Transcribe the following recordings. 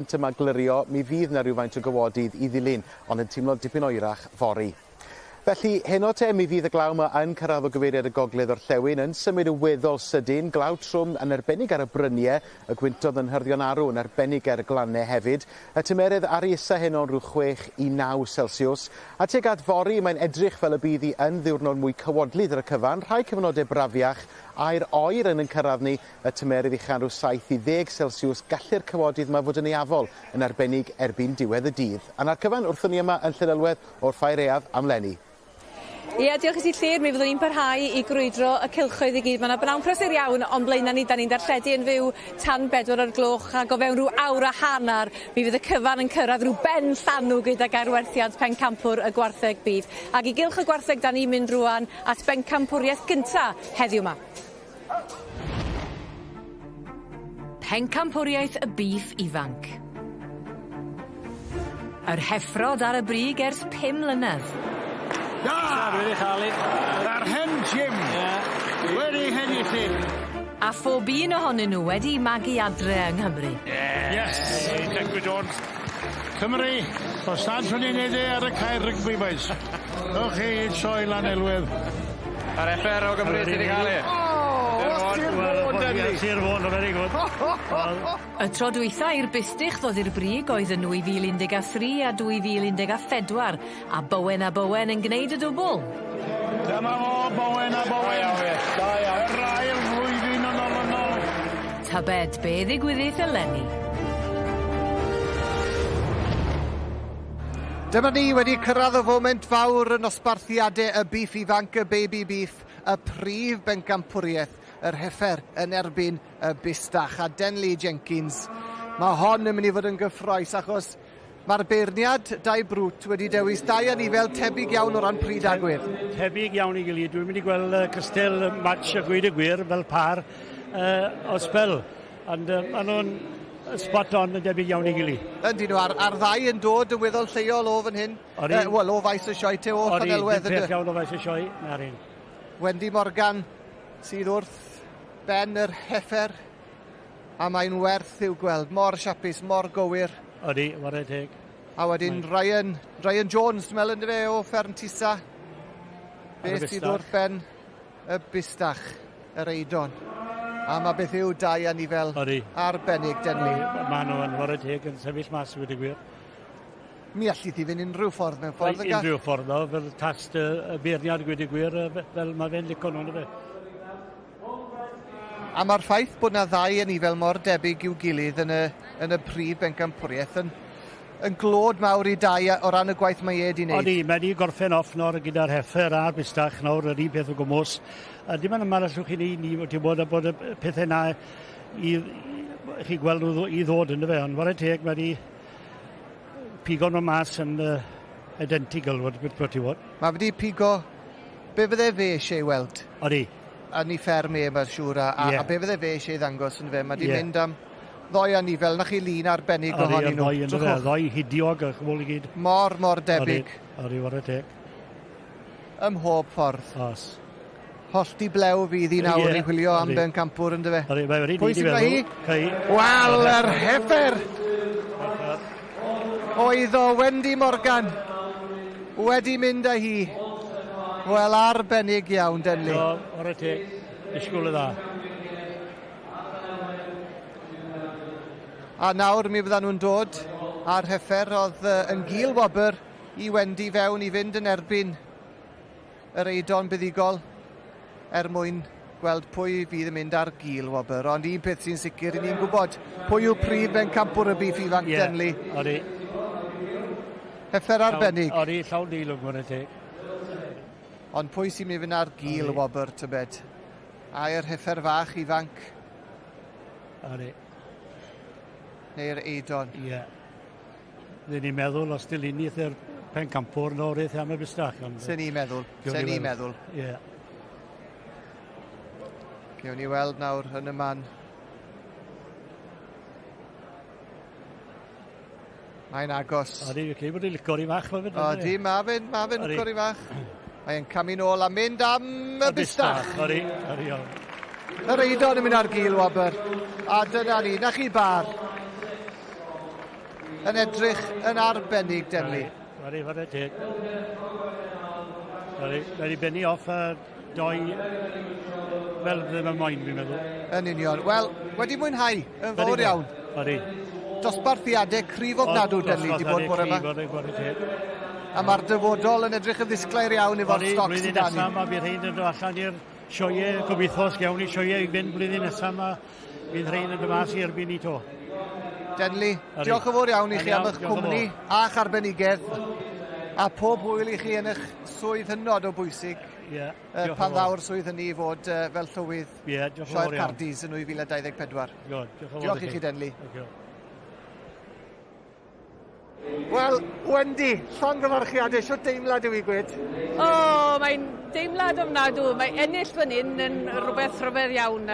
gwynt yma glirio, mi fydd 'na rywfaint o gawodydd i ddilyn, ond yn teimlo dipyn oerach fory. Felly, heno te, mi fydd y glaw yma yn cyrraedd o gyfeiriad y gogledd orllewin, yn symud yn weddol sydyn, glaw trwm yn arbennig ar y brynie, y gwyntoedd yn hyrddio'n arw, yn arbennig ger y glannau hefyd. Y tymeredd ar ei isa heno yn rhyw 6 i 9 selsiws. A tuag at fory, mae'n edrych fel y bydd hi yn ddiwrnod mwy cywodlyd ar y cyfan, rhai cyfnodau brafiach, aer oer yn yn cyrraedd ni, Y tymeredd ucha'n rhyw 7 i ddeg selsiws, gallu'r cawodydd 'ma fod yn aeafol, yn arbennig erbyn diwedd y dydd. A 'na'r cyfan wrthon ni yma yn Llanelwedd o'r Ffair Aeaf am 'leni. Ie, diolch i ti Llŷr, mi fyddwn ni'n parhau i grwydro y cylchoedd i gyd. Ma' 'na bnawn prysur iawn o'n blaena' ni, 'dan ni'n darlledu yn fyw tan bedwar o'r gloch ag o fewn rhyw awr a hannar mi fydd y cyfan yn cyrraedd rhyw ben llanw gydag arwerthiant pencampwr y gwartheg bîff. Ag i gylch y gwartheg 'dan ni'n mynd rŵan at bencampwriaeth gynta heddiw 'ma. Pencampwriaeth y bîff ifanc. Yr heffrod ar y brig ers pum mlynedd. Da! Dwi wedi chael 'i. Yr hen Jim. Ie. Wedi hennill hi. A phob un ohonyn nhw wedi magu adre yng Nghymru. Ie. Yes. Tecwyn Jones. Cymru, os nad swn i'n neud e ar y cae rygbi bois. Ewch chi i sioe Lanelwedd. Yr FR o Gymru sydd 'di ca'l 'i. O! Sir Fôn Dudley. Sir Fôn, very good. Y tro dwytha i'r bustych ddod i'r brig oedd yn 2013 a 2014, a Bowen a Bowen yn gneud y dwbwl. Dyma fo, Bowen a Bowen. Da iawn fi. Da iawn. Yr ail flwyddyn yn olynol. Tybed be ddigwyddith eleni? Dyma ni wedi cyrraedd y foment fawr yn nosbarthiadau y bîff ifanc, y baby beef, y prif bencampwriaeth, yr heffer yn erbyn y bustach. A Denley Jenkins, mae hon yn mynd i fod yn gyffroes achos mae'r beirniad Dai Brwt wedi dewis dau anifel tebyg iawn o ran pryd a gwedd. Tebyg iawn i gilydd. Dwi'n mynd i gweld uh, cystel match a gweud y gwir fel par uh, o spel. Ond uh, maen nhw'n spot on yn debyg iawn i gili. Yndyn nhw, a'r, a'r ddau yn dod yn weddol lleol o fan hyn. Odi. Uh, Wel, o faes y sioe, te o Llanelwedd. Odi, pell iawn o faes y sioe, na'r un. Wendy Morgan sydd wrth ben yr heffer, a mae'n werth i'w gweld. Mor siapus, mor gywir. Odi, ware teg. A wedyn Ryan, Ryan Jones, dwi'n meddwl, ynddo fe, o Fferm Tisa. Beth sydd wrth ben y bustach, yr eidon. A mae beth yw dau anifel Odi. arbennig, Denley. Mae nhw yn ware teg yn sefyll mas, wedi gwir. Mi allith i fynd unrhyw ffordd mewn ffordd. Yn Unrhyw ffordd, no, fel tast y, y beirniad gwed y gwir, fel mae fe'n lico nhw'n fe. A mae'r ffaith bod na ddau anifel mor debyg i'w gilydd yn y, yn y prif bencampwriaeth yn, yn glod mawr i Dai o ran y gwaith mae e 'di wneud. Odi, mae 'di gorffen off nawr gyda'r heffer a'r bustach nawr, yr un peth o gwmws. A dim ond yma allwch chi wneud ni, ti'n bod, a bod y pethau na i, i chi gweld nhw i ddod yn fe, ond ware teg, mae 'di pigo nhw mas yn uh, identical, what, what ti fod. Mae wedi pigo be fydde fe eisiau ei weld. Odi. Yn ei fferm e, mae'n siŵr, a, a, yeah. a be fydde fe eisiau ei ddangos yn fe. Mae wedi yeah. mynd am Ddoi anifel, 'na chi lun arbennig ohonyn nhw. Odi, ddoi, ddoi hidiog a chwbl i gyd. Mor, mor debyg. Odi, odi, ware teg. Ym mhob ffordd. Os. Hollti blew fydd hi nawr i chwilio am bencampwr yndyfe? Odi, mae wedi Pwy sy'n gyda hi? Hi. Wel, yr heffer! Oedd o Wendy Morgan wedi mynd â hi. Wel, arbennig iawn, Denley. Do, ware teg. Disgwyl y dda. A nawr mi fyddan nhw'n dod â'r heffer oedd yn gil wobr i Wendy fewn i fynd yn erbyn yr eidon buddugol er mwyn gweld pwy fydd yn mynd ar gil wobr. Ond un peth sy'n sicr, i ni'n gwybod pwy yw prif bencampwr y bîff ifanc yeah, Denley. Odi. Heffer arbennig. Odi, llawn deilwng, gwrdd teg. Ond pwy sy'n mynd i fynd ar gil wobr, tybed? Ai'r heffer fach ifanc? Odi. Neu'r eidon? Ie. Yeah. Dyn ni'n meddwl os dilynith yr pencampwr nawr eith am y bustach. Ond... Sen ni'n meddwl. Sen ni'n meddwl. Ie. Yeah. Gewn ni weld nawr yn y man. Mae'n agos. Odi, fi'n credu bod hi'n licor i fach. Odi, mae fe'n ma fe licor i fach. Mae'n camu nôl a mynd am y bustach. Odi, odi, iawn. Yr eidon yn mynd ar gil, Wobr. A dyna ni, na chi bar. yn edrych yn arbennig, Denley. Wari, wari teg. Wari, wedi benni off a doi fel ddim yn moyn, fi'n meddwl. Yn union. Wel, wedi mwynhau yn fawr iawn. Wari. Dosbarthiadau cryf ofnadw, Denley, di bod bore yma. A mae'r dyfodol yn edrych yn ddisglair iawn efo'r stoc sydd dan ni. Blwyddyn nesaf mae bydd rhain yn dod allan i'r sioe, gobeithio os gawn ni sioe i fynd blwyddyn nesaf ma, bydd rhain yn dod mas i erbyn ni to. Denley, diolch yn fawr iawn i chi am eich cwmni a'ch arbenigedd, a pob hwyl i chi yn eich swydd hynod o bwysig. Yeah, pan ddaw'r swydd hynny i fod fel llywydd Sioe'r Cardis yn 2024. Diolch i chi, Denley. Wel, Wendy, llongyfarchiadau, siwt deimlad yw i gwed? O, mae'n deimlad ofnadw. Mae ennill fan hyn yn rhywbeth rhyfedd iawn.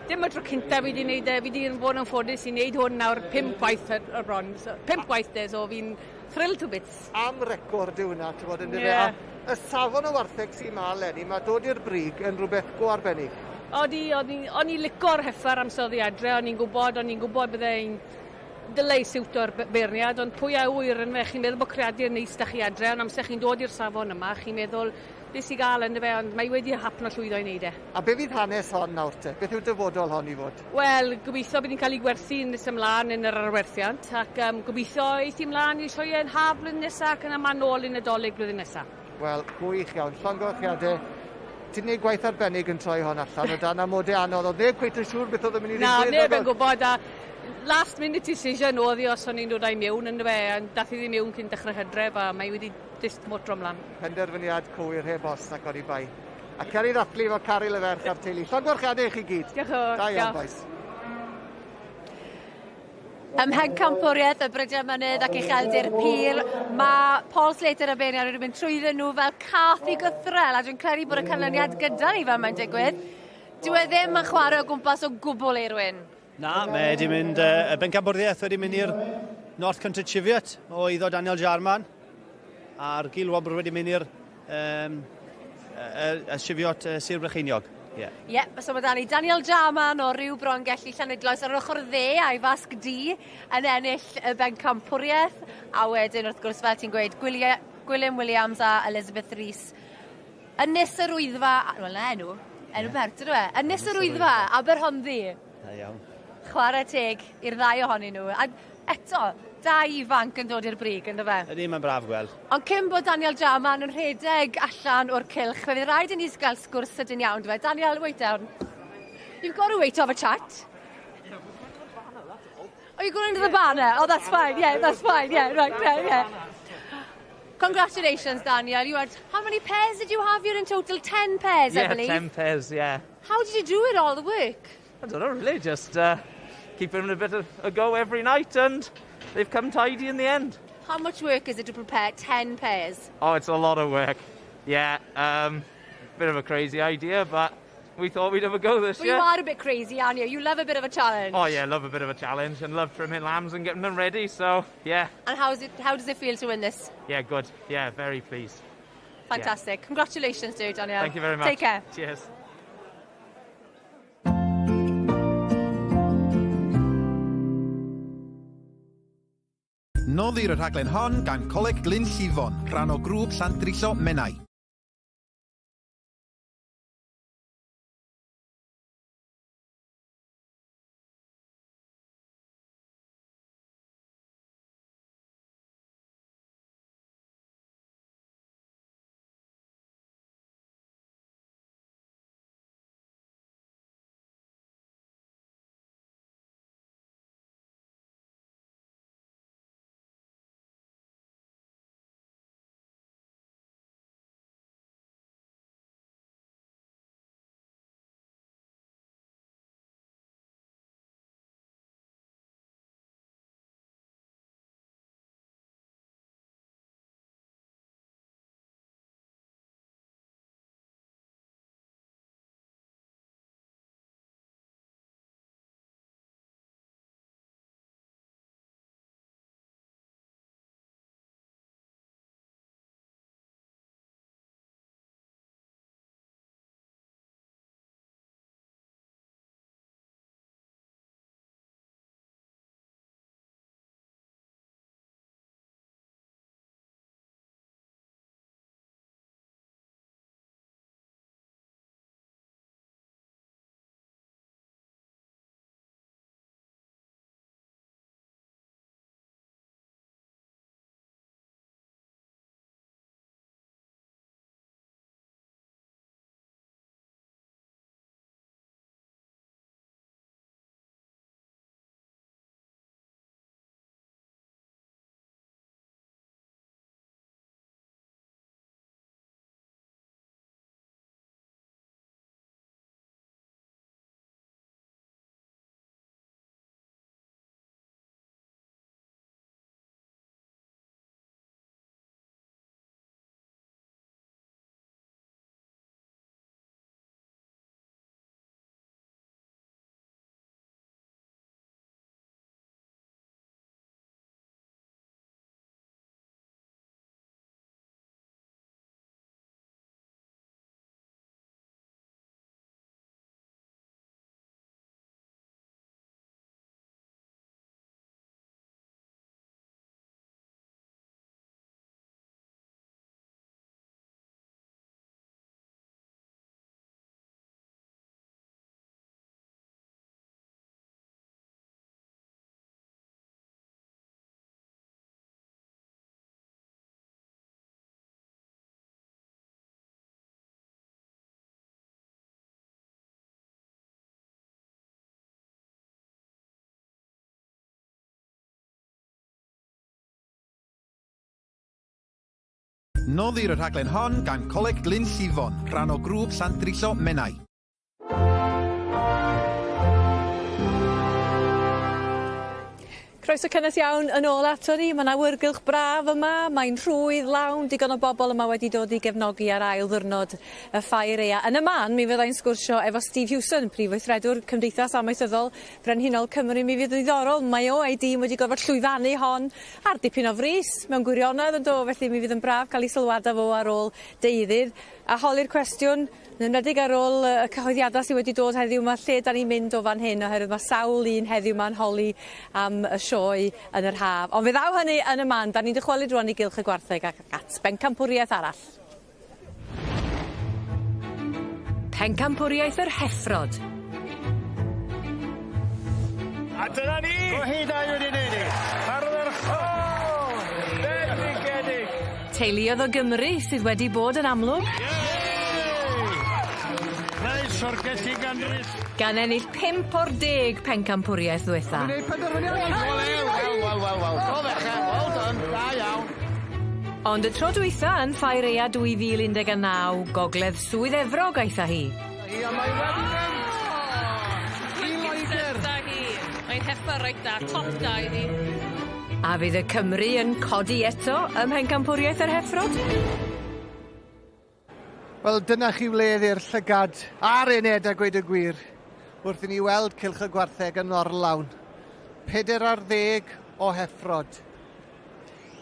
Dim y tro cynta fi wedi wneud e, fi wedi bod yn ffodus i wneud hwn nawr 5 gwaith o'r bron. So, 5 gwaith de, so fi'n thrilled to bits. Am record yw hwnna, ti'n bod yn dyfe. Yeah. Y safon o wartheg sy'n ma eleni, mae dod i'r brig yn rhywbeth go arbennig. Odi, o'n i lico'r heffer amser oddi adre, o'n i'n gwybod, byddai'n dylai siwto'r beirniad, ond pwy a ŵyr yn fe, chi'n meddwl bod creadur neis da chi adre, ond amser chi'n dod i'r safon yma, chi'n meddwl beth sy'n gael ynddo fe, ond mae wedi hapno llwyddo i wneud e. A be fydd hanes hon nawr te? Beth yw dyfodol hon i fod? Wel, gobeithio bydd hi'n cael ei gwerthu nes ymlaen yn yr arwerthiant, ac gobeithio eith hi ymlaen i sioe yn haf blwyddyn nesaf ac yna ma'n nôl i Nadolig blwyddyn nesaf. Wel, gwych iawn. Llongyfarchiadau. Ti'n gwneud gwaith arbennig yn troi hon allan o dan amodau anodd. Oedd neb cweit yn siŵr beth oedd yn mynd i ddigwydd. Na, neb yn gwybod. A last minute decision oedd hi os o'n i'n dod â'i mewn yn fe, ond dath i ddim mewn cyn dechrau hydref a mae wedi just motro ymlaen. Penderfyniad cywir heb os ac oni bai. A cer i ddathlu efo Caryl y ferch a'r teulu. Llongyfarchiadau i chi gyd. Diolch yn fawr. Da iawn, bois. Ym Mhencampwriaeth y Brydiau Mynydd ac Ucheldir Pîl, mae Paul Slater a beirniad wedi mynd trwyddyn nhw fel cath i gythrel, a dwi'n credu bod y canlyniad gyda ni fel mae'n digwydd. Dyw e ddim yn chwarae o gwmpas o gwbl, Eirwyn. Na, mae wedi mynd, y bencampwriaeth wedi mynd i'r North Country Cheviot o iddo Daniel Jarman, a'r Gil Wobr wedi mynd i'r Cheviot Sir Brycheiniog. Ie, yeah, so mae dan ni Daniel Jarman o Ryw Brongelli Llanidloes ar yr ochr dde a'i fasg du yn ennill y bencampwriaeth, a wedyn wrth gwrs fel ti'n gweud Gwilym Williams a Elizabeth Rees. Ynys yr Wyddfa, wel na enw bert ydw e, Ynys yr Wyddfa, Aberhonddu. Da iawn. Chwarae teg i'r ddau ohonyn nhw. A eto, dau ifanc yn dod i'r brig, ynddo fe? Ydy, mae'n braf gweld. Ond cyn bod Daniel Jarman yn rhedeg allan o'r cylch, fe fydd rhaid i ni gael sgwrs sydyn iawn, dwi fe? Daniel, wait down. You've got to wait to have a chat. Oh, you're going under the banner? Oh, that's fine, yeah, that's fine, yeah, right, yeah, yeah. Congratulations, Daniel. You had, how many pairs did you have here in total? 10 pairs, I believe. Yeah, 10 pairs, yeah. How did you do it, all the work? I don't know, really, just keeping a bit of a go every night, and they've come tidy in the end. How much work is it to prepare 10 pairs? Oh, it's a lot of work. Yeah, bit of a crazy idea, but we thought we'd have a go this year. Well, you are a bit crazy, aren't you? You love a bit of a challenge. Oh, yeah, love a bit of a challenge and love trimming lambs and getting them ready, so, yeah. And how does it feel to win this? Yeah, good. Yeah, very pleased. Fantastic. Yeah. Congratulations to you, Daniel. Thank you very much. Take care. Cheers. Noddir y rhaglen hon gan Coleg Glynllifon, rhan o grŵp Llandrillo Menai. Noddir y rhaglen hon gan Coleg Glynllifon, rhan o grŵp Llandrillo Menai. Croeso cynnes iawn yn ôl ato ni. Mae'n awyrgylch braf yma, mae'n rhwydd lawn, digon o bobl yma wedi dod i gefnogi ar ail ddiwrnod y ffair aea. Yn y man, mi fyddai'n sgwrsio efo Steve Hughson, prif weithredwr Cymdeithas Amaethyddol Brenhinol Cymru. Mi fydd yn ddiddorol, mae o a'i dîm wedi gorfod llwyfannu hon ar dipyn o frys mewn gwirionedd yn do, felly mi fydd yn braf cael ei sylwadau fo ar ôl deuddydd. A holi'r cwestiwn, yn enwedig ar ôl y cyhoeddiadau sydd wedi dod heddiw 'ma, lle 'dan ni'n mynd o fan hyn, oherwydd mae sawl un heddiw 'ma'n holi am y sioe yn yr haf. Ond fe ddaw hynny yn y man, 'dan ni'n dychwelyd rwan i gylch y gwartheg ac at bencampwriaeth arall. Pencampwriaeth yr Heffrod. A dyna ni! Go hyd a wedi neud i. Ardderchog! O! Bendigedig! Teuluodd o Gymru sydd wedi bod yn amlwg. Neis o'r Gelli Gandryll. Gan ennill 5 o'r 10 pencampwriaeth ddwetha. Gwneud penderfyniad. Wel, wel, wel, wel, wel. Do fechan, well done, da iawn. Ond y tro dwytha yn Ffair Aea 2019, Gogledd Swydd Efrog aetha hi. Ia, mae wedi mynd. I Loegr. Da hi. Mae'n heffer reit da, top da iddi. A fydd y Cymru yn codi eto ym mhencampwriaeth yr Heffrod? Wel, dyna chi wledd i'r llygad a'r ened a gweud y gwir, wrth i ni weld Cylch y Gwartheg yn orlawn. 40 o heffrod.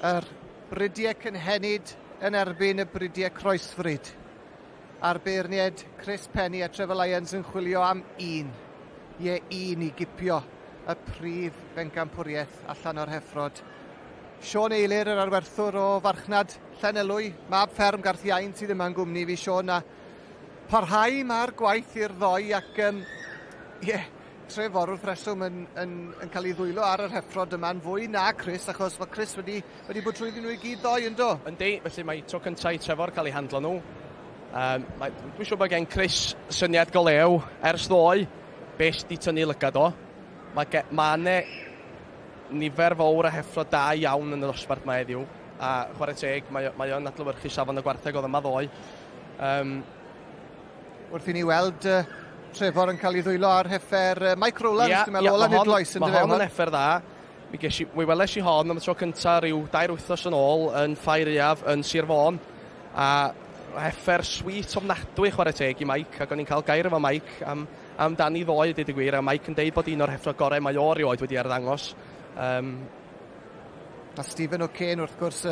Yr bridiau cynhenid yn erbyn y bridiau croesfryd. A'r beirniaid Chris Penny a Trevor Lyons yn chwilio am un. Ie, un i gipio y prif bencampwriaeth allan o'r heffrod. Siôn Eilir, yr arwerthwr o farchnad Llanelwy, mab fferm Garth Iain sydd yma'n gwmni fi, Siôn, a parhau mae'r gwaith i'r ddoi ac ie, Trefor wrth reswm yn cael ei ddwylo ar yr heffrod yma'n fwy na Chris, achos mae Chris wedi bod trwyddyn nhw i gyd ddoe, yndo? Yndi, felly mae tro cyntaf i Trefor cael ei handlo nhw. Dwi'n siŵr bod gen Chris syniad go lew ers ddoe, beth sy 'di tynnu lygad o. Mae 'ne nifer fawr o heffrod da iawn yn y dosbarth yma heddiw, a chwarae teg, mae o'n adlewyrchu safon y gwartheg oedd yma ddoe. Wrth i ni weld Trefor yn cael ei ddwylo ar heffer Mike Rowlands, dwi'n meddwl, o Lanidloes, yn Mae hon yn heffer dda. Mi weles i hon am y tro cyntaf rhyw 2 wythnos yn ôl yn Ffair Aeaf yn Sir Fôn. A heffer sweet ofnadwy, chwarae teg i Mike, ac o'n i'n cael gair efo Mike amdani ddoe, deud y gwir, a Mike yn deud bod un o'r heffrod gorau mae o rioed wedi arddangos. A Stephen O'Kane, wrth gwrs,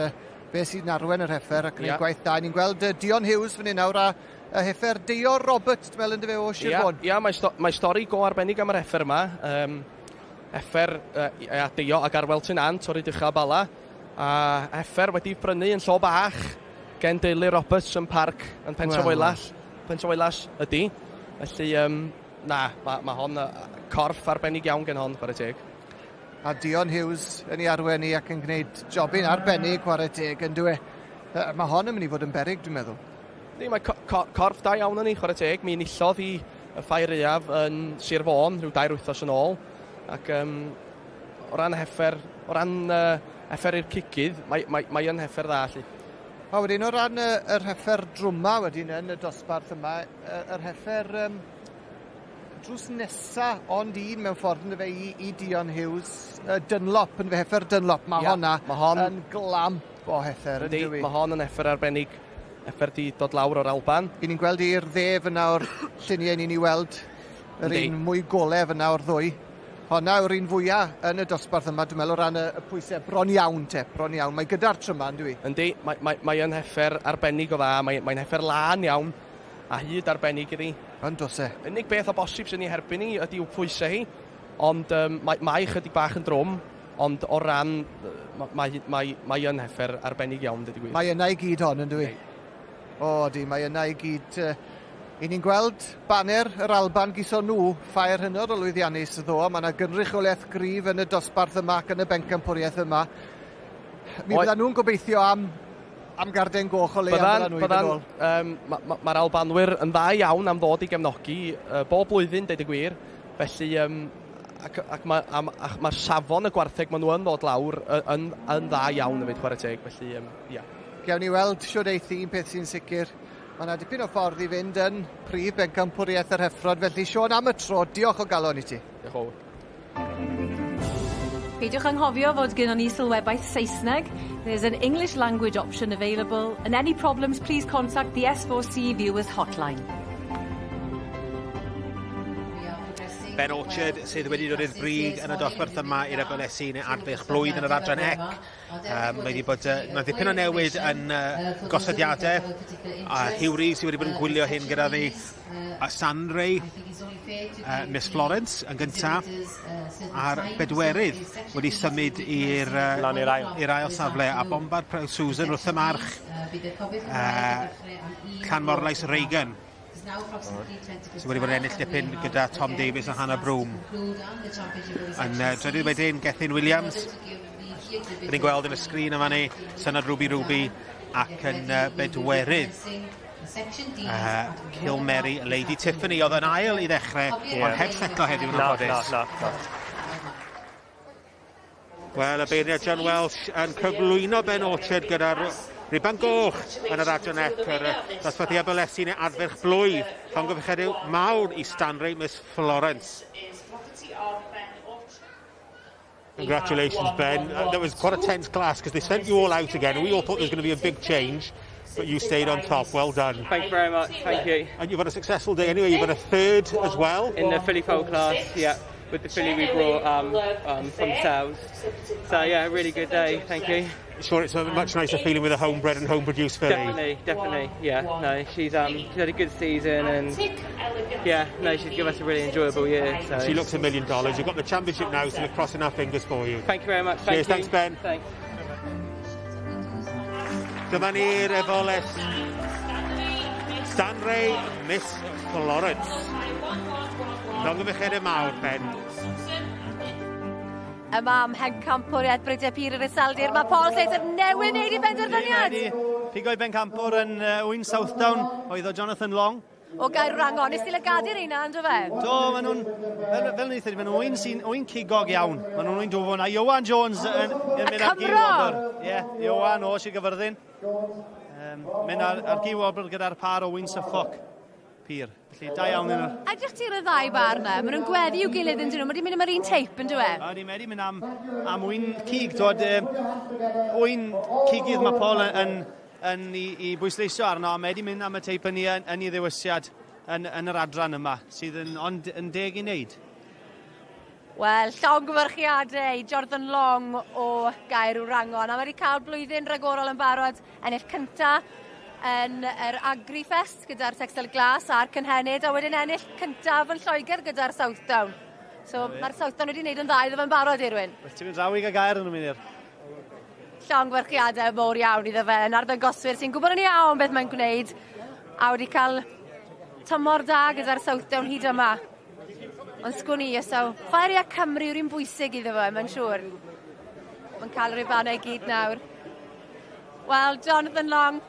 fe sy'n arwen yr heffer ac yn yeah. gwaith da. Ni'n gweld Dion Hughes fan hyn nawr a y heffer Deio Roberts, dwi'n meddwl, yndyfe, o Sir Fôn. Ia, mae stori go arbennig am yr heffer yma. Heffer Deio ac Arwel Tynant o'r Rhydycha Bala. A heffer wedi brynu yn llo bach gen deulu Roberts yn parc yn Pentrefoelas. Pentrefoelas ydy. Felly, na, mae hon corff arbennig iawn gen hon, chwarae teg. A Dion Hughes yn ei arwen i ac yn gwneud jobyn arbennig, chwarae teg, yn dwi. Mae hon yn mynd i fod yn beryg, dwi'n meddwl. Ni, mae corff da iawn yn ei, chwarae teg. Mi enillodd hi y Ffair Aeaf yn Sir Fôn rhyw 2 wythnos yn ôl. Ac o ran heffer, o ran heffer i'r cigydd, mae yn heffer dda, lly. A wedyn o ran yr heffer drwma wedyn yn y dosbarth yma, yr heffer drws nesa ond un mewn ffordd yn fe i Dion Hughes, Dunlop, yn fe heffer Dunlop, mae honna ma hon yn glamp o heffer, yn dywi? Mae hon yn heffer arbennig, heffer di dod lawr o'r Alban. I ni'n gweld i'r dde fyna o'r lluniau ni'n ei weld, yr un mwy gole fyna o'r ddwy. Honna yw'r un fwyaf yn y dosbarth yma, dwi'n meddwl, o ran y pwysau. Bron iawn te, bron iawn. Mae gyda'r tryma, yn dwi? Yndi, mae yn heffer arbennig o dda, mae'n heffer lân iawn, a hyd arbennig iddi. Yn does e? Unig beth o bosib sy'n ei herbyn ni ydy yw pwysau hi, ond mae chydig bach yn drwm, ond o ran, mae yn heffer arbennig iawn, dweud y gwir. Mae yna i gyd hon, yn dwi? O, di, mae yna i gyd. I ni'n gweld baner yr Alban gyson nhw, ffair hynod o lwyddiannus ddo. Mae yna gynrychiolaeth gryf yn y dosbarth yma ac yn y bencampwriaeth yma. Mi fyddan nhw'n gobeithio am garden goch o leia byddan nhw i fynd ôl. Mae'r Albanwyr yn dda iawn am ddod i gefnogi bob blwyddyn, deud y gwir. Felly, ac mae'r safon y gwartheg maen nhw yn ddod lawr yn dda iawn hefyd, chwarae teg. Felly, ia. Gewn ni weld siwr eith un peth sy'n sicr. Mae yna dipyn o ffordd i fynd yn prif bencampwriaeth yr heffrod, felly Siôn am y tro, diolch o galon i ti. Diolch o. Peidiwch anghofio fod gynnon ni sylwebaeth Saesneg. There's an English language option available, and any problems please contact the S4C Viewers Hotline. Ben Orchard sydd wedi dod i'r brig yn y dosbarth yma i'r Aberlesi neu Adfeich Blwydd yn yr adran ec. Mae wedi bod, mae ddipyn o newid yn gosodiadau, a Hugh Rees sydd wedi bod yn gwylio hyn gyda fi, a Sandray, Miss Florence yn gyntaf, a'r bedwerydd wedi symud i'r i'r ail. I'r ail safle, a Bombard Proud Susan wrth y march, Llanmorlais Reagan, sydd wedi bod yn ennill dipyn gyda Tom Davies a Hannah Broom. Yn drydydd wedyn, Gethin Williams. Dyn ni'n gweld yn y sgrin yma ni, Synod Ruby Ruby ac yn bedwerydd. Kilmeri Lady Tiffany oedd yn ail i ddechrau, yeah. Ond heb setlo heddiw yn anffodus. Na, na, na. Wel, y beirniad John Welsh yn cyflwyno Ben Orchard gyda'r riban goch yn yr adran ec, yr dosbarth i Aberlesi neu Adferch Blwydd. Llongyfarchiadau mawr i Stanley Miss Florence. Congratulations, Ben. That was quite a tense class because they sent you all out again. We all thought there was going to be a big change, but you stayed on top. Well done. Thank you very much. Thank you. And you've had a successful day anyway. You've had a third as well. In the filly foal class, yeah, with the filly we brought from sales. So, yeah, really good day. Thank you. Sure, it's a much nicer feeling with a homebred and home-produced filly. Definitely, definitely, yeah. No, she's had a good season and, yeah, no, she's given us a really enjoyable year. So. She looks $1 million. You've got the championship now, so we're crossing our fingers for you. Thank you very much. Thank Cheers, you. Thanks, Ben. Thanks. Dyma ni'r efoles Stanray Miss Florence. Llongyfarchiadau mawr, Ben. Yma ym Mhencampwriaeth Brydiau Pur yr Iseldir, mae Paul Slater newydd wneud ei benderfyniad. Pigo'i bencampwr yn wyn Southdown, oedd o Jonathan Long. O Gaerwrangon, nes ti lygadu'r un ynddo fe? Do, maen nhw'n, fel ni ddweud, maen nhw'n wyn sy'n wyn cigog iawn. Maen nhw'n wyn dwfwn. A Iwan Jones yn mynd ar giwobr. Ie, Iwan o Sir Gyfyrddin. Mynd ar giwobr gyda'r par o wyn Suffolk. Pur. Felly, da iawn yn nhw. Edrych ti'r y ddau bar na, maen nhw'n gweddu i'w gilydd yn dyn nhw, maen nhw'n mynd am yr un teip yn dwi? Ydy, mae wedi mynd am wyn cig, dod, wyn cigydd mae Paul yn i bwysleisio arno, a mae wedi mynd am y teip yn ei ddewisiad yn yr adran yma, sydd yn, ond yn deg i wneud. Wel, llongyfarchiadau i Jonathan Long o Gaerwrangon, a mae wedi cael blwyddyn ragorol yn barod, ennill cynta yn yr Agrifest gyda'r Texel Glas a'r Cynhenid, a wedyn ennill cyntaf yn Lloegr gyda'r Southdown. So mae'r Southdown wedi wneud yn dda iddo fe'n barod, Irwyn. Wel, ti'n mynd draw i gael gair yn y mynd. Llongyfarchiadau mowr iawn iddo fe, yn arddangoswyr sy'n gwybod yn iawn beth mae'n gwneud, a wedi cael tymor da gyda'r Southdown hyd yma. Ond sgwn i, so, Ffair Aeaf Cymru yw'r un bwysig iddo fe, mae'n siŵr. Mae'n cael yr ribannau i gyd nawr. Wel, Jonathan Long,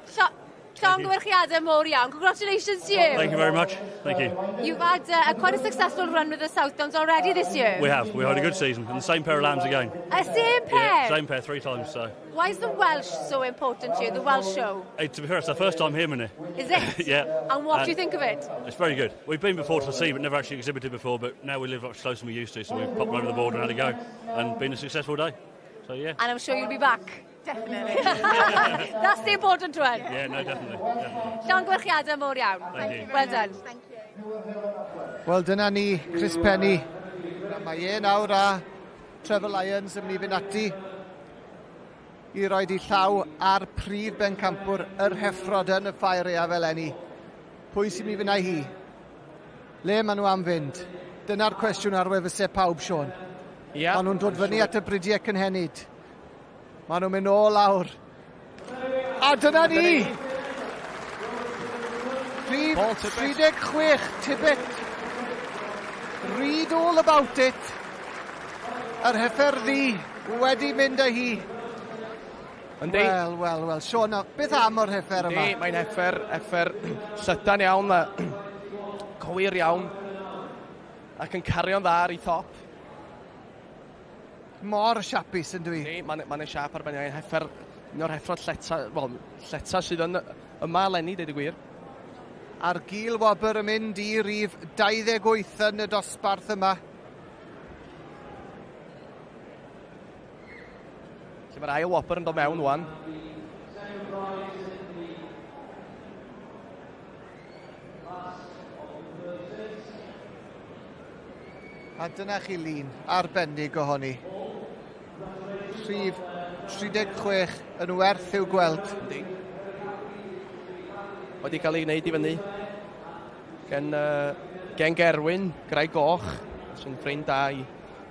llongyfarchiadau mowr iawn. Congratulations to you. Thank you very much. Thank you. You've had quite a successful run with the Southdowns already this year. We have. We had a good season. And the same pair of lambs again. A same pair? Yeah, same pair, 3 times. So. Why is the Welsh so important to you, the Welsh show? Hey, to be fair, it's our first time here, Minnie. Is it? Yeah. And what do you think of it? It's very good. We've been before to see, but never actually exhibited before. But now we live much closer than we used to, so we've popped over the border and had a go. And been a successful day. So, yeah. And I'm sure you'll be back. Definitely. That's the important one. Yeah, no, definitely. Definitely. Llongyfarchiadau mowr iawn. Thank you. Well done. Thank you. Wel, dyna ni, Chris Penny. Mae e nawr a Trevor Lyons yn mynd i fynd ati i roed i llaw ar prif bencampwr yr heffrod yn y ffair aeaf eleni. Pwy sy'n mynd i fynd â hi? Le maen nhw am fynd? Dyna'r cwestiwn ar wefusau pawb, Siôn. Yeah. Maen nhw'n dod fyny at y bridiau cynhenid. Maen nhw'n mynd nôl lawr. A dyna ni! Rhif 36, Tibbet. Read all about it. Yr heffer ddu wedi mynd â hi. Yndi. Wel, wel, wel. Siôn, beth am o'r heffer yma? Yndi, mae'n heffer llydan iawn, cywir iawn, ac yn cario'n dda ar ei thop. Mor siapus yn dwi. Yndi, mae'n siap arbennig, mae'n heffer Un o'r heffrod lleta, wel, lleta sydd yn yma eleni, deud y gwir. A'r gil wobr yn mynd i rif 28 yn y dosbarth yma. Lle mae'r ail wobr yn dod mewn wan. A dyna chi lun arbennig ohoni. Rhif 36 yn werth i'w gweld. Yndi. Wedi cael ei wneud i fyny gen, uh, gen Gerwyn, Graig Goch, sy'n ffrind da i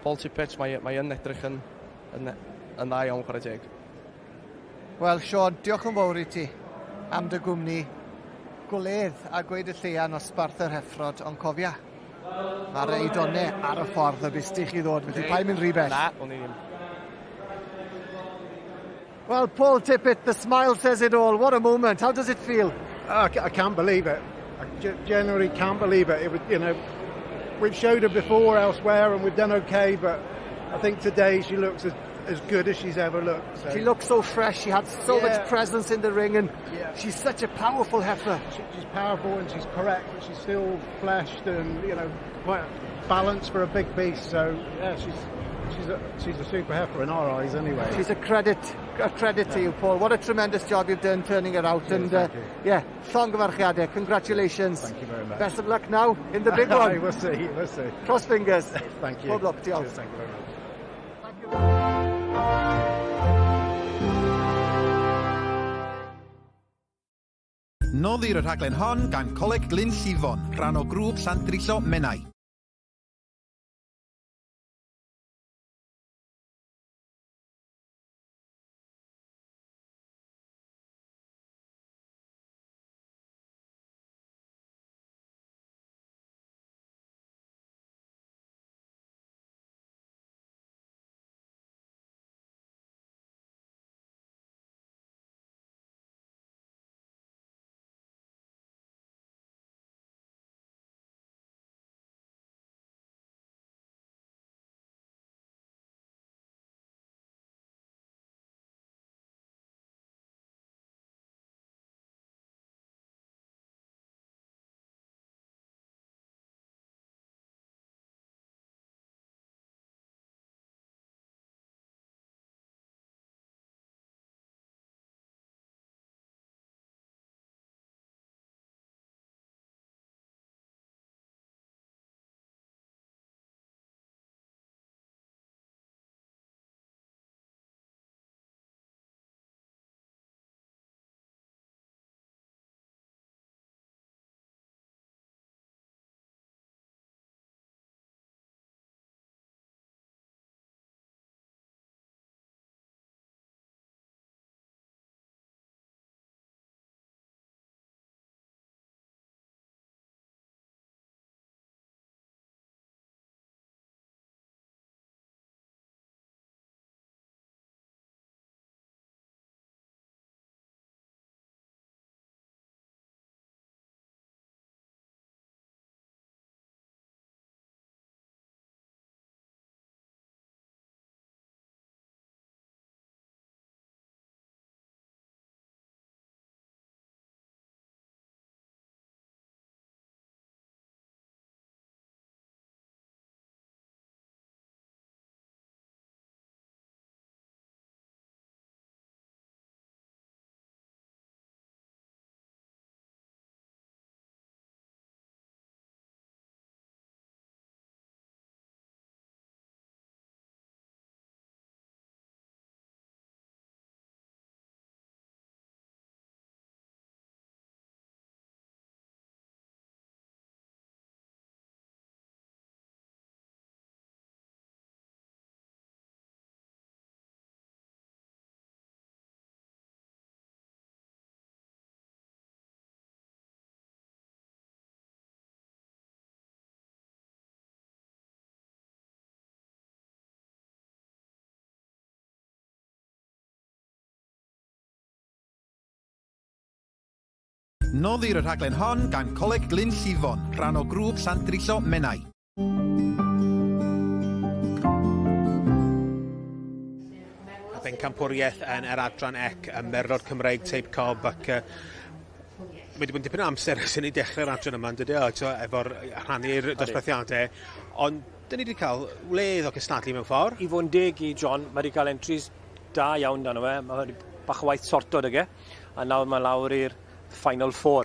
Paul Tippett. Mae, mae yn edrych yn, yn, yn dda iawn, chwarae teg. Wel, Sean, diolch yn fawr i ti am dy gwmni. Gwledd a gweud y lleia nosbarth yr heffrod, ond cofia, mae'r eidone ar y ffordd y bustych i ddod, felly paid mynd rhy bell. Na, o'n i ddim. Well, Paul Tippett, the smile says it all. What a moment. How does it feel? I, I can't believe it. I generally can't believe it. It was, you know, we've showed her before elsewhere and we've done okay, but I think today she looks as, as good as she's ever looked. So. She looks so fresh. She had so yeah. much presence in the ring, and yeah. she's such a powerful heifer. She, she's powerful and she's correct, but she's still fleshed and you know quite balanced for a big beast. So yeah, she's she's a, she's a super heifer in our eyes anyway. She's a credit a credit yeah. to you, Paul. What a tremendous job you've done turning her out. Cheers, and uh, yeah, llongyfarchiadau, congratulations. Thank you very much. Best of luck now in the big one. we'll see, we'll see. Cross fingers. thank you. Pob lwc, diolch. Cheers, thank you very much. Noddir y rhaglen hon gan Coleg Glyn Llifon, rhan o grŵp Llandrillo Menai. Noddir y rhaglen hon gan Coleg Glyn Llifon, rhan o grŵp Llandrillo Menai. y bencampwriaeth yn yr adran ec y Merlod Cymreig Teip Cob ac mae wedi bod yn dipyn o amser ers i ni dechrau'r adran yma, yn dydy o, efo'r rhannu'r dosbarthiadau, ond dyn ni wedi cael wledd o cystadlu mewn ffordd. I fod yn deg i John, mae wedi cael entries da iawn dan fe, mae wedi bach o waith sortod ag e, a nawr mae lawr i'r Final Four.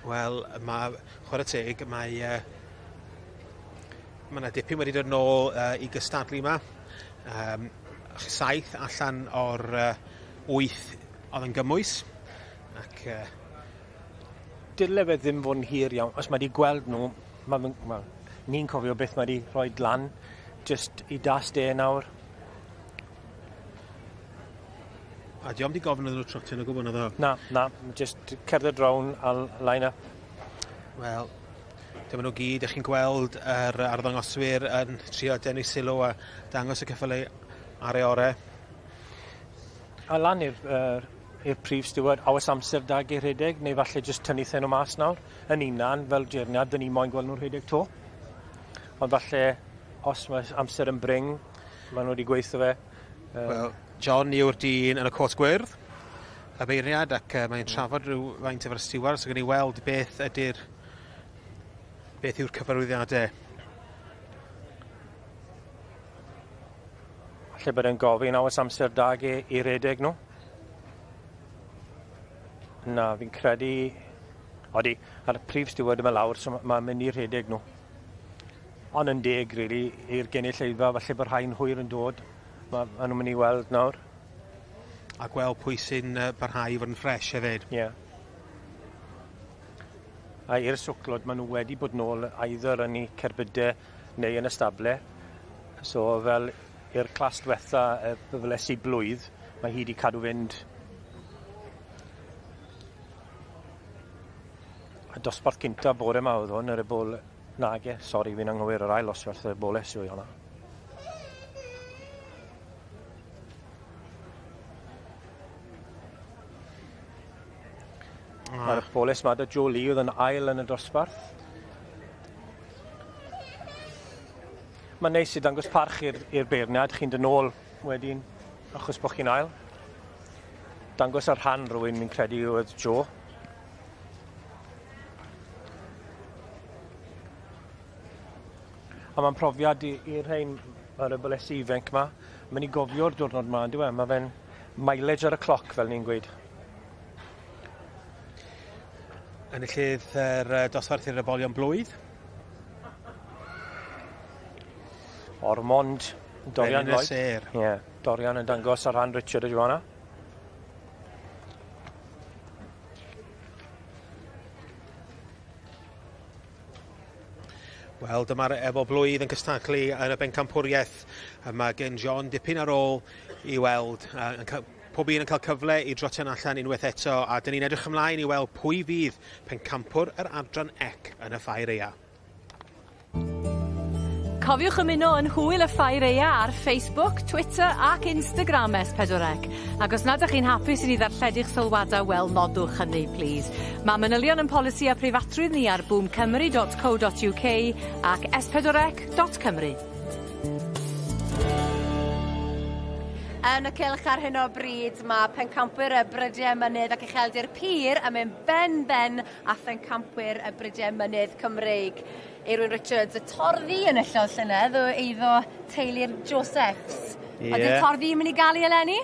Wel, mae, chwarae teg, mae mae yna dipyn wedi dod nôl i gystadlu yma. 7 allan o'r 8 oedd yn gymwys. Ac Dyle fe ddim fod yn hir iawn. Os mae wedi gweld nhw, well, ni'n cofio beth mae wedi rhoi lan, just i das de nawr. A diolch wedi gofyn iddyn nhw trotio yn o gwbl, naddo? Na, na, just cerdded rown a line up. Wel, dyma nhw gyd, ych chi'n gweld yr arddangoswyr yn trio denu sylw a dangos y ceffylau ar ei orau. A lan i'r prif steward, a oes amser da i rhedeg, neu falle jyst tynnu nhw mas nawr. Yn unan, fel jeirniad, dyn ni moyn gweld nhw'n rhedeg to. Ond falle, os mae amser yn bring, maen nhw wedi gweithio fe. Wel, John yw'r dyn yn y cot gwyrdd, y beirniad, ac mae'n trafod rhyw faint efo'r steward, so gen i weld beth ydy'r beth yw'r cyfarwyddiadau. Falle bod e'n gofyn a oes amser da i redeg nhw. Na, fi'n credu... Odi, a'r prif steward yma lawr, so mae'n mynd i rhedeg nhw. Ond yn deg, really, i'r gynulleidfa, falle bod rhai'n hwyr yn dod. Ma nhw'n mynd i weld nawr. A gweld pwy sy'n parhau i fod yn ffres hefyd. Ie. Yeah. A i'r swclod, maen nhw wedi bod nôl either yn eu cerbydau neu yn y stable. So fel i'r clas diwetha, y byflesu blwydd, mae hi wedi cadw fynd. A dosbarth cynta bore yma oedd hwn, yr ebol... Nage, sori, fi'n anghywir, yr ail osbarth yr eboles yw hwnna. Mae'r eboles ma da Joe Lee oedd yn ail yn y dosbarth. Mae'n neis i dangos parch i'r beirniad, chi'n dod nôl wedyn, achos bod chi'n ail. Dangos ar rhan rhywun fi'n credu oedd Joe. A mae'n profiad i'r rhain, mae'r ebolesu ifanc yma. Mae'n i gofio'r diwrnod yma, on'd yw e? Mae fe'n mileage ar y cloc, fel ni'n gweud. Enillydd yr dosbarth i'r ebolion blwydd. Ormond, Dorian Lloyd. Ie, yeah, Dorian yn dangos ar rhan Richard a Joanna. Wel, dyma'r efo blwydd yn cystadlu yn y bencampwriaeth. Mae gen John dipyn ar ôl i weld. Pob un yn cael cyfle i drotian allan unwaith eto, a dyn ni'n edrych ymlaen i weld pwy fydd pencampwr yr adran ec yn y Ffair Aeaf. Cofiwch ymuno yn hwyl y Ffair Aeaf ar Facebook, Twitter ac Instagram S4C. Ac os nad ydych chi'n hapus i ni ddarlledu'ch sylwadau, wel, nodwch hynny, plîs. Mae manylion yn polisi a preifatrwydd ni ar boomcymru.co.uk ac s4c.cymru. Yn y cylch ar hyn o bryd mae pencampwyr y Brydiau Mynydd ac Ucheldir Pur yn mynd ben-ben a phencampwyr y Brydiau Mynydd Cymreig. Eirwyn Richards, y torddi yn enillodd llynedd o eiddo teulu'r Josephs. Yeah. Ydy'r torddi yn mynd i gael ei eleni?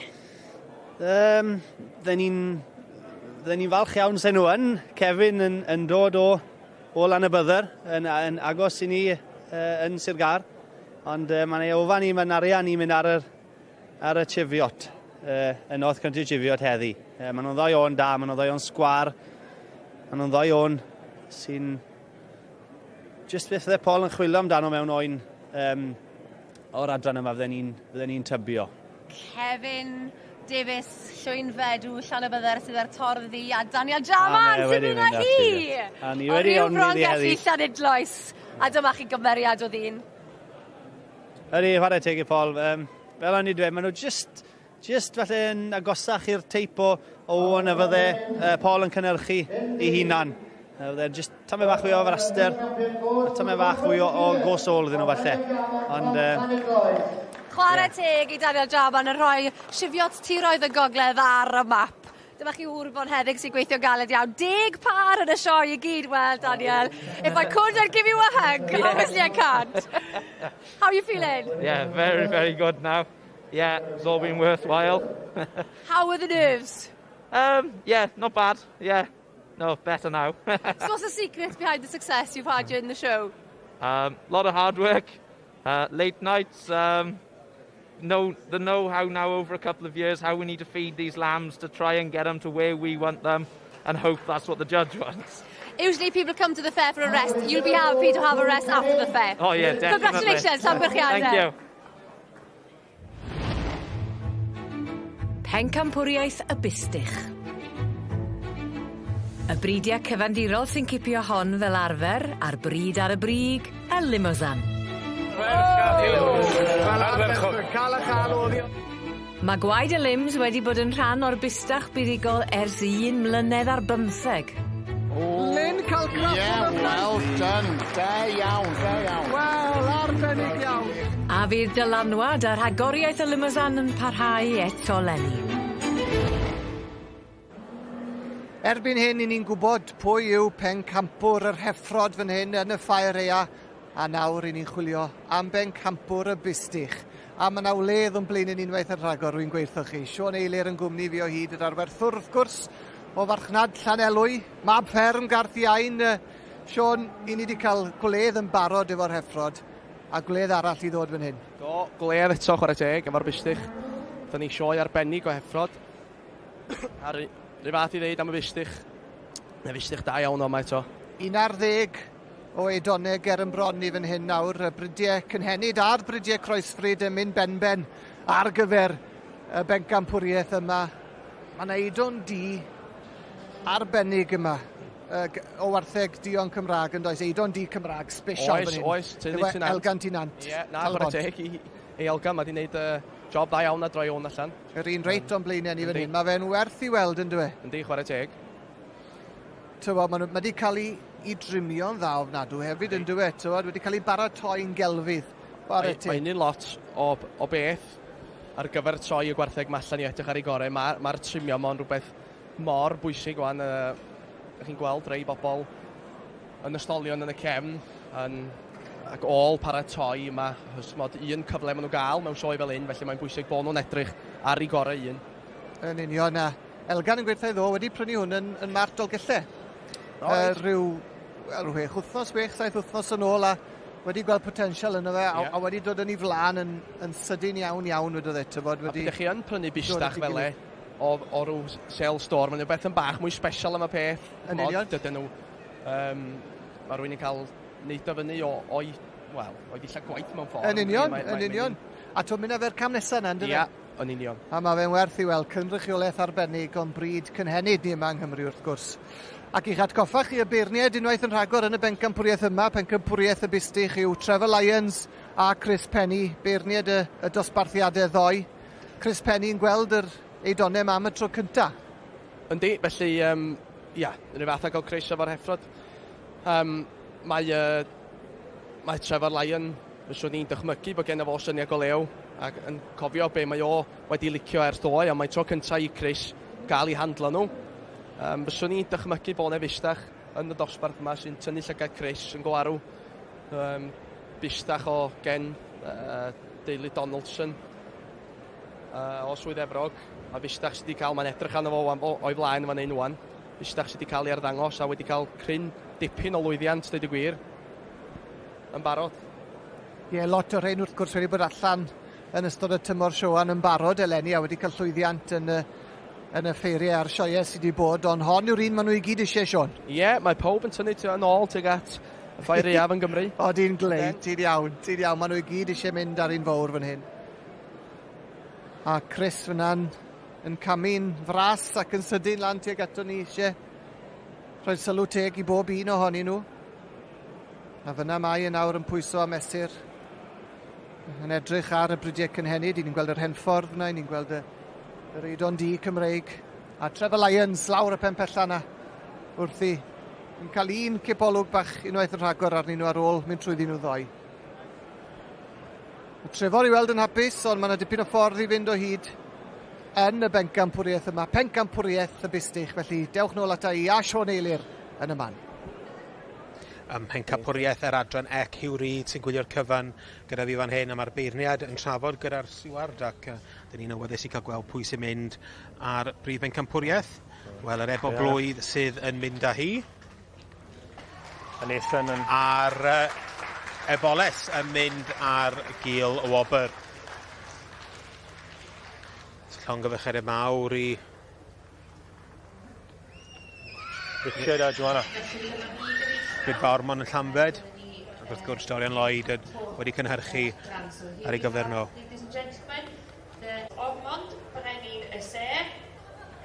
Dden ni'n falch iawn sen nhw yn. Kevin yn dod o Lanybydder, yn agos i ni yn Sir Gâr. Ond mae'n ei ofan i, mae'n arian i mynd ar y Cheviot, y North Country Cheviot heddi. Maen nhw'n ddoi o'n da, maen nhw'n ddoi o'n sgwar, maen nhw'n ddoi o'n sy'n... Just beth fydde Paul yn chwilio amdano mewn oen o'r adran yma fydden ni'n tybio. Kevin Davies, Llwynfedw, Llanybydder sydd ar torddi, a Daniel Jarman sy'n mynd â hi! A ni wedi ond iddi heddi. Llanidloes, a dyma chi gymeriad o ddyn. Ydy, chwarae teg i Paul. Fel o'n i dweud, maen nhw just falle yn agosach i'r teip o oen y fydde Paul yn cynhyrchu ei hunan. Fydde just tamed bach fwy o fraster, a tamed bach fwy o gos ôl iddyn nhw falle. Ond... Chwarae teg i Daniel Jarman yn rhoi sifiot tiroedd y gogledd ar y map. Dyma chi ŵr bonheddig sy'n gweithio galed iawn. 10 pâr yn y sioe i gyd. Well, Daniel, if I could, I'd give you a hug. Yeah. Obviously I can't. How are you feeling? Yeah, very, very good now. Yeah, it's all been worthwhile. How were the nerves? Yeah, not bad. Yeah, no, better now. So what's the secret behind the success you've had during the show? Lot of hard work, late nights, the know-how now over a couple of years, how we need to feed these lambs to try and get them to where we want them and hope that's what the judge wants. Usually people come to the fair for a rest. You'll be happy to have a rest after the fair. Oh yeah, definitely. Congratulations, llongyfarchiadau. Thank you. Pencampwriaeth y Bustych. Y bridiau cyfandirol sy'n cipio hon fel arfer, a'r brid ar y brig, y Limousin. Mae gwaed y Lims wedi bod yn rhan o'r bustach buddugol ers 1 mlynedd ar 15. Lyn cael craff Yeah, well done. Da iawn, da iawn. Wel, arbennig iawn. A fydd dylanwad a rhagoriaeth y Limousin yn parhau eto 'leni. Erbyn hyn, i ni'n gwybod pwy yw pencampwr yr heffrod fan hyn yn y ffair aeaf, a nawr i ni'n chwilio am bencampwr y bustych. A mae 'na wledd o'n blaen yn unwaith yn rhagor, rwy'n gweithio chi. Siôn Eilir yn gwmni fi o hyd yr arwerthwr, wrth gwrs, o farchnad Llanelwy, mab fferm Garth Iain. Siôn, i ni wedi cael gwledd yn barod efo'r heffrod, a gwledd arall i ddod fan hyn. Do, gwledd eto, chwarae teg, efo'r bustych. Dyna ni sioe arbennig o heffrod. A rhyw fath i ddeud am y bustych. Y bustych da iawn o yma eto. 11 o edonau ger yn bron i fan hyn nawr. Y bridiau cynhenid a'r bridiau croesfryd yn mynd benben ar gyfer y bencampwriaeth yma. Mae yna eidon du arbennig yma o wartheg duon Cymraeg yn does? Eidon du Cymraeg special Oes, fan hyn. oes, teulu Efo Tŷ Nant. Elgan Tŷ Nant. Ie, na, Talbot. chwarae teg i Elgan, mae di wneud job dda iawn a droi hwn allan. Yr un reit o'n blaenau ni fan Yndi. hyn. Mae fe'n werth i weld yn dyw e? Yndi, chwarae teg. Tywod, ma' wedi cael ei drimio'n dda ofnadw hefyd yn dyw e, tywod, wedi cael ei baratoi'n gelfydd. Chwarae Mae teg. hynny'n lot o beth ar gyfer troi y gwartheg ma allan i edrych ar ei gorau. Mae'r trimio ma'n rhywbeth mor bwysig wan. Chi'n gweld rei bobl yn ystolion yn y cefn ac ôl paratoi yma. Achos mod un cyfle maen nhw gael mewn sioe fel un, felly mae'n bwysig bod nhw'n edrych ar ei gorau un. Yn union, a Elgan yn gweithio ddo wedi prynu hwn yn Mart Dolgellau. Reit. Rhyw 6 wythnos, 6, 7 wythnos yn ôl, a wedi gweld potensial yno fe, a wedi dod yn ei flaen yn sydyn iawn iawn wedodd e, tybod, A wedi pryd chi yn prynu dod bustach at ei fel e, gilydd. o ryw sale store, mae'n rhywbeth yn bach mwy special am y peth. Yn Mod, union. Dydyn nhw, mae rhywun yn cael neud o fyny o'i, wel, o'i ddillad gwaith mewn ffordd. Yn union, yn union. A ti'n mynd â fe'r cam nesaf yna, ynddo fe? Ia, yn union. A mae fe'n werth i weld cynrychiolaeth arbennig o'n bryd cynhenid ni yma yng Nghymru wrth gwrs. Ac i'ch atgoffa chi y beirniaid unwaith yn rhagor yn y bencampwriaeth yma, pencampwriaeth y bustych yw Trevor Lyons a Chris Penny, beirniaid y dosbarthiadau ddoe. Chris Penny yn gweld yr eidonau yma am y tro cynta. Yndi, felly, ia, yr un fath â gael Chris efo'r heffrod. Mae Trevor Lyon, fyswn i'n dychmygu bod genno fo syniad go lew, ac yn cofio be mae o wedi licio ers ddoe, ond mae tro cynta i Chris gael ei handlo nhw. Fyswn i'n dychmygu bod 'na fustach yn y dosbarth yma sy'n tynnu llygad Chris yn go arw. Bustach o gen deulu Donaldson o Swydd Efrog, a fustach sydd wedi cael, mae'n edrych arno fo wan, o'i flaen yn fan hyn wan, fustach sydd wedi cael ei arddangos a wedi cael cryn dipyn o lwyddiant, dweud y gwir, yn barod. Ie, lot o rhain wrth gwrs wedi bod allan yn ystod y tymor sioan yn barod eleni a wedi cael llwyddiant yn y ffeiriau a'r sioeau sydd wedi bod, ond hon yw'r un maen nhw i gyd eisiau, Siôn. Ie, mae pawb yn tynnu yn ôl tuag at y ffair aeaf yn Gymru. O, di'n glei, ti'n iawn, ti'n iawn. Maen nhw i gyd eisiau mynd ar un fawr fan hyn. A Chris fyna'n yn camu'n fras ac yn sydyn lan tuag ato ni eisiau rhoi sylw teg i bob un ohonyn nhw. A fyna mae yn awr yn pwyso a mesur, yn edrych ar y bridiau cynhenid. Ni'n gweld yr Henffordd yna, ni'n gweld yr Eidon Du Cymreig. A Trevor Lyons lawr y pen pella yna wrthi. Yn cael un cipolwg bach unwaith yn rhagor arnyn nhw ar ôl mynd trwyddyn nhw ddoe. Mae Trefor i weld yn hapus, ond mae yna dipyn o ffordd i fynd o hyd yn y bencampwriaeth yma. Pencampwriaeth y Bustych, felly dewch nôl ata i a Siôn Eilir yn y man. Ym mhencampwriaeth yr adran ec, Huw Reid sy'n gwylio'r cyfan gyda fi fan hyn, a mae'r beirniad yn trafod gyda'r siward, ac dyn ni'n awyddus i cael gweld pwy sy'n mynd ar brif bencampwriaeth. Wel, yr ebo blwydd sydd yn mynd â hi. A Nathan yn... A'r eboles yn mynd ar gil y wobr. Llongyfarchiadau mawr i Richard a Joanna. Brid Ormond yn Llambed. Ac wrth gwrs Dorian Lloyd yn wedi cynhyrchu ar ei gyfer nhw. Ladies and gentlemen, the Ormond Brenin y Sêr,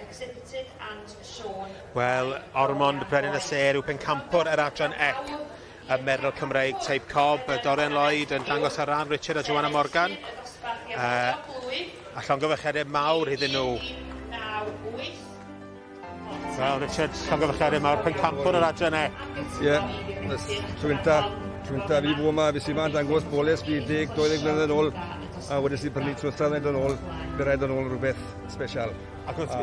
exhibited and shown. Wel, Ormond Brenin y Sêr yw pencampwr yr adran ec y Merlod Cymreig Teip Cob. Dorian Lloyd yn dangos ar ran Richard a Joanna Morgan. A llongyfarchiadau mawr iddyn nhw. Wel, Richard, llongyfarchiadau mawr, pencampwr yr adran ec. Ie, tro gynta fi fod yma, fi sy'n yma'n dangos boles fi 10, 20 blynedd yn ôl, a wedi sy'n prynu trwy yn ôl, fe rhaid yn ôl rhywbeth special. Ac wrth...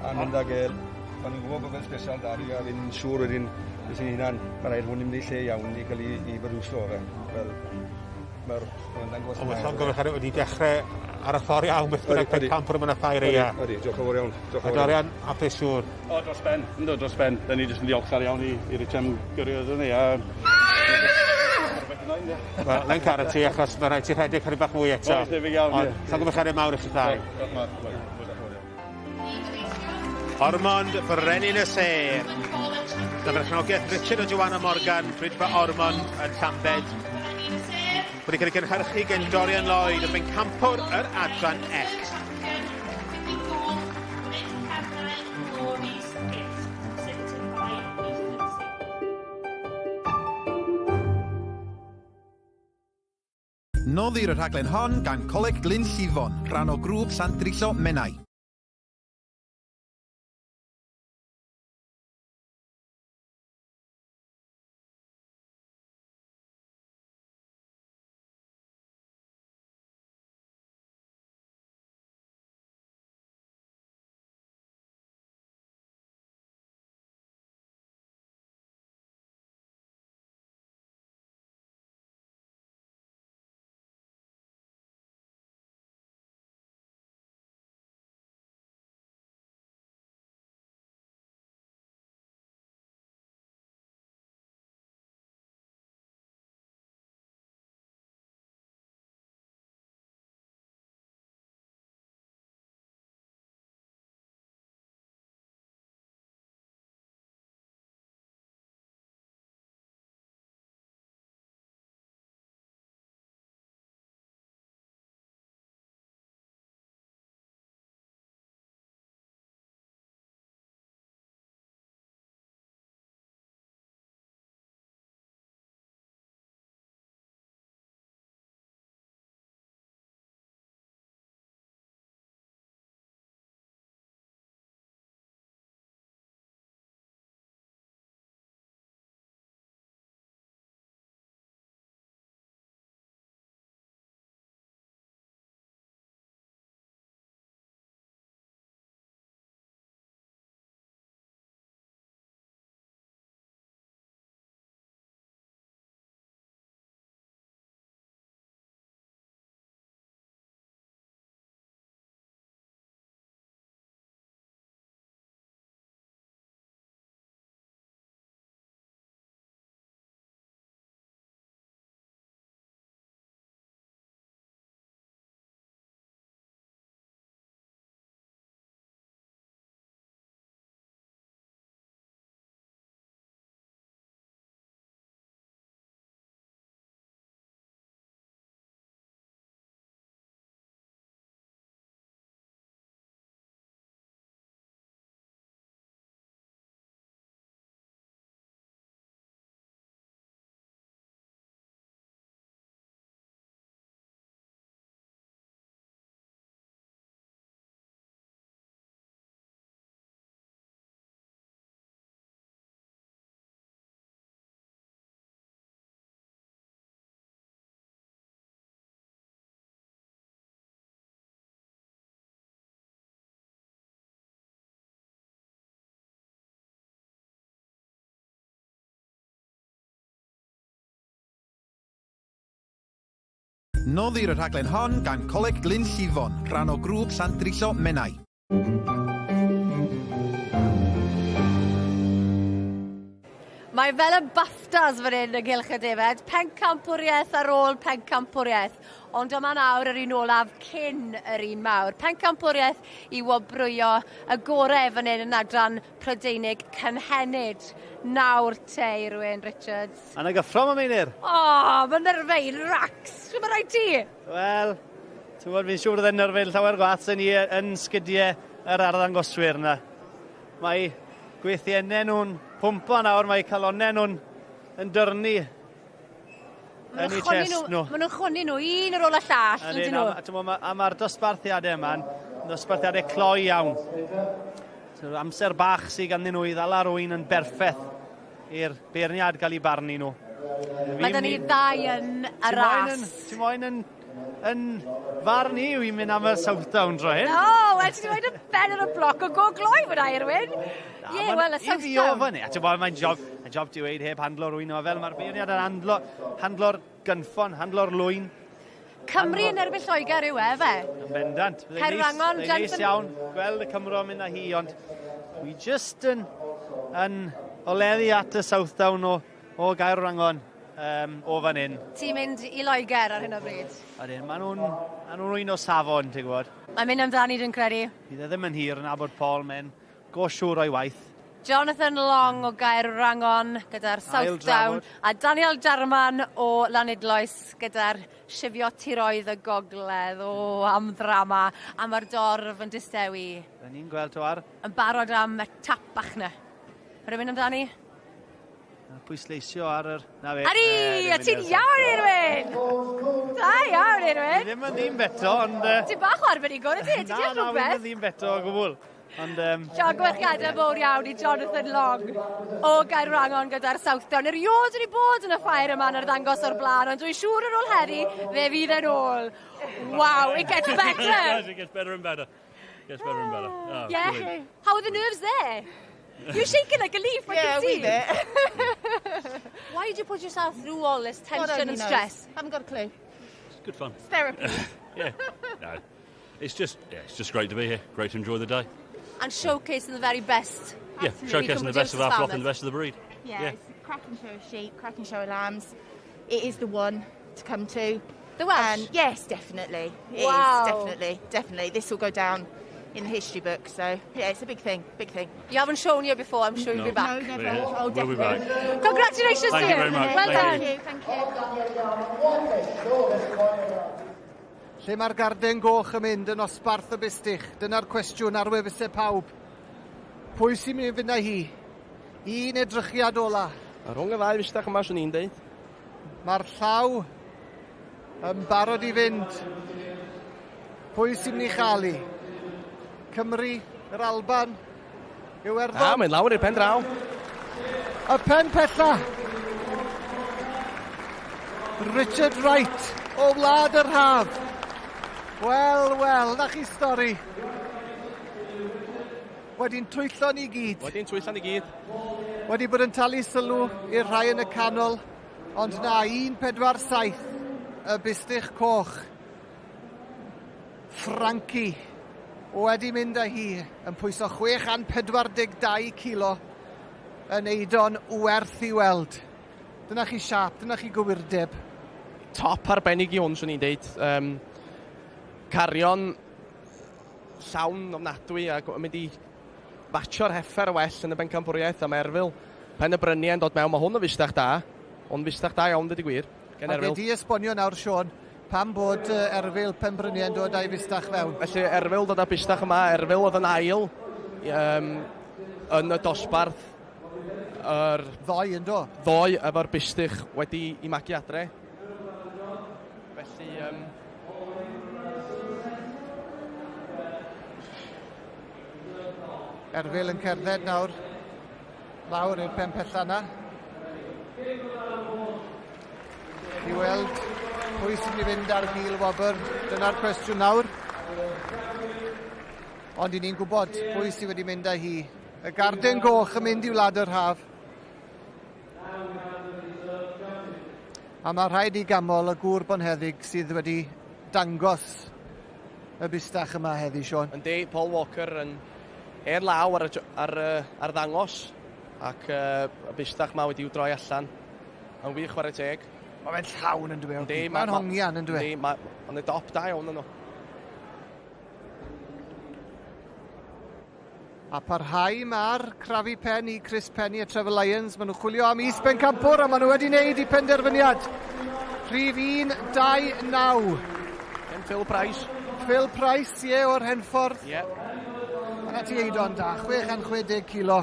A mynd ag el, o'n i'n gwybod bod fe'n special da fi, a fi'n siŵr wedyn, fi sy'n hunan, mae rhaid hwn i mynd i lle iawn i gael i produso fe. Fel, mae'r dangos... Ond mae llongyfarchiadau wedi dechrau ar y ffordd iawn, beth bynnag pencampwr yma yn y ffair eia. Ydy, diolch yn fawr iawn. A Dorian, hapus siŵr? O, dros ben, ynddo, dros ben. Da ni jyst yn ddiolchgar iawn i Richard am gyrru iddyn ni. Wel, na'n caru ti, achos mae rhaid ti rhedeg chydig bach mwy eto. Oes, debyg iawn, ie. Llongyfarchiadau mawr i chi ddau. Ormond Brenin y Sêr. Dyma Richard a Joanna Morgan, Bridfa Ormond yn Llambed. Wedi cael ei gynhyrchu gen Dorian Lloyd yn bencampwr yr adran ec. Noddir y rhaglen hon gan Coleg Glyn Llifon, rhan o grŵp Llandrillo Menai. Noddir y rhaglen hon gan Coleg Glyn Llifon, rhan o grŵp Llandrillo Menai. Mae fel y BAFTAs fan hyn ynghylch y defaid, pencampwriaeth ar ôl pencampwriaeth. Ond dyma nawr yr un olaf cyn yr un mawr. Pencampwriaeth i wobrwyo y gorau fan hyn yn adran Prydeinig cynhenid. Nawr te, Irwyn Richards. A na gyffro ma Meinir. O, mae nyrfeu racs. Shwt mae rhaid ti? Wel, ti'n gwybod, fi'n siŵr oedd e'n nyrfeu llawer gwath sy'n ni yn sgidiau yr arddangoswyr yna. Mae gweithiennau nhw'n pwmpo nawr, mae calonnau nhw'n yn dyrnu yn eu chest nhw. Maen nhw'n chwynnu nhw un ar ôl y llall, yn dyn nhw? A mae'r dosbarthiadau yma'n dosbarthiadau cloi iawn. So, amser bach sydd ganddyn nhw i ddala rwy'n yn berffaith i'r beirniad gael ei barnu nhw. Mae da ni ddau yn y ras. Ti moyn yn yn farn i yw i'n mynd am y Southdown dro hyn. O, oh, wel, ti wedi rhoi dy ben ar y bloc o go gloi fyna, Erwin. Ie, yeah, wel, y Southdown. I fi o fyny. A ti'n bod, mae'n job, mae'n job di weid heb handlo rwy'n yma fel mae'r beirniad yn handlo, handlo'r gynffon, handlo'r lwyn. Cymru yn erbyn Lloegr yw e, fe? Yn bendant. Caerwrangon, Jensen... Neis iawn gweld y Cymro mynd â hi, ond wi just yn, yn oleddu at y Southdown o, o Gaerwrangon um, o fan hyn. Ti'n mynd i Loegr ar hyn o bryd? Ydyn, maen nhw'n ma nhw un o safon, ti'n gwybod. Mae'n mynd amdani, dwi'n credu. Bydd e ddim yn hir yn abod Paul, mae'n go siŵr o'i waith. Jonathan Long o Gaerwrangon gyda'r Southdown a Daniel Jarman o Lanidloes gyda'r Shifio Tiroedd y Gogledd. O, am ddrama. A mae'r dorf yn distewi. Da ni'n gweld to ar. Yn barod am y tap bach na. Rwy'n mynd amdani? Pwysleisio ar yr... Na fe. Ari, a ti'n iawn, Irwyn! Da iawn, Irwyn! Ddim yn ddim beto, ond... Ti'n bach o arbenigwr, ydy? Ti'n deall rhywbeth? Na, na, ddim yn ddim beto o gwbl. Ond... Llongyfarchiadau mowr iawn i Jonathan Long o Gaerwrangon gyda'r Southdown. Erioed wedi bod yn y ffair yma yn arddangos o'r blaen, ond dwi'n siŵr ar ôl heddi, fe fydd e'n ôl. Wow, it gets better! It gets better and better. It gets better and better. Oh, yeah. Brilliant. How are the nerves there? You're shaking like a leaf, I yeah, can see. wee bit. Why did you put yourself through all this God tension only and knows. stress? Haven't got a clue. It's good fun. It's therapy. Yeah. No. It's just, yeah, it's just great to be here. Great to enjoy the day. And showcasing the very best. Yeah, Absolutely. showcasing the best of our flock and the best of the breed. Yeah, it's a cracking show of sheep, cracking show of lambs. It is the one to come to. The Welsh? And yes, definitely. It is, Wow. definitely, definitely. This will go down in the history book. So, yeah, it's a big thing, big thing. You haven't shown here before, I'm sure you'll be back. No, never. Yeah, Oh, we'll be definitely. back. Congratulations Thank to you very much. Well Thank done. you. Thank you. Lle mae'r garden goch yn mynd yn osbarth y bustych? Dyna'r cwestiwn ar wefusau pawb. Pwy sy'n mynd i fynd â hi? Un edrychiad ola. A rhwng y ddau fustach yma, swn i'n deud. Mae'r llaw yn barod i fynd. Pwy sy'n mynd i chael hi? Cymru, yr Alban, Iwerddon. A, mae'n lawr i'r pen draw. Y pen pella. Richard Wright o Wlad yr Haf. Wel, wel, na chi stori. Wedi'n twyllo ni gyd. Wedi'n twyllo ni gyd. Wedi bod yn talu sylw i'r rhai yn y canol, ond na, 1.47 y bustych coch. Frankie wedi mynd â hi yn pwyso 642 kilo yn eidon werth i weld. Dyna chi siap, dyna chi gywirdeb. Top arbennig i hwn, swn i'n deud. Carion llawn ofnadwy ac yn mynd i fatio'r heffer well yn y bencampwriaeth am Erfil. Pen y bryniau yn dod mewn, mae hwn yn fustach da, ond fustach da iawn, dweud y gwir. Gen A Erfil. gei di esbonio nawr, Siôn, pam bod Erfil Penbryniau yn dod â'i fustach fewn? Felly Erfil dod â bustach yma, Erfil oedd yn ail yn y dosbarth yr... Ddoe yn do? Ddoe efo'r bustych wedi i magu adre. Felly... Erfil yn cerdded nawr, lawr i'r pen pella yna. I weld pwy sy'n mynd i fynd ar gil wobr, dyna'r cwestiwn nawr. Ond i ni'n gwybod pwy sydd wedi mynd â hi. Y garden goch yn mynd i Wlad yr Haf. A mae rhaid i ganmol y gŵr bonheddig sydd wedi dangos y bustach yma heddi, Sean. Yndi, Paul Walker yn er law ar, y, ar, ar ddangos ac y bustach ma wedi'w droi allan. Yn wych chwarae teg. Mae fe'n llawn yn dweud. Yndi, mae'n hongian yn dweud. Yndi, mae'n dop da iawn yno. A parhau mae'r crafu pen i Chris Penny a Trevor Lyons. Maen nhw'n chwilio am is bencampwr a maen nhw wedi wneud i penderfyniad. Rhif 1, 2, 9. Gen Phil Price. Phil Price, ie, o'r Henffordd. Ie. Yeah. Yna ti Eidon da, 660 kilo.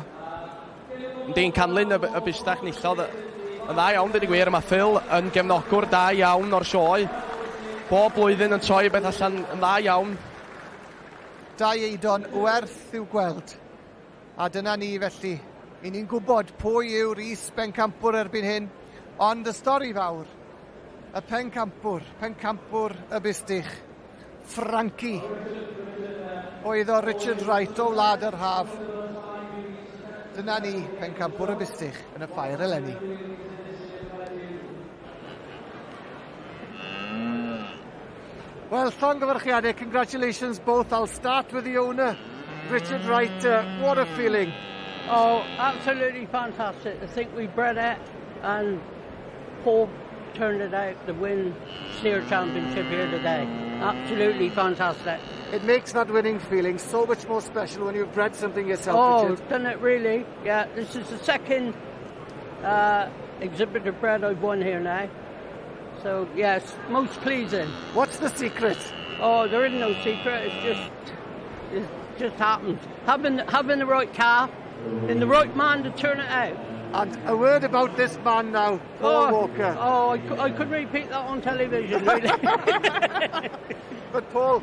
Ynddi'n canlyn y, y bustach nillodd yn dda iawn, dweud y gwir. Mae Phil yn gefnogwr da iawn o'r sioe. Bob blwyddyn yn troi beth allan yn dda iawn. Dau Eidon werth i'w gweld. A dyna ni felly. I ni'n gwybod pwy yw'r is bencampwr erbyn hyn, ond y stori fawr, y pencampwr, pencampwr y bustych, Frankie, oedd o Richard Wright o Wlad yr Haf. Dyna ni, pencampwr y bustych yn y ffair eleni. Well, llongyfarchiadau, congratulations both. I'll start with the owner, Richard Wright. What a feeling. Oh, absolutely fantastic. I think we bred it and Paul turned it out to win Steer Championship here today. Absolutely fantastic. It makes that winning feeling so much more special when you've bred something yourself, Oh, Richard. doesn't it really? Yeah, this is the second exhibitor bred I've won here now. So, yes, most pleasing. What's the secret? Oh, there isn't no secret. It just happens. Having the right calf and the right man to turn it out. And a word about this man now, Paul Walker. Oh, I couldn't repeat that on television, really. But Paul,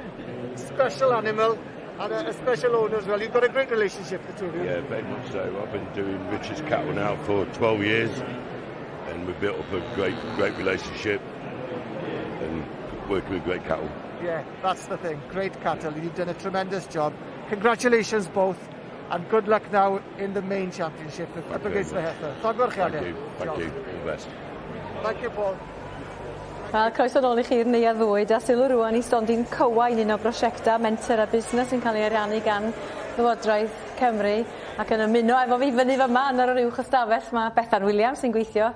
special animal and a special owner as well. You've got a great relationship, the two of you. Yeah, very much so. I've been doing Richard's cattle now for 12 years, and we've built up a great, great relationship and working with great cattle. Yeah, that's the thing. Great cattle. You've done a tremendous job. Congratulations both, and good luck now in the main championship up against the heifer. Thank you. Thank you. All the best. Thank you, Paul. Wel, croeso nôl i chi'r Neuadd Fwyd a sylw rŵan i stondin Cywain, un o brosiecta menter a busnes sy'n cael ei ariannu gan Lywodraeth Cymru ac yn ymuno efo fi fyny fyma yn yr uwch ystafell mae Bethan Williams sy'n gweithio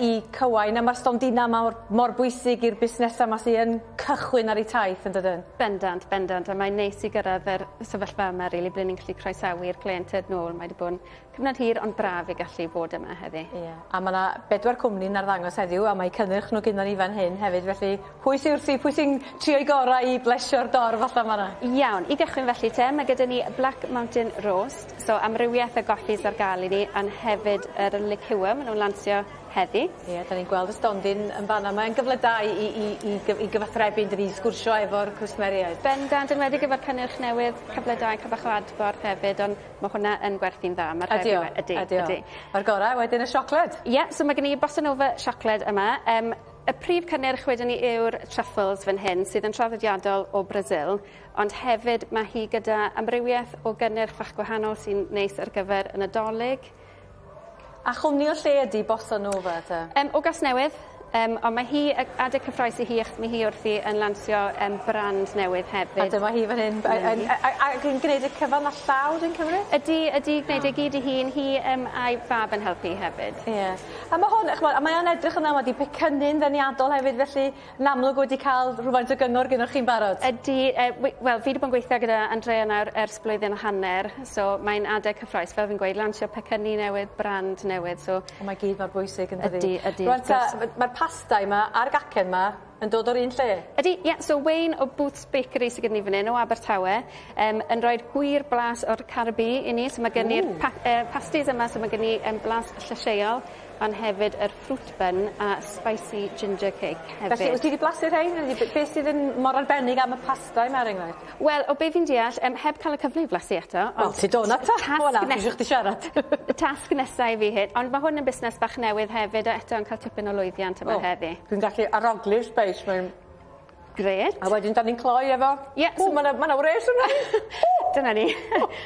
i Cywain a mae'r stondina mor, mor bwysig i'r busnesau yma sy'n yn cychwyn ar eu taith yn dydyn? Bendant, bendant, a mae'n neis i gyrraedd yr sefyllfa yma, rili, ble ni'n gallu croesawu'r cleientiaid nôl. Mae wedi bod yn cyfnod hir ond braf i gallu bod yma heddi. Ie, a mae yna 4 cwmni'n arddangos heddiw a mae cynnyrch nhw gyda ni fan hyn hefyd, felly pwy sy'n wrthi, pwy sy'n trio'i gorau i blesio'r dorf allan fan'na? Iawn, i gychwyn felly te, mae gyda ni Black Mountain Roast, so amrywiaeth o goffis ar gael i ni, ond hefyd yr liqueur, maen nhw'n lansio heddi. Ie, da ni'n gweld y stondin yn fan'na. Mae'n gyfle da i gyfathrebu yn dydi, i sgwrsio efo'r cwsmeriaid. Bendant, yn enwedig efo'r cynnyrch newydd, cyfle da i cael bach o adborth hefyd, ond mae hwnna yn gwerthu'n dda. Mae'r Ydi o, ydi, ydi o. ydi. Mae'r gorau wedyn y siocled. Ie, so mae gen i Bossa Nova siocled yma. Y prif cynnyrch wedyn ni yw'r truffles fan hyn, sydd yn traddodiadol o Brazil, ond hefyd mae hi gyda amrywiaeth o gynnyrch fach gwahanol sy'n neis ar gyfer y Nadolig. A chwmni o lle ydi Bossa Nova te? O Gasnewydd, ond mae hi, adeg cyffrous i hi, achos mae hi wrthi yn lansio brand newydd hefyd. A dyma hi fan hyn, ac yn gwneud y cyfan â llaw, dwi'n cymryd? Ydy, ydy, gwneud e gyd ei hun, hi a'i fab yn helpu hefyd. Ie. A mae hwn, ch'mod, a mae o'n edrych yn dda, wedi pecynnu'n ddeniadol hefyd, felly yn amlwg wedi cael rhywfaint o gyngor gynnwch chi'n barod. Ydy, wel, fi wedi bod yn gweithio gyda Andrea nawr ers blwyddyn a hanner, so mae'n adeg cyffrous, fel fi'n gweud, lansio pecynnu newydd, brand newydd, so... Ond mae gyd mor bwysig yn dydi? Ydy, ydy. Rwan ta, mae'r pastai yma a'r gacen yma yn dod o'r un lle? Ydy, ie. Yeah, so Wayne o Booths Bakery sydd gyda ni fan hyn, o Abertawe, yn rhoi gwir blas o'r Caribî i ni. So mae gen i'r pasties yma, so mae gen i blas llysieuol, ond hefyd yr fruit bun a spicy ginger cake hefyd. Felly, wyt ti wedi blasu rhain? Beth sydd yn mor arbennig am y pastai yma, er enghraifft? Wel, o be fi'n deall, heb cael y cyfle i blasu eto. Wel, ti do na ta. O, na, dwi eisiau chdi siarad. Tasg nesaf i fi hyn, ond mae hwn yn busnes bach newydd hefyd, a eto yn cael tipyn o lwyddiant yma heddi. Dwi'n gallu arogli'r spice, mae'n... Grêt. A wedyn, da ni'n cloi efo... Ie. O, mae 'na wres yna. Dyna ni.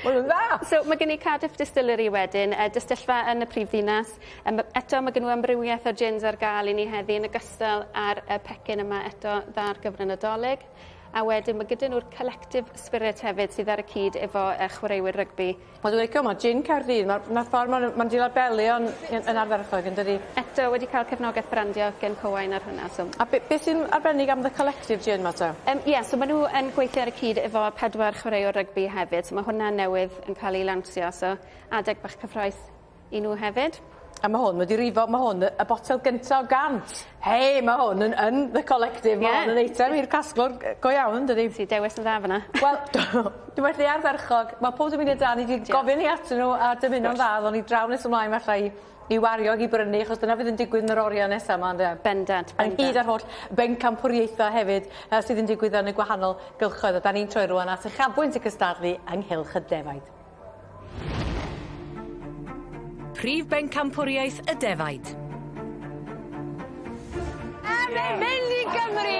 Ma' nw'n dda! So ma' gen i Cardiff Distillery wedyn distyllfa yn y prifddinas. Yym eto ma' gyn nhw amrywieth o gins ar ga'l i ni heddi yn ogystal â'r y pecyn yma eto dda ar gyfer y Nadolig. A wedyn ma' gyda nw'r Collective Spirit hefyd sydd ar y cyd efo chwaraewyr rygbi. Wel dwi licio ma' gin Caerdydd ma'r ma'r ffor ma' n'w ma'n 'di labelu o'n yn yn ardderchog yndydi? Eto wedi ca'l cefnogeth brandio gen Cywain ar hwnna so. A be' beth sy'n arbennig am the Collective gin 'ma 'te? Yym ie so ma' n'w yn gweithio ar y cyd efo pedwar chwaraewr rygbi hefyd so ma' hwnna newydd yn ca'l 'i lawnsio so adeg bach cyffrous i nhw hefyd. A ma' hwn wedi rifo ma' hwn y botel gynta o gant. Hei ma' hwn yn yn the collective ma' hwn yn eitem i'r casglwr go iawn yndydi? Ti dewis yn dda fan 'na. Wel dwi methu ardderchog ma' pob dim wedi da ni 'di gofyn i atyn n'w a dymuno'n dda ddown ni draw nes ymlaen falla i i wario ag i brynu achos dyna fydd yn digwydd yn yr oria nesa 'ma ynde? Bendant bendant. Ynghyd â'r holl bencampwriaetha hefyd sydd yn digwydd yn y gwahanol gylchoedd a 'dan ni'n troi rŵan at uchafbwynt y cystadlu ynghylch y defaid. Prif bencampwriaeth y defaid. A mae'n mynd i Gymru!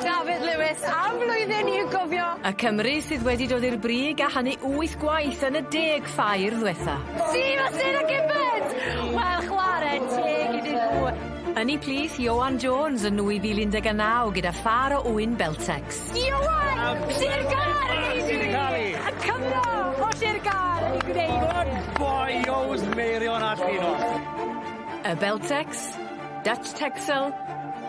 Dafydd Lewis am flwyddyn i'w gofio. Y Cymry sydd wedi dod i'r brig a hynny wyth gwaith yn y deg ffair ddwetha. Steve a Sarah Gibbons! Wel chware teg iddyn nhw. Yn 'u plith Ioan Jones yn 2019 gyda phâr o ŵyn Beltex. Ioan! Sir Gâr yn ei wneud! Y Cymro o Sir Gâr yn ei gwneud! Good boy, Yws Meirion a Llinos. Y Beltex, Dutch Texel,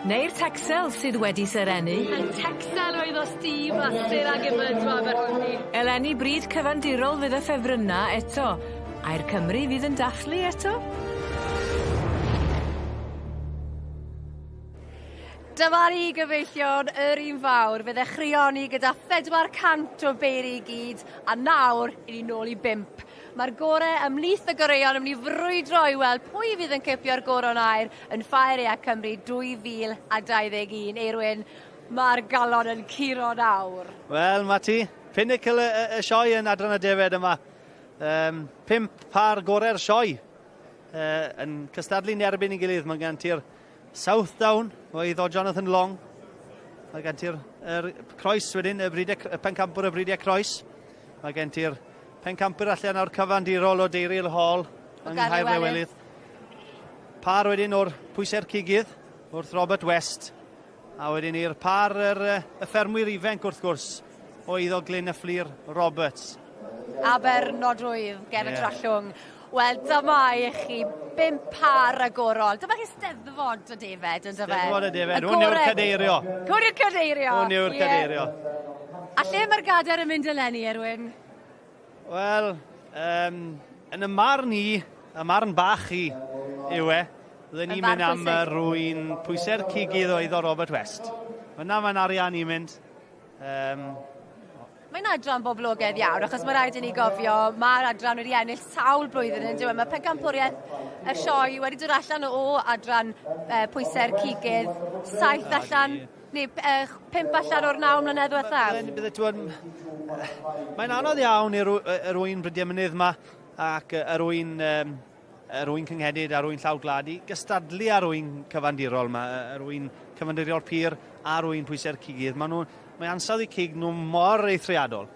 neu'r Texel sydd wedi serennu. Y Texel oedd o Steve a Sarah Gibbons o Aberhonddu. Eleni bryd cyfandirol fydd y ffefrynna eto. Ai'r Cymry fydd yn dathlu eto? Dyma ni gyfeillion, yr un fawr. Fe ddechreuon ni gyda 400 o beiri i gyd, a nawr i ni nôl i bump. Mae'r gore ymhlith y goreuon yn mynd i frwydro i weld pwy fydd yn cipio'r goron aur yn Ffair Aeaf Cymru 2021. Eirwyn, mae'r galon yn curo nawr. Wel, ma ti. Pinnacle y, y, y sioe yn adran y defed yma. Um, pump par gore'r sioe yn cystadlu'n erbyn ei gilydd. Mae gen ti'r Southdown, o eiddo Jonathan Long. Mae gen ti'r er croes wedyn, y, bridiau, y pencampwr y bridiau croes. Mae gen ti'r pencampwr allan o'r cyfandirol o Deiril Hall yng Nghaerlewelydd. Par wedyn o'r pwysau'r cigydd wrth Robert West. A wedyn i'r par yr, y ffermwyr ifanc wrth gwrs o eiddo Glyn y Fflur Roberts. Aber nodwydd ger y yeah. Trallwng. Wel, dyma i chi bump par ragorol. Dyma chi steddfod y defed, yn dyfe? Steddfod y defed. Hwn yw'r cadeirio. Hwn yw'r cadeirio. Hwn yw'r cadeirio. A lle mae'r gadair yn mynd eleni, Erwin? Wel, um, yn y marn i, y marn bach i, yw e. Bydden ni'n mynd am rwy'n pwysau'r cigydd o eiddo Robert West. Fyna mae'n arian i'n mynd. Um, Mae'n adran boblogaidd iawn, achos mae rhaid i ni gofio, mae'r adran wedi ennill sawl blwyddyn yn diwedd. Mae pencampwriaeth y sioe wedi dod allan o adran pwysau'r cigydd, saith allan, neu pump allan o'r naw mlynedd ddiwethaf. Mae'n anodd iawn i'r ŵyn brydiau mynydd yma ac yr ŵyn um, yr ŵyn cynghedid a'r ŵyn llaw gwlad i gystadlu â'r ŵyn cyfandirol yma, yr ŵyn cyfandirol pur a'r ŵyn pwysau'r cigydd. Maen nhw, mae ansawdd eu cig nhw mor eithriadol.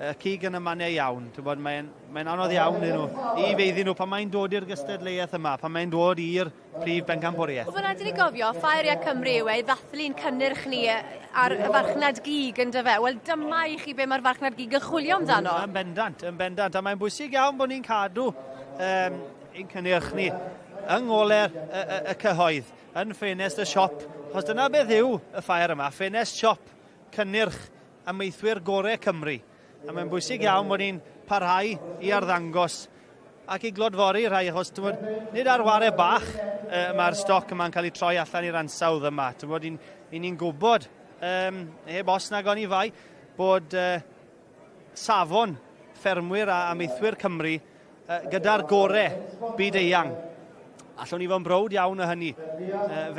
Y cig yn y mannau iawn, ti'n bod, mae'n mae anodd iawn iddyn nhw, i feiddi nhw pan mae'n dod i'r gystadleuaeth yma, pan mae'n dod i'r prif bencampwriaeth. Wel, mae'n rhaid i ni gofio, Ffair Iâ Cymru yw e, i ddathlu'n cynnyrch ni ar y farchnad gig, yn dyfe? Wel, dyma i chi be mae'r farchnad gig yn chwilio amdano. Yn bendant, yn bendant, a mae'n bwysig iawn bod ni'n cadw um, ein cynnyrch ni yng ngole'r y, y, y cyhoedd, yn ffenest y siop, achos dyna beth yw y ffair yma, ffenest siop cynnyrch amaethwyr gorau Cymru. A mae'n bwysig iawn bod ni'n parhau i arddangos ac i glodfori rhai, achos tywod, nid ar ware bach mae'r stoc yma'n cael ei troi allan i'r ansawdd yma. Tywod, i ni'n gwybod, um, heb os nag oni fai, bod safon ffermwyr a amaethwyr Cymru gyda'r gore byd eang. Allwn ni fod yn browd iawn o hynny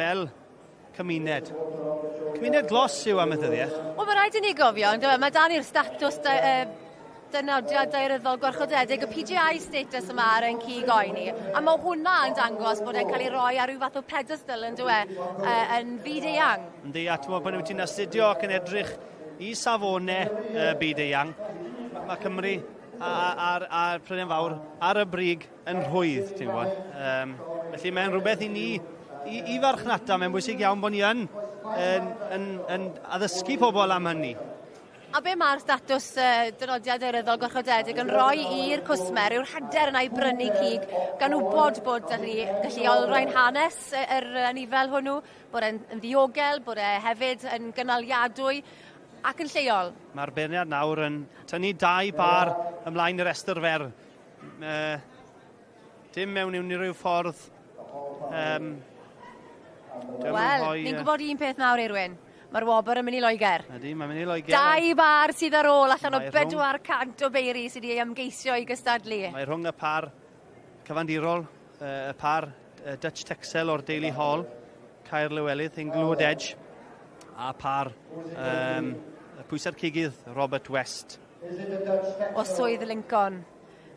fel cymuned. Cymuned glos yw amaethyddiaeth. Wel, mae rhaid i ni gofio, on'd yw e, mae 'da ni'r statws dynodiad daearyddol gwarchodedig, y PGI status yma ar ein cig oen ni, a mae hwnna yn dangos bod e'n cael ei roi ar ryw fath o pedestal, yn dyw e, yn fyd eang. Yndi, a ti'n pan wyt ti'n astudio ac yn edrych i safonau byd eang, ma Cymru a'r a, a Prydain Fawr ar y brig yn rhwydd, ti'n gwybod. Um, felly mae'n rhywbeth i ni, i, i farchnata, mae'n bwysig iawn bod ni yn, yn, yn, yn addysgu pobl am hynny. A be mae'r statws uh, dynodiad daearyddol gwarchodedig yn rhoi i'r cwsmer yw'r hyder yna i brynu cig gan wybod bod dyn ni gallu olrhain hanes yr anifel hwnnw, bod e'n ddiogel, bod e hefyd yn gynaliadwy ac yn lleol. Mae'r beirniad nawr yn tynnu dau bar ymlaen i'r restr fer. Dim mewn unrhyw ffordd. Um, Wel, ni'n gwybod un peth nawr, Eirwyn. Mae'r wobr yn mynd i Loegr. Ydy, mae'n mynd i Loegr. Dau bar sydd ar ôl allan o 400 o beiri sydd wedi ei ymgeisio i gystadlu. Mae rhwng y par cyfandirol, y par Dutch Texel o'r Daily Hall, Caer Lywelydd, Inglewood Edge, a par um, y pwysau'r cigydd Robert West. O swydd Lincoln.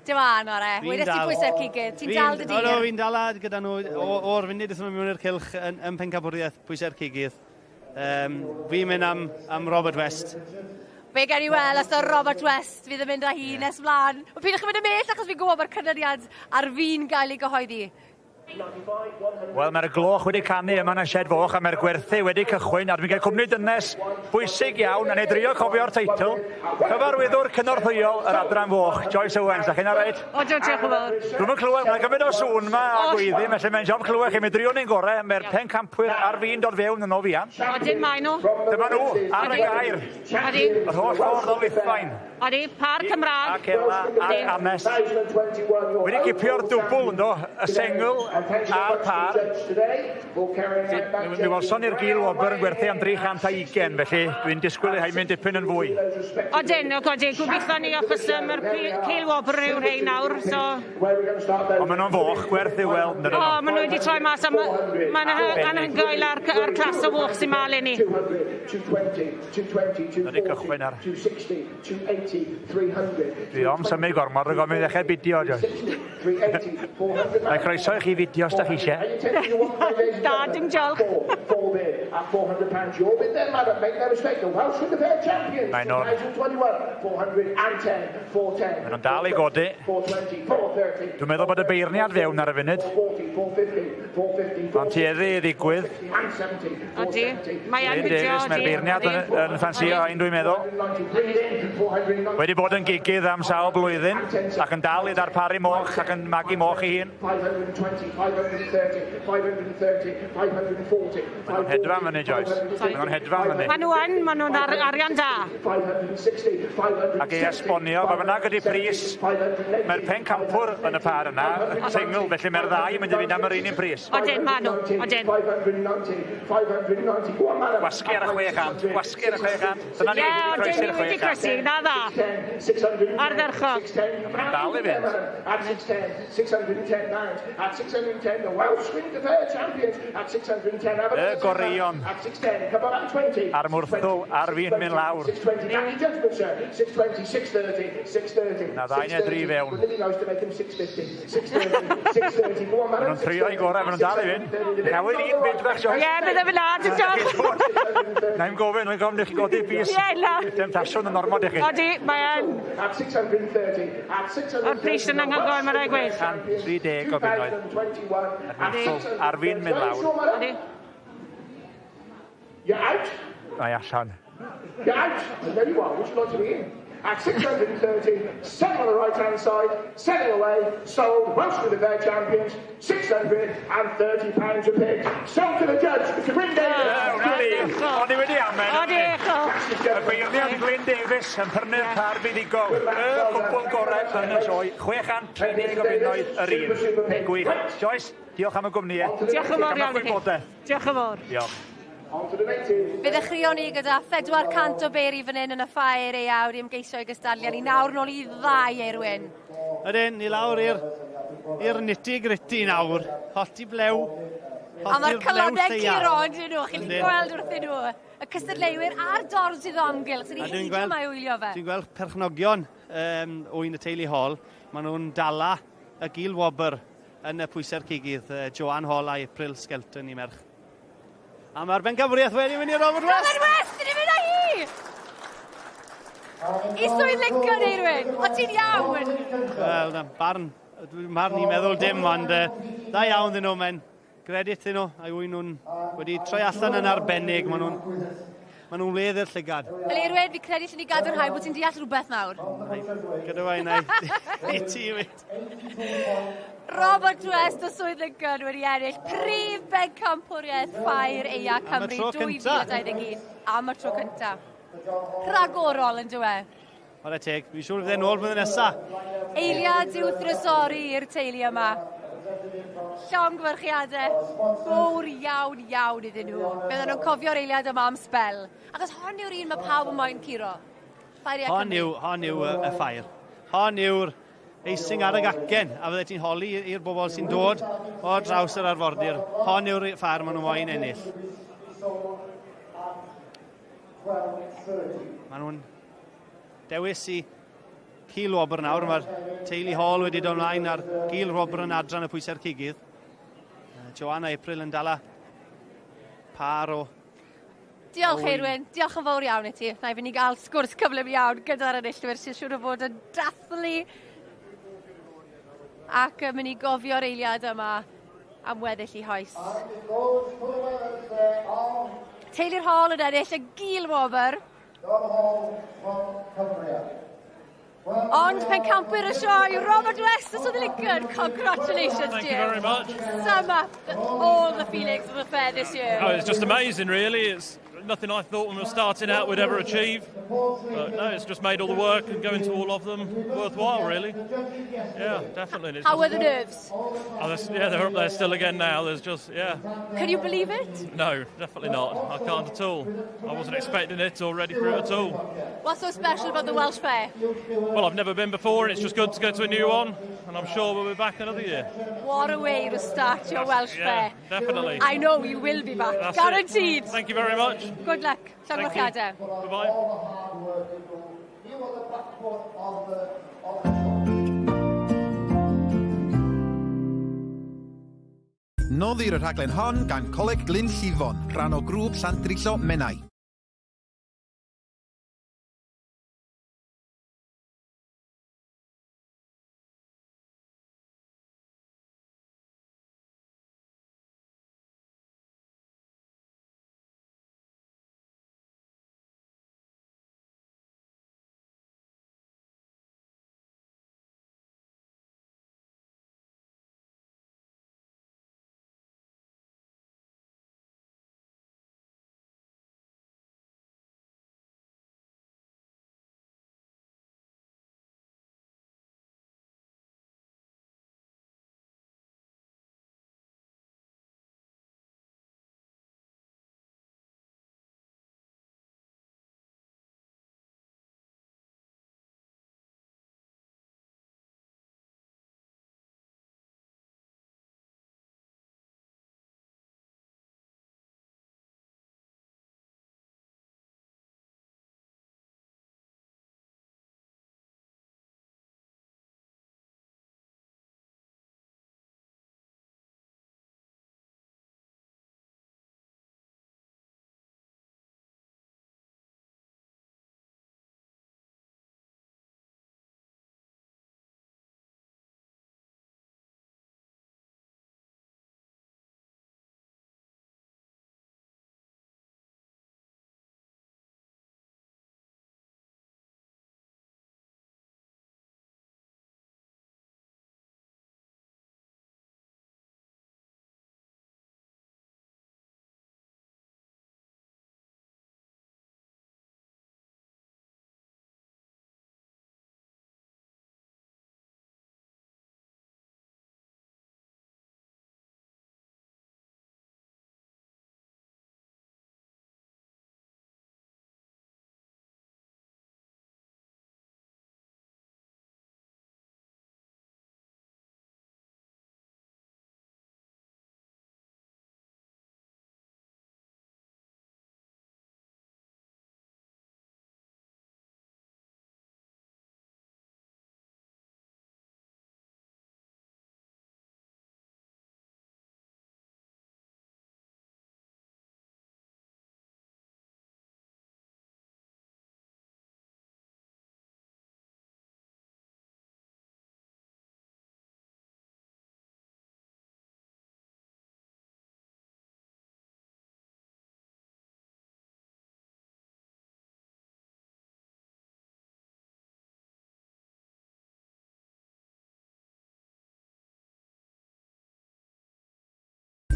Dim an, ore. Wedes ti pwysau'r cigydd. Ti'n dal dy dir? O, fi'n dal gyda nhw o'r funud wrth nhw mewn i'r cylch yn, yn pencampwriaeth pwysau'r cigydd. Um, fi'n mynd am, am Robert West. Be gen i weld os Robert West fydd yn mynd â hi yeah. nes mlaen. Ond pidwch yn mynd ymhell achos fi'n gwybod mae'r canlyniad ar fin gael ei gyhoeddi. Wel, mae'r gloch wedi canu yma yn y shed foch a mae'r gwerthu wedi cychwyn a dwi'n cael cwmni dynes bwysig iawn a neu drio cofio'r teitl. Cyfarwyddwr cynorthwyol yr adran foch, Joyce Owens, da chi'n alright? O, diolch yn fawr. Dwi'm yn clywed, mae'n gymaint o sŵn yma a gweiddi, felly mae'n job clywed chi, mi drio ni'n gorau, mae'r pencampwyr ar fin dod fewn yn o fuan. Odyn, maen nhw. Dyma nhw, ar y gair. Odi. Yr holl ffordd o Lithfaen. Odi, par Cymraeg. Ac Ela ac Anes. Wedi cipio'r dwbl ynddo, y sengl a'r par. Mi welson ni'r gil wobr yn gwerthu am 320, felly dwi'n disgwyl i rhaid mynd dipyn yn fwy. Odyn, ok, odyn, gobeithio ni achos mae'r cil wobr yw'r rhai nawr, so... Ond maen nhw'n foch gwerth i'w weld, ynddyn nhw? O, maen nhw wedi troi mas a mae'n anhygoel ar, ar clas o foch sy'n mal i ni. Wedi cychwyn ar... Dwi am symud gormod rhag ofn i ddechrau bidio, Joyce. Mae croeso i chi fideo os da chi eisiau. Da, dim diolch. Mae nhw'n... Mae nhw'n dal i godi. Dwi'n meddwl bod y beirniad fewn ar y funud. Mae'n tueddu i ddigwydd. Odi, mae yn Glyn fideo, Davies, mae'r odi. beirniad yn, yn ffansio ein dwi'n meddwl. Wedi bod yn gigydd am sawl blwyddyn ac yn dal i ddarparu moch ac yn magu moch ei hun. Maen nhw'n hedfan fyny, Joyce. Maen nhw'n hedfan fyny. Maen nhw yn, maen nhw'n ar, arian da. Ac i esbonio, pa bynnag ydy pris, mae'r pencampwr yn y par yna, y sengl, felly mae'r ddau yn mynd i fynd am yr un un pris. Odyn, maen nhw, odyn. Gwasgu ar y 600, gwasgu ar y 600. Dyna ni, Ie, wedi odyn, croesi'r ni wedi 600. croesi, na dda. Ardderchog. Mae'n dal i fynd. Y goreuon. A'r mwrthwl ar fin mynd lawr. Na ddau neu dri fewn. Maen nhw'n trio i gorau, maen nhw'n dal i fynd. Cafwyd un bid bach, Joyce. Ie, bydde fe na, dim diolch. Na i'm gofyn, mae'n gofyn i chi godi bys. Ie, na. Temtasiwn yn ormod i chi. Odi, mae yn. O'r pris yn anhygoel, mae rhaid gweud. 130 o bunnoedd. A'r mwrthwl ar fin mynd lawr. Odi. You're out. Mae allan. You're out. And there you are. Would you like to be in? At 630, seven on the right-hand side, selling away, sold, Welsh with the Fair Champions, £630 a pig. Sold to the judge, Mr Bryn Davies. Na ni. O'n i wedi amen. Odi, Y beirniad Glyn Davies yn prynu'r par fuddugol. Y cwpl gorau yn y sioe. 630 o bunnoedd yr un. Gwych. Joyce, diolch am y gwmnïau. Diolch yn fawr Am y iawn i chi. gwybodaeth. Diolch yn fawr. Diolch. Fe ddechreuon ni gyda 400 o beri fan hyn yn y ffair ei awr i ymgeisio i gystadlu. A ni nawr nôl i ddau Erwin. Ydyn, ni lawr i'r i'r nitty gritty nawr. Hollti blew. A mae'r Hollti'r blew calonnau lleia. curo yn dyn nhw, chi'n Yndyn. gweld wrthyn nhw. Y cystadleuwyr a'r dorf sydd o amgylch, sydd A wedi dwi'n heidio gweld- yma i wylio fe. Dwi'n gweld perchnogion um, o un y teulu Hall, maen nhw'n dala y gil wobr yn y pwysau'r cigydd, Joanne Hall a April Skelton i merch. A mae'r bencampwriaeth wedi mynd i Robert West! Robert West, wedi mynd â hi! I Swydd Lincoln, Eirwyn, o ti'n iawn? Wel, na, barn, dwi'n marn i'n meddwl dim, ond da iawn ddyn nhw, mae'n gredit iddyn nhw, a'i ŵyn nhw'n wedi troi allan yn arbennig, maen nhw'n ma nhw'n wledd i'r llygad. Wel, Eirwyn, fi credu lle ni gadarnhau bod ti'n deall rhywbeth nawr. Gyda fe i i ti wyd. Robert West o Swydd Lincoln wedi ennill prif bencampwriaeth Ffair Aeaf Cymru 2021. Am y tro cyntaf. Rhagorol yn dywe. Chwarae teg, fi'n siŵr fydd e'n ôl flwyddyn nesa. Eiliad i'w thrysori i'r teulu yma. Llongyfarchiadau fawr iawn iawn iddyn nhw. Bydden nhw'n cofio'r eiliad yma am sbel. Achos hon yw'r un mae pawb yn moyn curo. Ffair Aeaf Hon yw, hon yw y, y ffair. Hon yw'r eising ar y gacen, a fydde ti'n holi i'r bobl sy'n dod o draws yr arfordir. Hon yw'r ffair maen nhw moyn ennill. Maen nhw'n dewis i cil wobr nawr. Mae'r teulu Hall wedi dod ymlaen ar gil wobr yn adran y pwysau'r cigydd. Joanna April yn dala par o Diolch Eirwyn, diolch yn fawr iawn i ti. Na i fynd i gael sgwrs cyflym iawn gyda'r enillwyr sy'n siŵr o fod yn dathlu ac yn mynd i gofio'r eiliad yma am weddill i hoes. Teulu'r Hall yn ennill y gil wobr. Ond pencampwyr y sioe, Robert West o Swydd Lincoln. Congratulations, Thank Jim. you very much. Sum up all the feelings of the fair this year. Oh, it's just amazing, really. It's nothing I thought when we were starting out we'd ever achieve. But no, it's just made all the work and going to all of them worthwhile, really. Yeah, definitely. And it's How just- were the nerves? Oh, yeah, they're up there still again now. There's just, yeah. Can you believe it? No, definitely not. I can't at all. I wasn't expecting it or ready for it at all. What's so special about the Welsh Fair? Well, I've never been before, and it's just good to go to a new one, and I'm sure we'll be back another year. What a way to start your Welsh Yeah, Fair. definitely. I know you will be back. That's it. Guaranteed. Thank you very much. Good luck. Thank you. Llongyfarchiadau. Bye-bye. Noddir y rhaglen hon gan Coleg Glyn Llifon, rhan o grŵp Llandrillo Menai.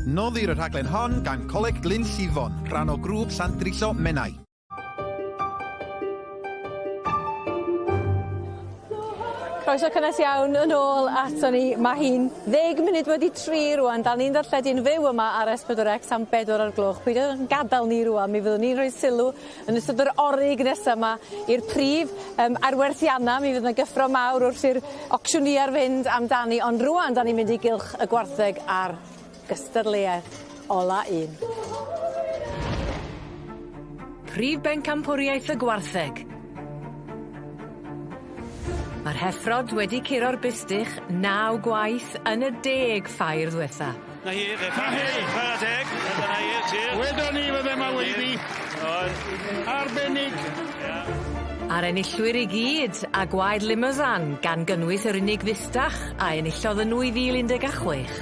Noddir y rhaglen hon gan Coleg Glyn Llifon, rhan o grŵp Llandrillo Menai. Croeso cynnes iawn yn ôl aton ni. Ma' hi'n 3:10 rŵan. 'Dan ni'n ddarlledu'n fyw yma ar Es Pedwar Ec tan bedwar o'r gloch. Peidiwch â'n gadal ni rŵan mi fyddwn ni'n rhoi sylw yn ystod yr orig nesa 'ma i'r prif yym arwerthianna mi fydd 'na gyffro mawr wrth i'r ocsiwnïar fynd amdani ond rŵan 'dan ni'n mynd i gylch y gwartheg a'r gystadleuaeth ola un. Prif bencampwriaeth y gwartheg. Ma'r heffrod wedi curo'r bustych naw gwaith yn y deg ffair ddwetha. 'Na hi, fe 'na hi, chwara teg. Dyna hi, ti. Wedon ni fydde 'ma weiddi. Oedd. Arbennig. Ia. A'r enillwyr i gyd, a gwaed Limousin, gan gynnwys yr unig fustach a enillodd yn 2016.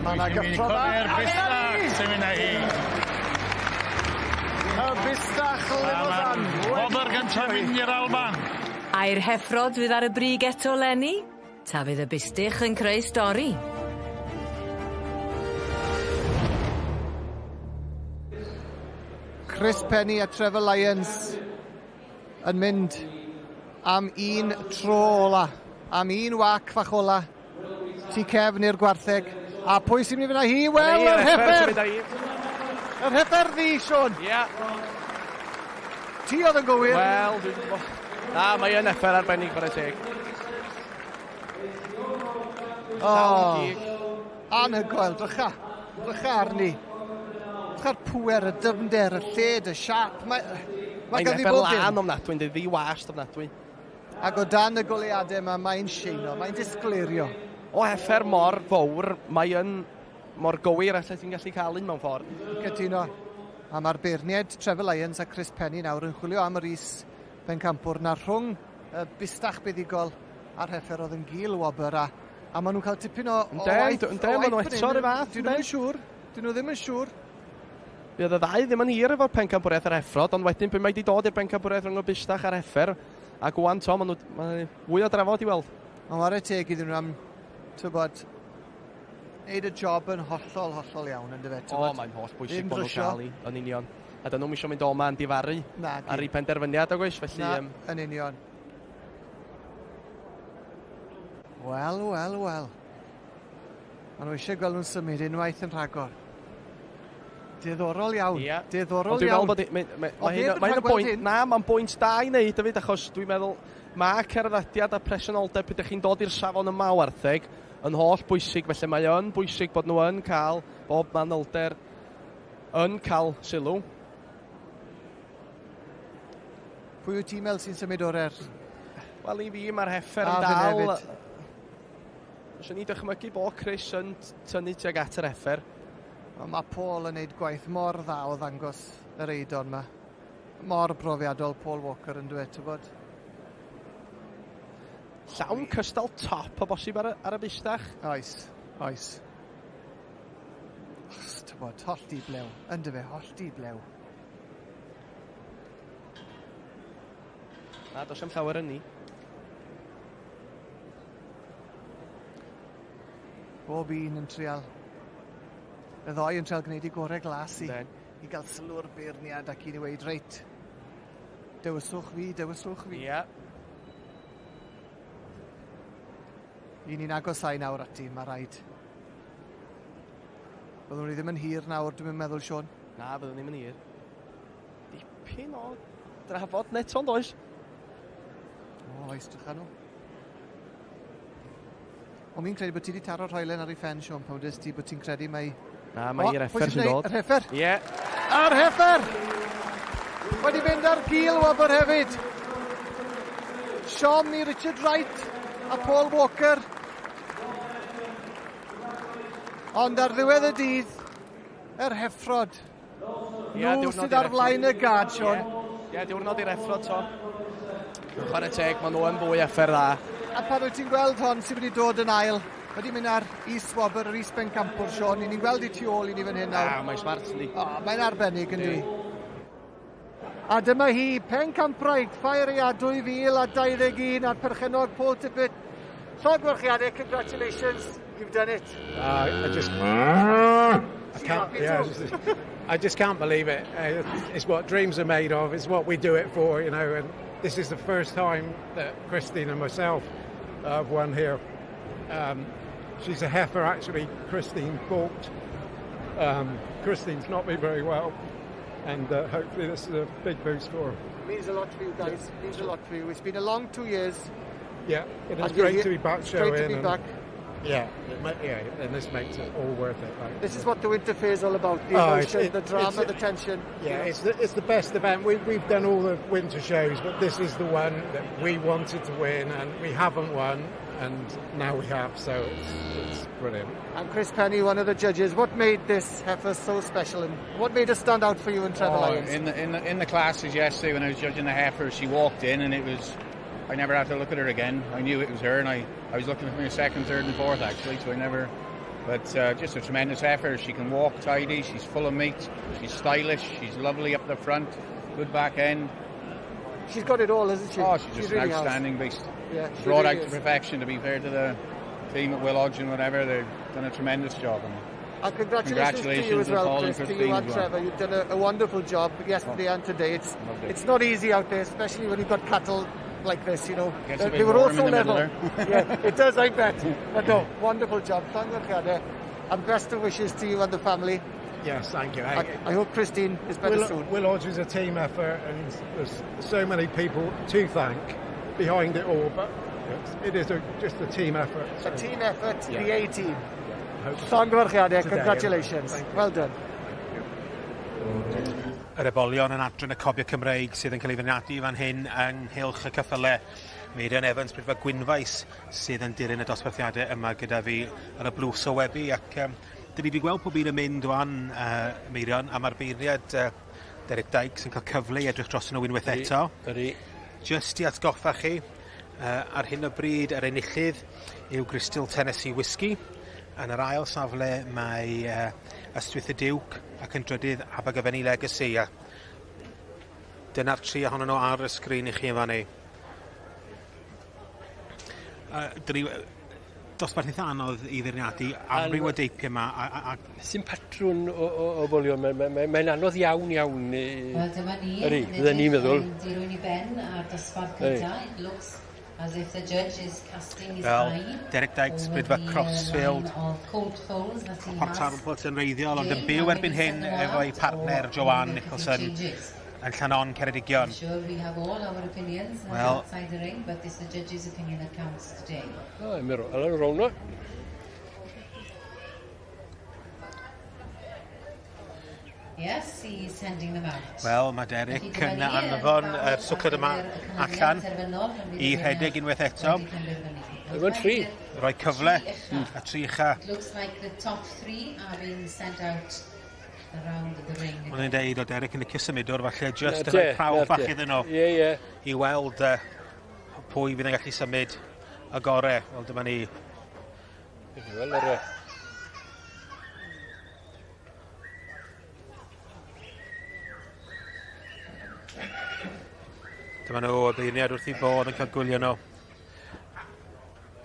Ma' 'na gyffro dda. I'r bustach sy'n mynd â hi. Y bustach Limousin. Wobr gyntaf mynd i'r Alban. Ai'r heffrod fydd ar y brig eto 'leni? Ta fydd y bustych yn creu stori? Chris Penny a Trevor Lyons yn mynd am un tro ola, am un wac fach ola. Tu cefn i'r gwartheg. A pwy sy'n mynd i fynd â hi? Wel, yr heffer! Yr heffer ddi, Siôn! Ia. Ti oedd yn gywir. Wel, dwi'n gwybod. Na, mae yn effer arbennig, chwarae teg. O, oh, anhygoel, drycha. Drycha arni. Drycha'r pŵer, y dyfnder, y lled, y siap. Mae, mae ganddi bob dim. Mae'n lân ofnadwy, yn ddi wast ofnadwy. Ac o dan y goleuadau yma, mae'n sheino, mae'n disgleirio. O heffer mor fawr, mae yn mor gywir allet ti'n gallu cael un mewn ffordd. Cytuno. A mae'r beirniaid Trevor Lyons a Chris Penny nawr yn chwilio am yr is bencampwr na rhwng y bustach buddugol a'r heffer oedd yn gil wobr a, a maen nhw'n cael tipyn o, o waith. Ynde, maen nhw eto yr fath. Dyn nhw'n siŵr. Dyn nhw ddim yn siŵr. Bydd y ddau ddim yn hir efo'r pencampwriaeth yr heffrod, ond wedyn pryd mae wedi dod i'r bencampwriaeth rhwng y bustach a'r heffer, ac wan to, maen nhw, ma fwy o drafod i weld. Mae'n ware teg iddyn nhw am, ti'n neud y job yn hollol, hollol iawn, yn dyfe? O, mae'n holl bwysig bod nhw'n cael i, yn union. A dyn nhw'n eisiau mynd o 'ma yn difaru ar eu penderfyniad, oes? Felly, Na, yn union. Wel, wel, wel. Maen nhw eisiau gweld nhw'n symud unwaith yn rhagor. Diddorol iawn. Ia. Diddorol Ond dwi'n iawn. meddwl bod... Mae hyn yn bwynt... Na, mae'n bwynt da i wneud hefyd, achos dwi'n meddwl mae cerddediad a presenoldeb pryd ydych chi'n dod i'r safon yma o wartheg yn holl bwysig, felly mae yn bwysig bod nhw yn cael bob manylder yn cael sylw. Pwy wyt ti'n meddwl sy'n symud ore'r? Wel, i fi mae'r heffer yn dal... Swn i'n dychmygu bod Chris yn tynnu tuag at yr heffer. Wel, mae Paul yn neud gwaith mor dda o ddangos yr eidon yma. Mor brofiadol Paul Walker yn dweud, ti'n bod? Llawn cystal top o bosib ar y, ar y bustach. Oes, oes. Ti'n bod, hollti blew. Ynddo fe, hollti blew. Na, does am llawer yn ni. Bob un yn trial. Y ddoi yn trial gwneud i gorau glas i, i gael sylw'r beirniad ac i ddweud, reit, dewiswch fi, dewiswch fi. Ie. Yeah. I ni'n agosau nawr ati, mae rhaid. Byddwn ni ddim yn hir nawr, dwi'n meddwl, Siôn. Na, byddwn ni'm yn hir. Dipyn o drafod neto, ond oes? O, oes, drycha nhw. Ond mi'n credu bod ti wedi taro'r rhoelen ar ei phen, Siôn, pan wedest ti bod ti'n credu mai... Na, mae i'r heffer sy'n dod. Yr heffer? Ie. Yr heffer! Wedi mynd ar gil wobr hefyd. Siom i Richard Wright a Paul Walker. Ond ar ddiwedd y dydd, yr heffrod. Ie, Nhw sydd ar flaen y gad, Siôn. Ie, yeah, diwrnod i'r effro to. Chwarae teg, maen nhw yn fwy effer dda. A pan wyt ti'n gweld hon sydd wedi dod yn ail, wedi mynd ar is-wobr, yr is-bencampwr, Siôn, ni'n gweld i tu ôl i ni fan hyn nawr. Ah, mae'n smart, yndi. O, mae'n arbennig, yndi. A dyma hi, pencampwraig Ffair Aeaf 2021 a'r perchennog Paul Tippett Llongyfarchiadau, congratulations, you've done it. I just, I can't, yeah, I just can't believe it. It's what dreams are made of. It's what we do it for, you know. And this is the first time that Christine and myself have won here. She's a heifer, actually. Christine bought. Christine's not been very well, and hopefully this is a big boost for her. It means a lot for you guys. It means a lot for you. It's been a long 2 years. Yeah, it is great to be back showing. Great to be back. Yeah, and this makes it all worth it. Like, this is what the Winter Fair is all about, the emotion, the drama, the tension. Yeah, it's the best event. We've done all the winter shows, but this is the one that we wanted to win, and we haven't won, and now we have, so it's brilliant. And Chris Penny, one of the judges, what made this heifer so special, and what made her stand out for you and Trevor Lyons? In the classes yesterday, when I was judging the heifer, she walked in, and it was... I never had to look at her again. I knew it was her, and I was looking for her second, third and fourth, actually, so I never... But just a tremendous effort. She can walk tidy, she's full of meat, she's stylish, she's lovely up the front, good back end. She's got it all, hasn't she? Oh, she's just really an outstanding beast. Yeah, she brought really out to perfection, to be fair to the team at Will Hodge and whatever. They've done a tremendous job. And congratulations to you as well, Chris, to you and Trevor. You've done a wonderful job yesterday and today. It's not easy out there, especially when you've got cattle like this, you know. They were all so level. Yeah, it does, I bet. But no, wonderful job. Llongyfarchiadau. And best of wishes to you and the family. Yes, thank you. I hope Christine is better soon. Will Hodge is a team effort, and there's so many people to thank behind it all, but it is just a team effort. So. A team effort, yeah. The A team. Yeah. Llongyfarchiadau, congratulations. Well done. Yr ebolion yn adran y Cobio Cymreig sydd yn cael ei feirniadu fan hyn ynghylch y ceffylau. Meirion Evans, Priffa Gwynfaes sydd yn dilyn y dosbarthiadau yma gyda fi ar y blws o webu, ac dyn ni wedi gweld pob un yn mynd wan, Meirion, a mae'r beirniad Derek Dykes yn cael cyfle i edrych dros nhw unwaith eto. Ydy. Just i atgoffa chi, ar hyn o bryd yr enillydd yw Crystal Tennessee Whiskey. Yn yr ail safle mae Ystwyth y Duke ac yn drydydd Abergavenny Legacy. A dyna'r tri ohonyn nhw ar y sgrin i chi yn fan ni. Dosbarth eitha anodd i feirniadu amryw o deipiau yma. Sy'n patrwn o bolion, mae'n anodd iawn iawn. Wel, dyma ni. Ydy, fydden ni'n meddwl. Dirwyn i ben ar dosbarth cyntaf. It looks as if the judge is casting his Well, eye Derek Dykes, over Brydfa the Crossfield, line of colt foals that he Port has. Talbot yn reiddiol, ond yn byw erbyn hyn efo'i partner Joanne Nicholson yn Llanon Ceredigion. I'm sure we have all our opinions Well- outside the ring, but it's the judge's opinion that counts today. O, mae'n rown o. Yes, he's sending them out. Wel, mae Derek yn anfon yr swcled yma allan i rhedeg unwaith eto. Mae'n tri. Rhoi cyfle y tri ucha. It looks like the top three are being sent out around the ring. O'n i'n deud o Derek yn licio symudwr, falle just yn rhoi prawf bach iddyn nhw. Ie, ie. I weld pwy fydd yn gallu symud y gore. Wel, dyma ni. Wel, yr... Dyma nhw, y beirniad wrth i bodd yn cael gwylio nhw.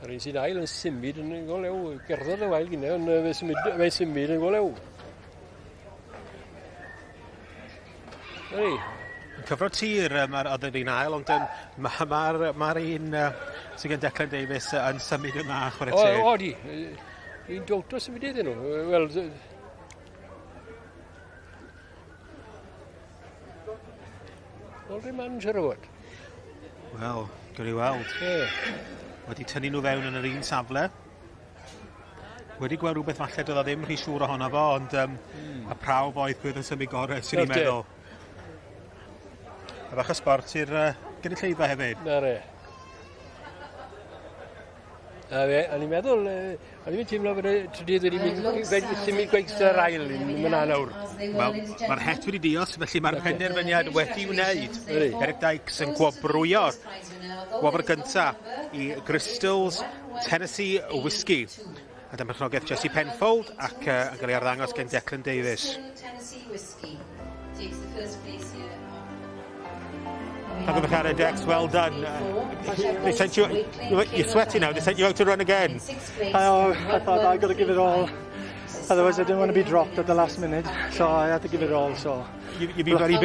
Yr un sy'n ail yn symud yn go lew. Gerddodd y wael gyda, ond fe symud yn go lew. Yn cyfro tir oedd yr un ail, ond mae'r un sydd gen Declan Davies yn symud yn dda, chwarae teg. O, di. Dwi'n dowt o symud iddyn nhw. Wel, O'r man siarad fod. Wel, gawn ni weld. Wedi tynnu nhw fewn yn yr un safle. Wedi gweld rhywbeth falle doedd o ddim rhy siŵr ohono fo, ond y prawf oedd pwy oedd yn symud gorau, sy'n ni'n meddwl. A bach o sbort i'r gynulleidfa hefyd. Na re. A fe, o'n i'n meddwl, o'n i'n teimlo bod y trydydd wedi mynd symud gweith yr ail yn mynd nawr. Wel, mae'r het wedi dios, felly mae'r penderfyniad wedi wneud. Derek Dykes yn gwobrwyo gwobr gyntaf i Crystal's Tennessee Whiskey. A dyma perchnogaeth Jesse Penfold ac yn cael ei arddangos gen Declan Davies. Tennessee Whiskey takes the first place here. Llongyfarchiadau, Dex, well done. They sent you, you're sweating now, they sent you out to run again. I thought I got to give it all. Otherwise, I didn't want to be dropped at the last minute, so I had to give it all. So You've been very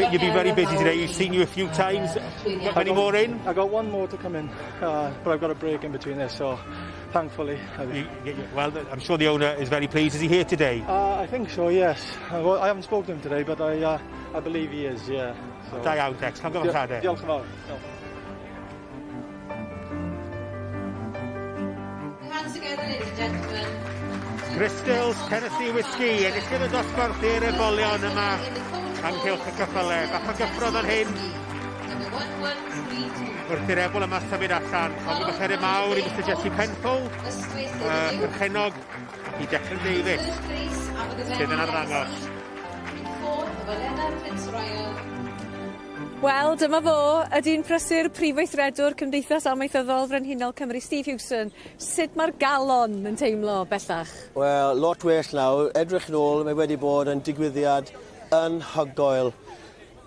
busy today. You've seen you a few times. Got many more in? I got one more to come in, but I've got a break in between this, so thankfully. Well, I'm sure the owner is very pleased. Is he here today? I think so, yes. Well, I haven't spoken to him today, but I believe he is, yeah. So. Da iawn, Dex. Llongyfarchiadau. Diolch yn fawr. Diolch. Hands together, ladies and gentlemen. Crystals Tennessee Whiskey, enillydd y dosbarth i'r ebolion yma yng nghylch y ceffyle. Bach o gyffro fan hyn Number 1132. Wrth i'r ebol yma symud allan. Llongyfarchiadau mawr i Mr Jesse Penfold, Ystwyth perchennog, ac i Declan Davies, Third place, Abergavenny sydd yn arddangos. FC. In fourth, Valena Prince Royal. Wel, dyma fo, y dyn prysur prif weithredwr Cymdeithas Amaethyddol Frenhinol Cymru, Steve Hewson. Sut mae'r galon yn teimlo bellach? Wel, lot well nawr. Edrych nôl, mae wedi bod yn digwyddiad anhygoel.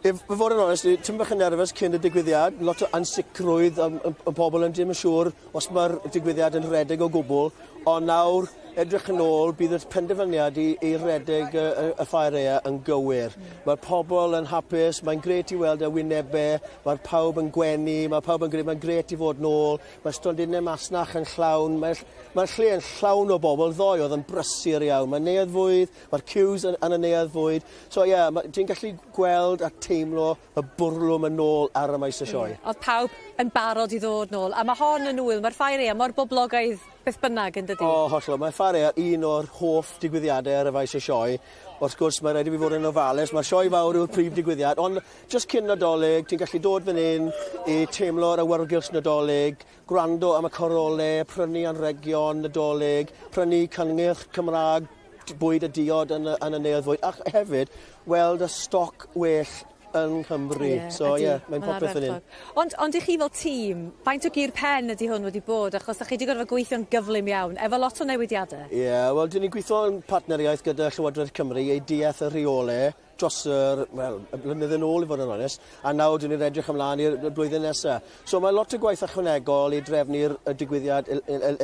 If i fod yn onest, tipyn bach yn nerfus cyn y digwyddiad, lot o ansicrwydd am pobl yn dim yn siŵr os mae'r digwyddiad yn rhedeg o gwbl, ond nawr, edrych yn ôl, bydd y penderfyniad i redeg y ffair aeaf yn gywir. Mae'r pobl yn hapus, mae'n grêt i weld y wynebau, mae'r pawb yn gwenu, mae pawb yn grêt, mae'n grêt i fod nôl, mae stondinau masnach yn llawn, mae'r mae lle yn llawn o bobl, ddoe oedd yn brysur iawn, mae neuadd fwyd, mae'r queues yn y neuadd fwyd. So ie, yeah, ti'n gallu gweld a teimlo y bwrlwm yn ôl ar y maes y sioe. Oedd pawb yn barod i ddod nôl, a mae hon yn ŵyl, mae'r ffair aeaf mor boblogaidd beth bynnag yn dydi? O, hollol. Mae ffair aeaf un o'r hoff digwyddiadau ar y faes y sioe. Wrth gwrs, mae rhaid i fi fod yn ofalus. Mae'r sioe fawr yw'r prif digwyddiad, ond jyst cyn Nadolig, ti'n gallu dod fan hyn i teimlo'r awyrgylch Nadolig, gwrando am y corolau, prynu anregion Nadolig, prynu cynnyrch Cymraeg, bwyd a diod yn y neuadd fwyd, ac hefyd weld y stoc well yng Nghymru. So ie, yeah, mae'n Ma'n popeth fan hyn. ardderchog. Ond i chi fel tîm, faint o gur pen ydy hwn wedi bod, achos da chi wedi gorfod gweithio'n gyflym iawn, efo lot o newidiadau? Ie, yeah, wel, dyn ni'n gweithio yn partneriaeth gyda Llywodraeth Cymru i deall y rheolau dros yr, wel, y blynydde yn ôl i fod yn onest, a nawr dyn ni'n edrych ymlaen i'r blwyddyn nesaf. So mae lot o gwaith ychwanegol i drefnu'r y digwyddiad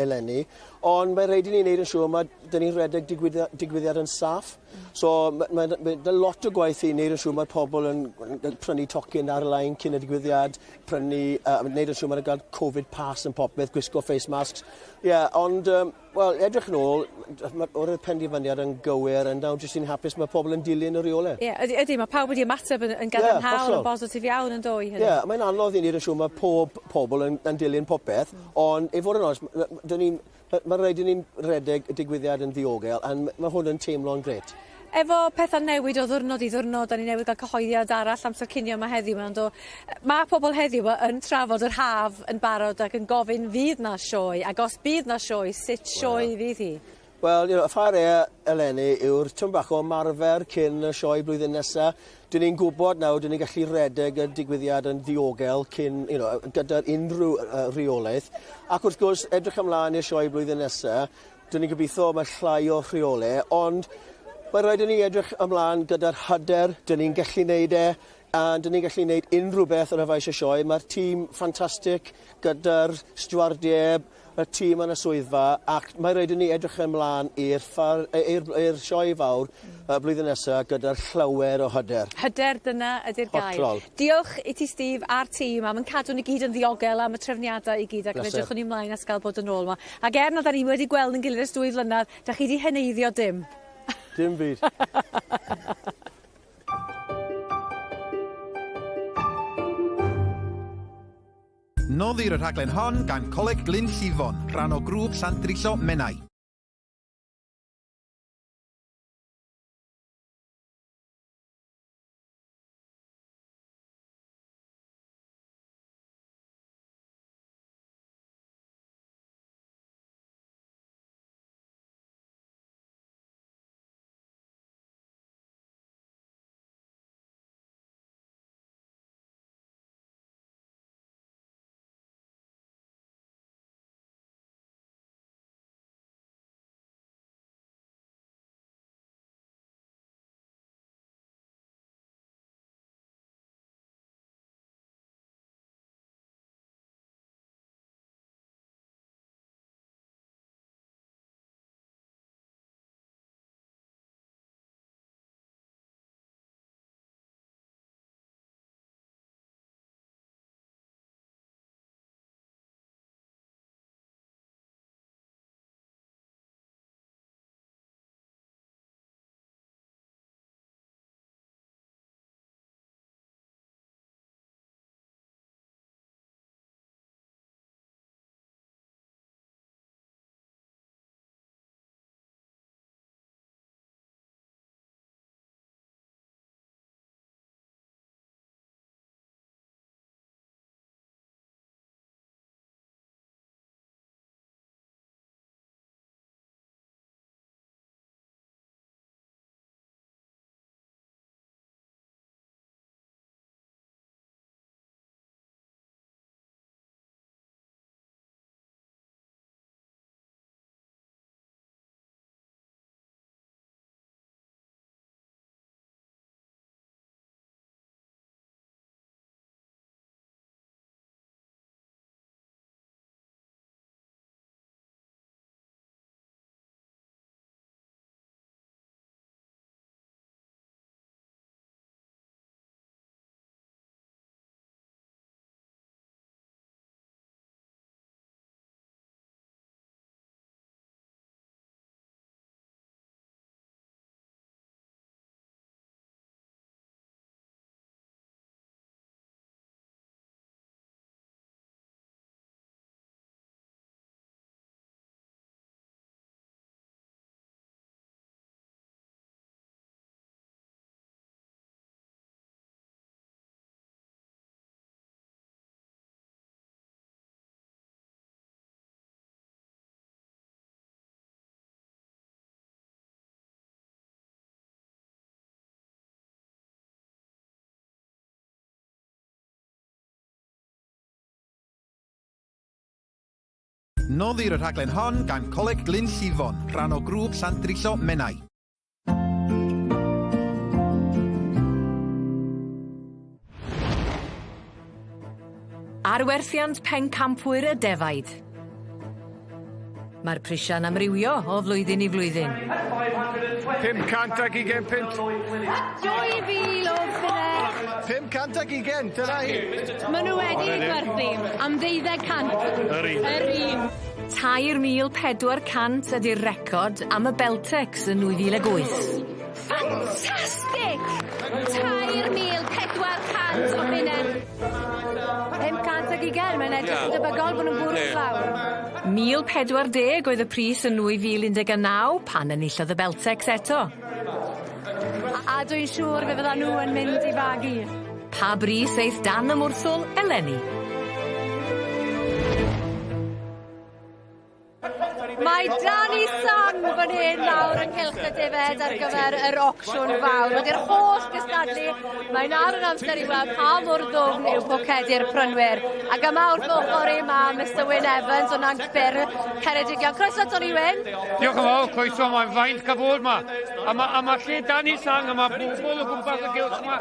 eleni, ond mae rhaid i ni wneud yn siŵr mae dyn ni'n rhedeg digwyddiad yn saff. So mae lot o gwaith i wneud yn siŵr mae pobl yn prynu tocyn ar-lein cyn y digwyddiad, prynu, wneud yn siŵr mae'n cael Covid pass yn popeth, gwisgo face masks. Ie, yeah, ond, wel, edrych yn ôl, o'r penderfyniad yn gywir, yn nawr jyst i'n hapus mae pobl yn dilyn y rheolau. Ie, ydy, mae pawb wedi ymateb yn gadarnhaol, Hollol. yn bositif iawn yn do i Ie, hynny. yeah, mae'n anodd i wneud yn siŵr mae pob pobl yn dilyn popeth, ond i fod yn onest, mae rhaid i ni'n redeg y digwyddiad yn ddiogel, a mae hwn yn teimlo'n grêt. Efo pethau newid o ddwrnod i ddwrnod, da ni newydd gael cyhoeddiad arall amser cinio yma heddiw, mae pobl heddiw yn trafod yr haf yn barod ac yn gofyn fydd na sioe, ac os bydd na sioe, sut sioe fydd hi? Wel, y ffair aeaf eleni yw'r tyn bach o ymarfer cyn y sioe blwyddyn nesaf. Dyn ni'n gwybod nawr, dyn ni'n gallu redeg y digwyddiad yn ddiogel cyn, gyda'r unrhyw rheolaeth. Ac wrth gwrs, edrych ymlaen i'r sioe blwyddyn nesaf, dyn ni'n gobeithio mae llai o rheolau, ond mae rhaid i ni edrych ymlaen gyda'r hyder, dyn ni'n gallu neud e, a dyn ni'n gallu neud unrhyw beth yn y faes y sioe. Mae'r tîm ffantastig gyda'r stiwardiau, mae'r tîm yn y swyddfa, ac mae rhaid i ni edrych ymlaen i'r sioe fawr y blwyddyn nesaf gyda'r llawer o hyder. Hyder, dyna ydy'r gair. Hollol. Diolch i ti, Steve, a'r tîm am yn cadw ni gyd yn ddiogel am y trefniadau i gyd ac Bleser. edrychwn ni ymlaen at gael bod yn ôl yma. Ac er na da ni wedi gweld yn gilydd ers 2 flynedd, da chi wedi heneiddio dim. Dim byd. Noddir y rhaglen hon gan Coleg Glynllifon, rhan o grŵp Llandrillo Menai. Noddir y rhaglen hon gan Coleg Glyn Llifon, rhan o grŵp Llandrillo Menai. Arwerthiant pencampwyr y defaid. Mae'r prisiau'n amrywio o flwyddyn i flwyddyn. 520 punt. 2,000 o bunne. 520, dyna hi. Maen nhw wedi gwerthu am ddeuddeg cant. Yr un. Yr un. 3,400 ydy'r record am y Beltex yn 2008. Ffantastig! 3,400 o bunne. 520, mae'n edrych yn debygol bod nhw'n bwrw llawr. 1,040 oedd y pris yn 2019 pan enillodd y Beltex eto. A dwi'n siŵr fe fyddan nhw yn mynd i fagu. Pa bris eith dan y mwrthwl eleni? Mae Danny Sang fan hyn nawr yng nghylch y defed ar gyfer yr ocsiwn fawr. Wedi'r holl gystadlu, mae nawr yn amser i weld pa mor ddwfn yw pocedi'r prynwyr. Ac yma wrth ochr i mae Mr Wyn Evans o Nant Byr, Ceredigion. Croeso Tony Wyn. Diolch yn fawr, croeso, mae'n fraint cael bod yma. A mae, a ma lle Danny Sang, a mae bobl o gwmpas y gylch yma.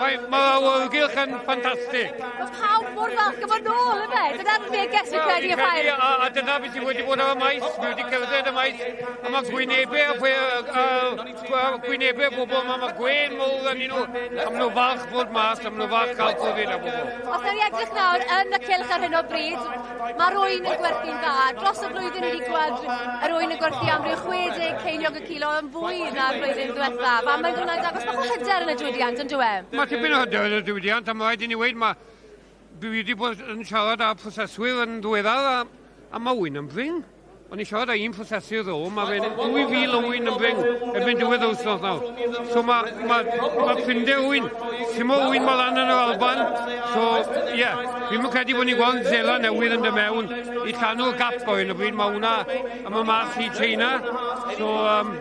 Mae, mae'r awyrgylch yn ffantastig. Mae pawb mor falch o fod nôl, yfe? Dyna'r neges fi'n credu y ffair. A, a dyna beth sydd wedi bod ar y maes, fi wedi cerdded y maes, a mae gwynebau, a, a, a, gwynebau bobl yma, mae gwen mowr yn nhw, a maen nhw falch bod mas, a maen nhw falch cael cwrdd â bobl. Os nawn ni edrych nawr yn y cylch ar hyn o bryd, mae'r ŵyn yn gwerthu'n dda. Dros y flwyddyn ni wedi gweld yr ŵyn yn gwerthu am ryw 60 ceiniog y kilo yn fwy na'r flwyddyn ddiwethaf. A mae'n hwnna'n dangos bach o hyder yn y diwydiant, yn dyw e? Mae tipyn o hyder yn y diwydiant, a mae rhaid i ni weud, mae dwi wedi bod yn siarad â proseswyr yn ddiweddar, a, a mae ŵyn yn brin. O'n i'n siarad â un prosesydd ddo, mae fe'n 2,000 o ŵyn yn brin erbyn diwedd yr wythnos nawr. So mae ma, ma prinder ŵyn. Sim o ŵyn mae lan yn yr Alban. So, ie, yeah, fi'n credu bod ni'n gweld Seland Newydd yn dod mewn i llanw'r gap o hyn o bryd. Mae hwnna am y mas i China. So,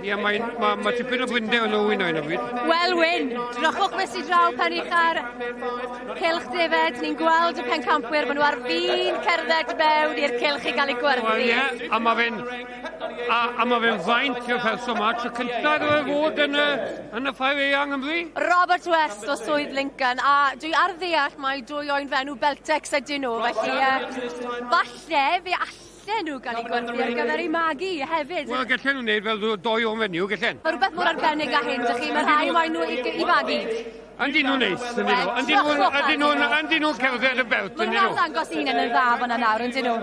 ie, yeah, mae ma, ma tipyn o brinder yn y ŵyn o hyn o bryd. Wel, Wyn, drychwch beth sydd draw pen ucha'r cylch defed. Ni'n gweld y pencampwyr, maen nhw ar fin cerdded mewn i'r cylch i gael eu gwerthu. Wel, ie, a mae fe'n a, a ma fe'n faint i'r person yma. Tro cyntaf iddo fe fod yn y, yn y ffair eang Nghymru. Robert West o Swydd Lincoln, a dwi ar ddeall mai dwy oen fenw Beltex ydyn nhw, felly falle fe allen nhw gael eu gwerthu ar gyfer eu magu hefyd. Wel, gallen nhw wneud fel doi o'n fenyw, gallen. Mae rhywbeth mor arbennig â hyn, dych chi, mae rhai moyn nhw i, i fagu. Yndyn nhw'n neis, yndyn nhw. Yndyn nhw'n yndyn nhw'n yndyn nhw'n cerdded y belt, Maen yndyn nhw'n nhw. arddangos eu hunain yn dda fan'na nawr, yndyn nhw.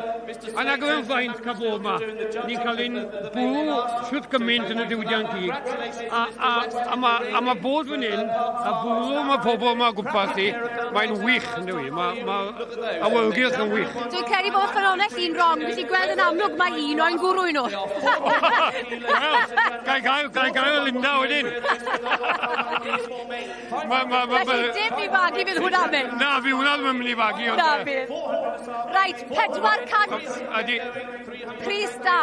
A nag yw'n fraint cael bod yma. Ni'n cael ein bwrw shwt gymaint yn y diwydiant gig. A, a, a, ma, a ma bod fan hyn, a bwrw mae pobl yma o gwmpas i, mae'n wych, yndw i. Mae ma awyrgylch yn wych. Dwi'n credu bod ffynhonnell un wrong, felly gweld yn amlwg mae un oen gwrw i nhw. Wel, gai gael, gai gael y Linda wedyn. Ma, ma, ma, Felly dim i fagu fydd hwnna'n mynd. Na, fi hwnna ddim yn mynd i fagu. ond, Na fydd. Reit, 400 Ydy. pris da.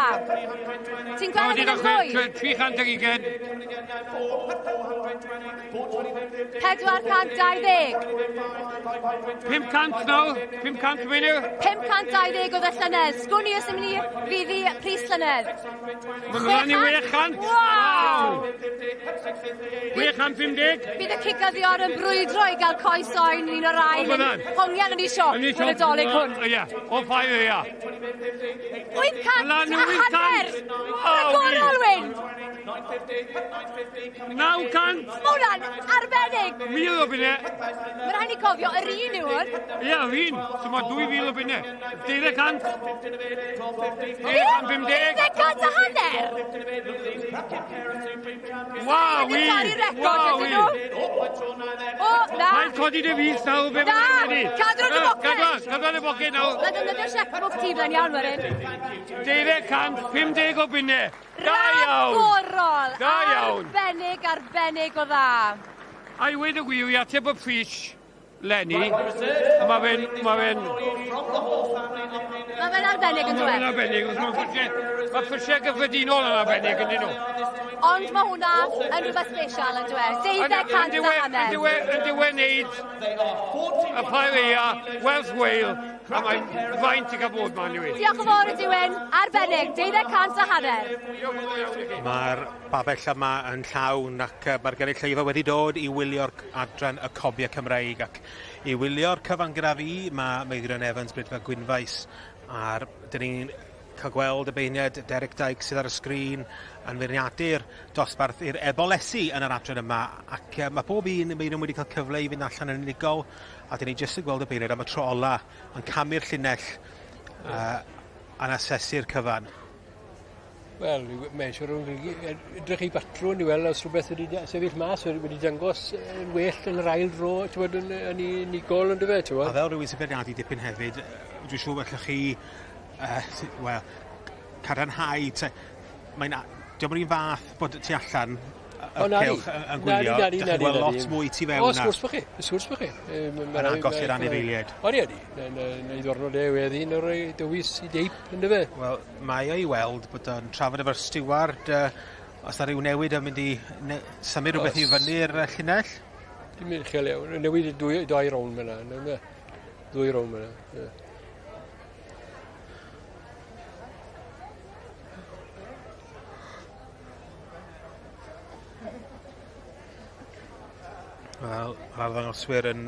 Ti'n gweld yn mynd yn fwy? 320. 420. 500 nawr, 500 menyw. 520 oedd y llynedd. Sgwn i os yn mynd i fyddi pris llynedd. Mae'n mynd i 600. Waw! 650. Bydd y cigyddion yn brwydro i gael coes oen un o'r ail yn hongian yn ei siop Yn ei yn y siop. Dolig hwn. Ie, o ffair ia. 800 Lan a i 800. hanner! Waw, Rhagorol, Wyn! 900! Mae hwnna'n arbennig! 1000 o bunnau. Mae rhaid ni cofio, yr un yw hwn. Ie, yr un. So mae 2000 o bunnau. 200. 250. 200 a hanner! Waw, Wedi torri record ydyn nhw. O, na. Paid codi dy fys nawr, be Na, mae'n wedi. cadw yn y boced. Cadw, cadw yn y boced nawr. Na defnyddio checkbook ti flaen iawn wedyn. 250 o bunnau. Da iawn. Rhagorol! Da iawn. Arbennig, arbennig o dda. A i weud y gwir, i ateb y pris Lenny, mae fe'n... Mae fe'n... Mae fe'n arbennig yn Mae fe'n dweud. arbennig. Mae prisiau, mae prisiau gyffredinol yn arbennig, yn dyn nhw. Ond mae hwnna yn rhywbeth special yn dweud. 200 a hanner. Yn diwe, yn diwe wneud y ffair eia, Welsh Whale, A mae'n faint i gael bod ma, anyway. Diolch yn fawr i ti, Wyn. Arbennig, 1200 a hanner. Mae'r babell yma yn llawn ac mae'r gynulleidfa wedi dod i wylio'r adran y Cobiau Cymreig ac i wylio'r cyfan gyda fi mae Meirion Evans, Brydfa Gwynfaes a'r dyn ni'n cael gweld y beirniad Derek Dyke sydd ar y sgrin yn feirniadu'r dosbarth i'r ebolesi yn yr adran yma ac mae bob un Meirion wedi cael cyfle i fynd allan yn unigol a dyn ni jyst yn gweld y beirniad am y tro ola yn camu'r llinell a'n asesu'r cyfan. Wel, mae'n siŵr o'n edrych i batrwn i weld os rhywbeth wedi sefyll mas, wedi dangos yn well yn yr ail dro, ti'n bod, yn, yn unigol yn dyfe, ti'n bod? A fel rhywun sy'n beirniadu dipyn hefyd, dwi'n siŵr allwch chi, wel, cadarnhau, mae'n, diolch yn un fath bod tu allan y cylch yn gwylio, dych chi'n gweld lot mwy tu fewn na. O, sgwrs bod chi, sgwrs bod chi. Yn agos i'r anifeiliaid. Odi, odi. Na i ddwrnod e weddi, na roi dewis i deip, yn dyfe. Wel, mae o i weld bod o'n trafod efo'r stiward, os na rhyw newid yn mynd i symud rhywbeth i fyny'r llinell? Dim yn uchel iawn, newid i dwy, dau rown fyna, ddwy rown fyna. Wel, mae'r arddangoswyr yn...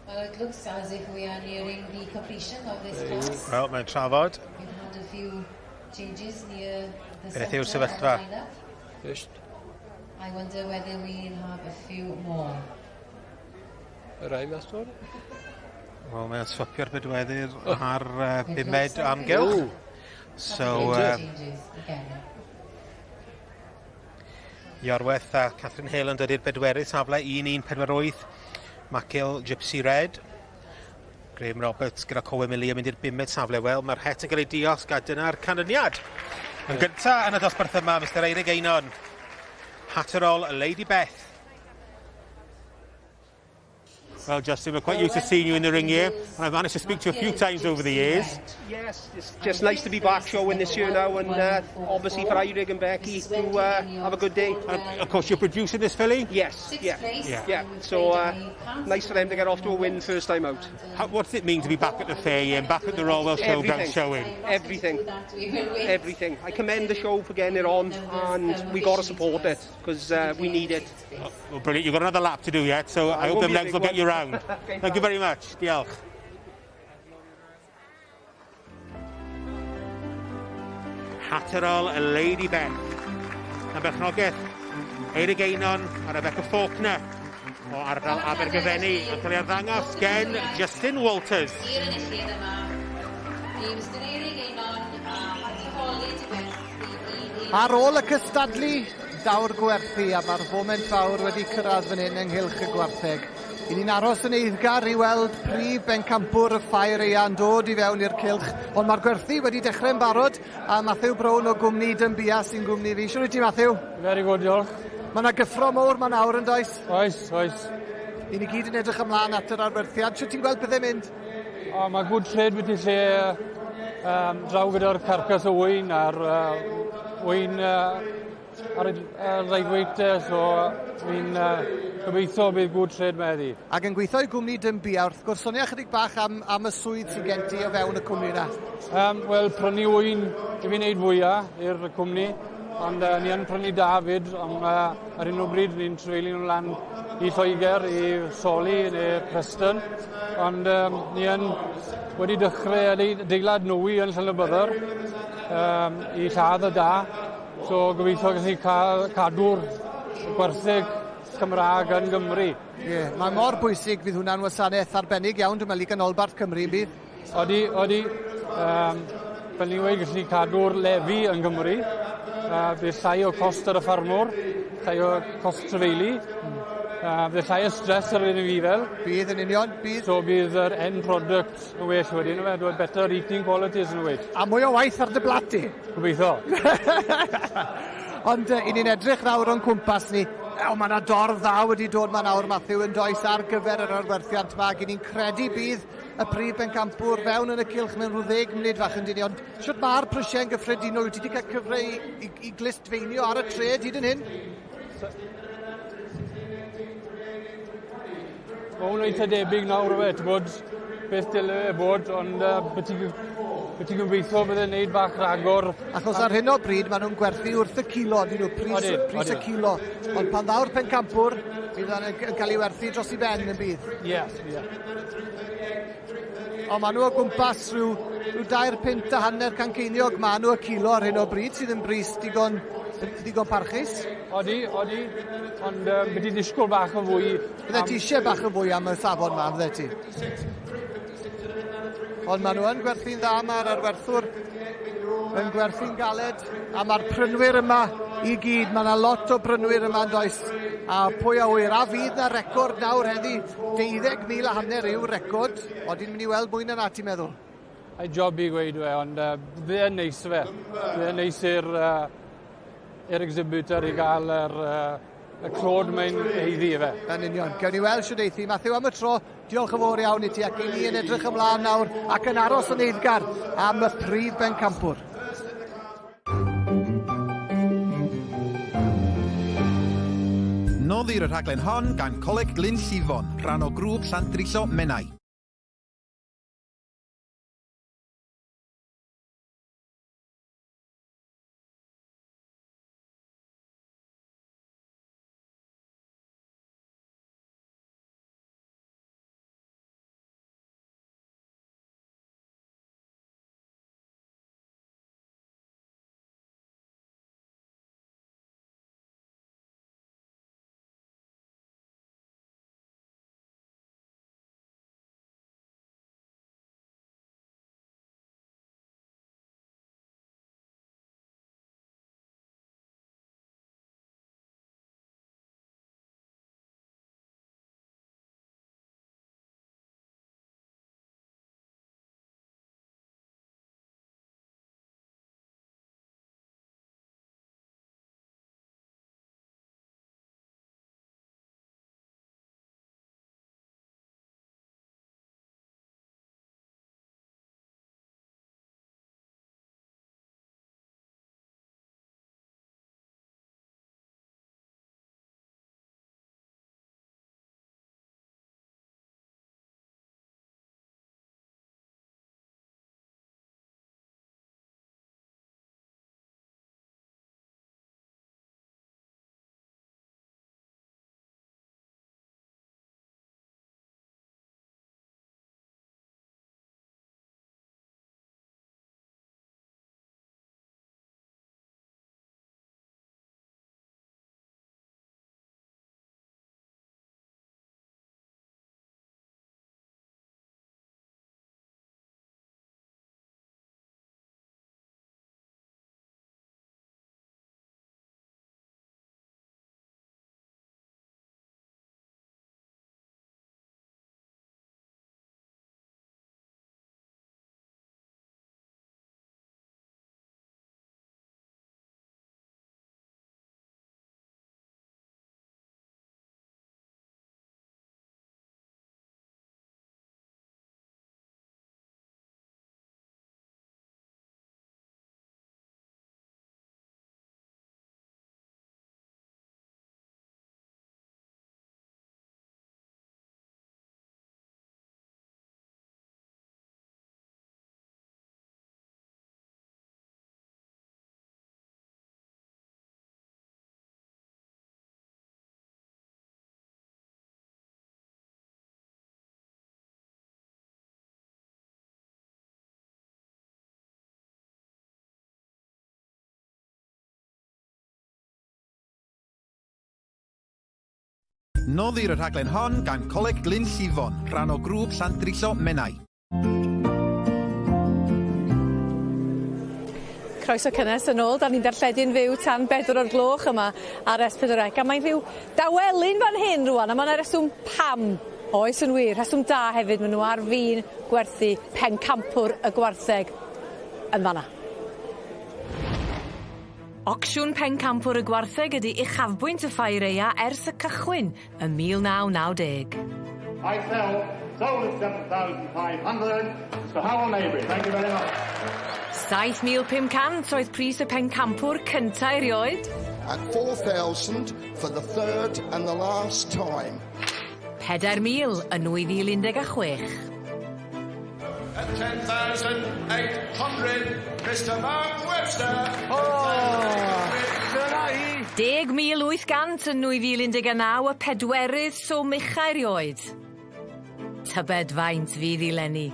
Well, it looks as if we are nearing the completion of this class. Wel, mae'n trafod. We've had a few changes near the Beth yw'r sefyllfa? Just. I wonder whether we'll have a few more. Y rai mas o'r? Wel, mae'n swapio'r bedweddydd ar bumed amgylch. So, Iorwerth a Catherine Hale yn dod i'r bedwerydd safle 1-1-48. Macil Gypsy Red. Graham Roberts gyda Cowen Millie yn mynd i'r bumed safle. Wel, mae'r het yn cael ei diosg a dyna'r canlyniad. Yn gyntaf yn y dosbarth yma, Mr Eirig Einon. Hatterol Lady Beth. Well, Justin, we're quite used to seeing you in the ring here, and I've managed to speak to you a few times over the years. Yes, it's just nice to be back showing this year now, and obviously for Eirig and Becky to have a good day. And of course, you're producing this filly? Yes, yeah. Yeah. So nice for them to get off to a win first time out. What does it mean to be back at the fair here and back at the Royal Welsh Showground showing? Everything. Everything. I commend the show for getting it on, and we got to support it because we need it. Oh, well, brilliant. You've got another lap to do yet, so I hope them legs will get you round. Okay, thank you very much. Diolch. Hatterol Lady Beth. Yn berchnogaeth Eirig Einon a Rebecca Faulkner o ardal Abergyfenni yn cael ei arddangos gen Justin Walters. I'r enillydd yma, i Mr Eirig Einon a Hatterol Lady Beth. Ar ôl y cystadlu, daw'r gwerthu a mae'r foment fawr wedi cyrraedd fan hyn ynghylch y gwartheg. I ni'n aros yn eiddgar i weld prif bencampwr y ffair eang dod i fewn i'r cylch, ond mae'r gwerthu wedi dechrau'n barod a Matthew Brown o gwmni Dymbia sy'n gwmni fi. Siwr wyt ti, Matthew? Very good, diolch. Mae yna gyffro mowr ma nawr yn does? Oes, oes. I ni gyd yn edrych ymlaen at yr arwerthiad. Siwt ti'n gweld pethau'n mynd? O, mae good trade wedi lle draw gyda'r carcas o wyn a'r wyn ar y lightweight, so fi'n gobeithio bydd good trade mae heddi. Ac yn gweithio i gwmni Dymbia, wrth gwrs, sonia chydig bach am, am y swydd sy'n gen ti o fewn y cwmni yna. Wel, prynu wyn i fi wneud fwyaf i'r cwmni, ond ni yn prynu da fyd, ond ar hyn o bryd ni'n trefeili nhw lan i Lloegr, i Soli neu Preston, ond ni yn wedi dechrau adeilad nwy yn Llanybydder i lladd y da. So gobeithio gallu cael cadw'r gwartheg Cymraeg yn Gymru. Ie, yeah, mae mor bwysig fydd hwnna'n wasanaeth arbennig iawn, dwi'n meddwl, i ganolbarth Cymru yn bydd. Odi, odi. Fel ni'n gweud, gallu cadw'r lefi yn Gymru. Bydd llai o cost ar y ffarmwr, llai o cost trefeili. Bydd llai o stress ar yr un fi fel. Bydd yn union, bydd. So bydd yr end product yn well wedyn, yfe, better eating qualities yn well. A mwy o waith ar dy blat di. Gobeithio. Ond i ni'n edrych nawr o'n cwmpas ni, o, mae yna dorf dda wedi dod ma nawr, Matthew, yn does ar gyfer yr arwerthiant ma, ac i ni'n credu bydd y prif bencampwr fewn yn y cylch mewn rhyw 10 munud fach yn dyn ni, ond shwt mae'r prisiau'n gyffredinol? Wyt ti wedi cael cyfle i glustfeinio ar y tred hyd yn hyn? Mae hwn eitha debyg nawr fe, ti'n bod, beth dyle fe bod, ond beth ti'n be ti gobeithio bydd e'n neud bach ragor. Achos ar hyn o bryd maen nhw'n gwerthu wrth y cilo, dyn nhw, pris, odi, pris odi. y cilo. Ond pan ddaw'r pencampwr, bydd o'n cael ei werthu dros i ben yn bydd. Ie, yeah, ie. Yeah. Ond maen nhw o gwmpas rhyw, rhyw dair punt a hanner can ceiniog maen nhw y cilo ar hyn o bryd, sydd yn bris digon, digon parchus. Odi, odi, ond um, byddi disgwyl bach yn fwy. Bydde ti eisiau bach yn fwy am y safon ma, fydde ti? Ond maen nhw yn gwerthu'n dda, mae'r arwerthwr yn gwerthu'n galed, a mae'r prynwyr yma i gyd, mae yna lot o brynwyr yma yn does, a pwy a wyr, a fydd na record nawr heddi, 12,000 a hanner yw'r record, Odi'n mynd i weld mwy na na, ti'n meddwl? Ei job i gweud we, ond uh, yn neis fe. Bydd e'n neis i'r uh, i'r exhibitor i gael yr, uh, y clod mae'n heiddi fe. Yn union. Gewn ni weld sydd eithi. Matthew, am y tro, diolch yn fawr iawn i ti ac i ni yn edrych ymlaen nawr ac yn aros yn eiddgar am y prif bencampwr. Noddir y rhaglen hon gan Coleg Glyn Llifon, rhan o grŵp Llandrillo Menai. Noddir y rhaglen hon gan Coleg Glyn Llifon, rhan o grŵp Llandrillo Menai. Croeso cynnes yn ôl, da ni'n darlledu'n fyw tan bedwar o'r gloch yma ar S4C a mae'n rhyw dawelun fan hyn rwan a mae yna reswm pam. Oes yn wir, rheswm da hefyd, maen nhw ar fin gwerthu pencampwr y gwartheg yn fanna. Ocsiwn Pencampwr y Gwartheg ydy uchafbwynt y ffair aea ers y cychwyn ym 1990. I sell, sold at 7,500, Mr Howell Mabry. Thank you very much. 7,500 oedd pris y pencampwr cynta erioed. At 4,000 for the third and the last time. 4,000 yn 2016. At 10,800, Mr Mark Webster. Oh, dyna hi! 10,800 yn 2019, y pedwerydd swm ucha erioed. Tybed faint fydd i 'leni.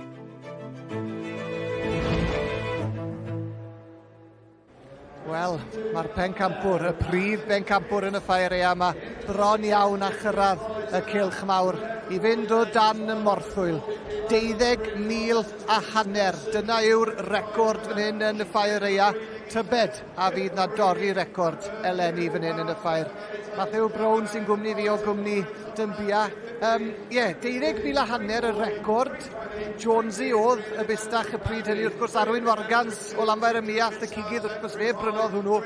Wel, mae'r pencampwr, y prif bencampwr yn y ffair ea yma, bron iawn a chyrraedd y cylch mawr i fynd o dan y morthwyl. 12,500, dyna yw'r record fan hyn yn y ffair ea. Tybed a fydd na dorri record eleni fan hyn yn y ffair. Matthew Brown sy'n gwmni fi o gwmni Dymbia. Ie, yeah, 12,500 y record. Jonesy oedd y bustach y pryd hynny, wrth gwrs Arwyn Morgans o Lanfair y Muallt, y cigydd, wrth gwrs fe brynodd hwnnw.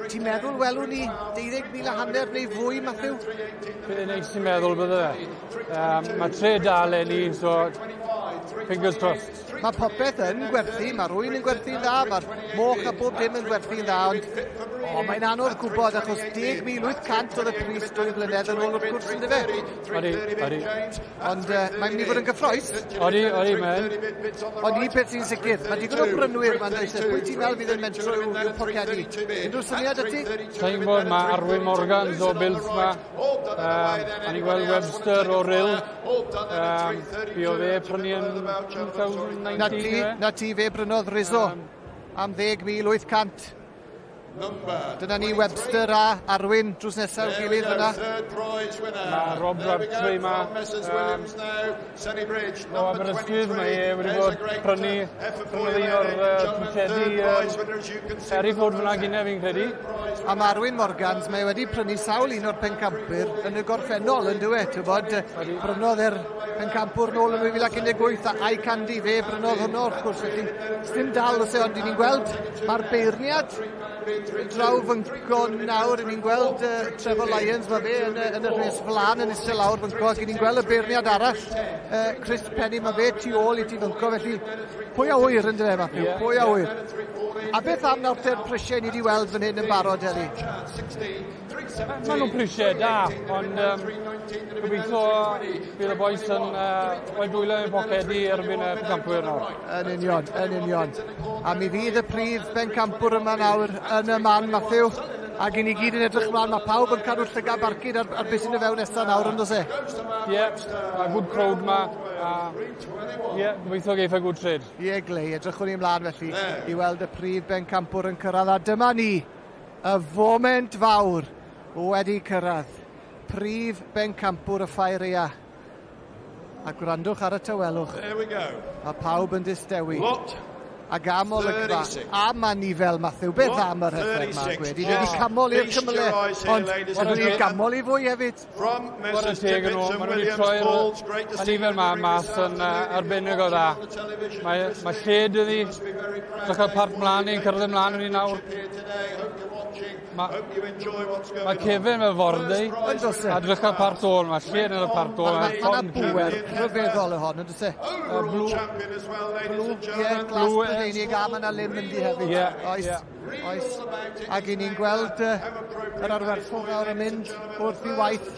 Ti'n meddwl welwn ni 12,500 neu fwy, Matthew? Bydd e'n neis i'n meddwl bydde fe. Mae tre da eleni, so fingers crossed. Mae popeth yn gwerthu, mae rwy'n yn gwerthu'n dda, mae'r moch a bob dim yn gwerthu'n dda, ond o, mae'n anodd gwybod achos 10,800 oedd y pris 2 flynedd yn ôl wrth gwrs, ynddo fe? Odi, odi. Ond mae'n mynd i fod yn gyffroes. Odi, odi, mae'n. Ond un peth sy'n sicr, mae digon o brynwyr ma'n dweud, pwy ti'n meddwl fydd yn mentro i'w pocedi? Unrhyw syniad y ti? Sa'n gwybod, mae Arwyn Morgans o Builth ma. A ni'n gweld Webster o Ryl. Bu o fe prynu yn 2019. Na ti, na ti fe brynodd Rizzo am 10,800. Dyna ni Webster a Arwyn drws nesaf i'w gilydd fyna. Mae Rob Crabtree yma. O Aberystwyth, mae e wedi bod prynu prynu un o'r twtedi Hereford fyna gynne fi'n credu. A mae Arwyn Morgans, mae wedi prynu sawl un o'r pencampwyr yn y gorffennol yn dywe, ti'n bod, brynodd e'r pencampwr nôl yn 2018 a Eye Candy fe brynodd hwnnw wrth gwrs, felly dim dal os e, ond ni'n gweld mae'r beirniad draw fynco nawr, ni'n gweld Trevor Lyons, mae fe yn y rhes flan yn eistedd lawr fynco, ac ni'n gweld y beirniad arall, Chris Penny, mae fe tu ôl i ti fynco, felly pwy a ŵyr yn dyfe, Matthew, yeah, pwy a ŵyr. A beth am nawr te'r prisiau ni wedi weld fan hyn yn barod, Eli? Maen nhw'n prisiau da, ond gobeithio bydd y bois yn rhoi dwylo mewn pocedi erbyn y pencampwyr nawr. Yn union, yn union. A mi fydd y prif bencampwr yma nawr yn y man, Matthew. Ac i ni gyd yn edrych ymlaen, mae pawb yn cadw'r llygad barcud ar beth sy'n y fewn nesaf nawr, yn does e? Ie, yeah, a good crowd ma. Ie, yeah, gobeithio geiff e good trade. Ie, yeah, Glei, edrychwn ni ymlaen felly i weld y prif bencampwr yn cyrraedd. A dyma ni, y foment fawr wedi cyrraedd. Prif bencampwr y ffair ea. A gwrandwch ar y tawelwch. There we go. A pawb yn distewi. Lot Ac am olygfa, 36. am anifel, Matthew, beth am yr heffer ma, gwed? I wedi camol i'r cymyle, ond wedi gamol i fwy hefyd. From Chwarae Messrs teg yn nhw, Tippett and maen nhw wedi Williams, troi'r Paul's, great to see anifel ma mas yn arbennig o dda. Mae lled iddi, dechrau part mlaen i'n cyrraedd ymlaen yn ni nawr. Mae Kevin fel fordi, a dechrau part ôl, mae lled yn y part ôl. Mae yna bŵer rhyfeddol y hon, yn dweud? Blue. Blue, ie, glas Brydeinig a mae yna lim ynddi hefyd. Ie, Oes, oes. Ac i ni'n gweld yr arwerthwr nawr yn mynd wrth i waith.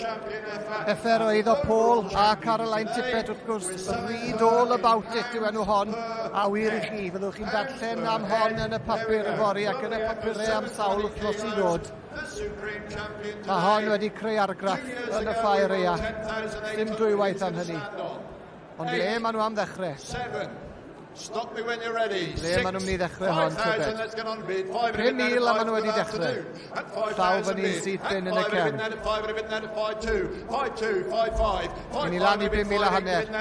Heffer o eiddo Paul a Caroline Tippett wrth gwrs. Read all about it yw enw hon. A wir i chi, fyddwch chi'n darllen am hon yn y papur yfory ac yn y papurau am sawl wythnos i ddod. Mae hon wedi creu argraff yn y ffair ea. Dim dwywaith am hynny. Ond le maen nhw am ddechrau? Stop me when you're ready. Le maen nhw'n mynd i ddechrau hon, tybed? 5,000 a maen nhw wedi dechrau. Llaw fyny syth bin yn y cefn. Mynd i lan i 5,500.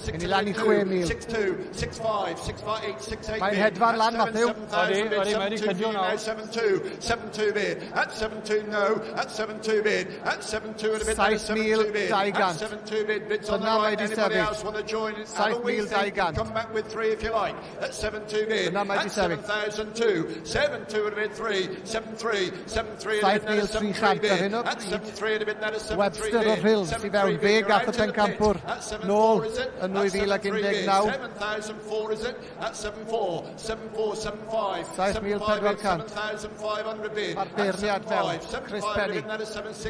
Mynd i lan i 6,000. Mae'n hedfan lan, Matthew. Odi, odi, mae wedi cydio nawr. 7,200. Dyna mae wedi sefyll. 7,200. Come back with three if you like. At 7-2 bid. Dyna mae At 'di sefyll. 7,002. 7-2 and a bid 3. 7-3. 7-3 and a bid. 7,300 ar hyn o At bryd. 7-3 and a bid. That is 7-3 Webster bid. o'r Rhyl sydd fewn. Fe gath y pencampwr nôl yn 2019. 7,004 is it? At 7-4. 7-4, 7-5. 7,400. 7,500 bid. Mae'r beirniad mewn, Chris Penny.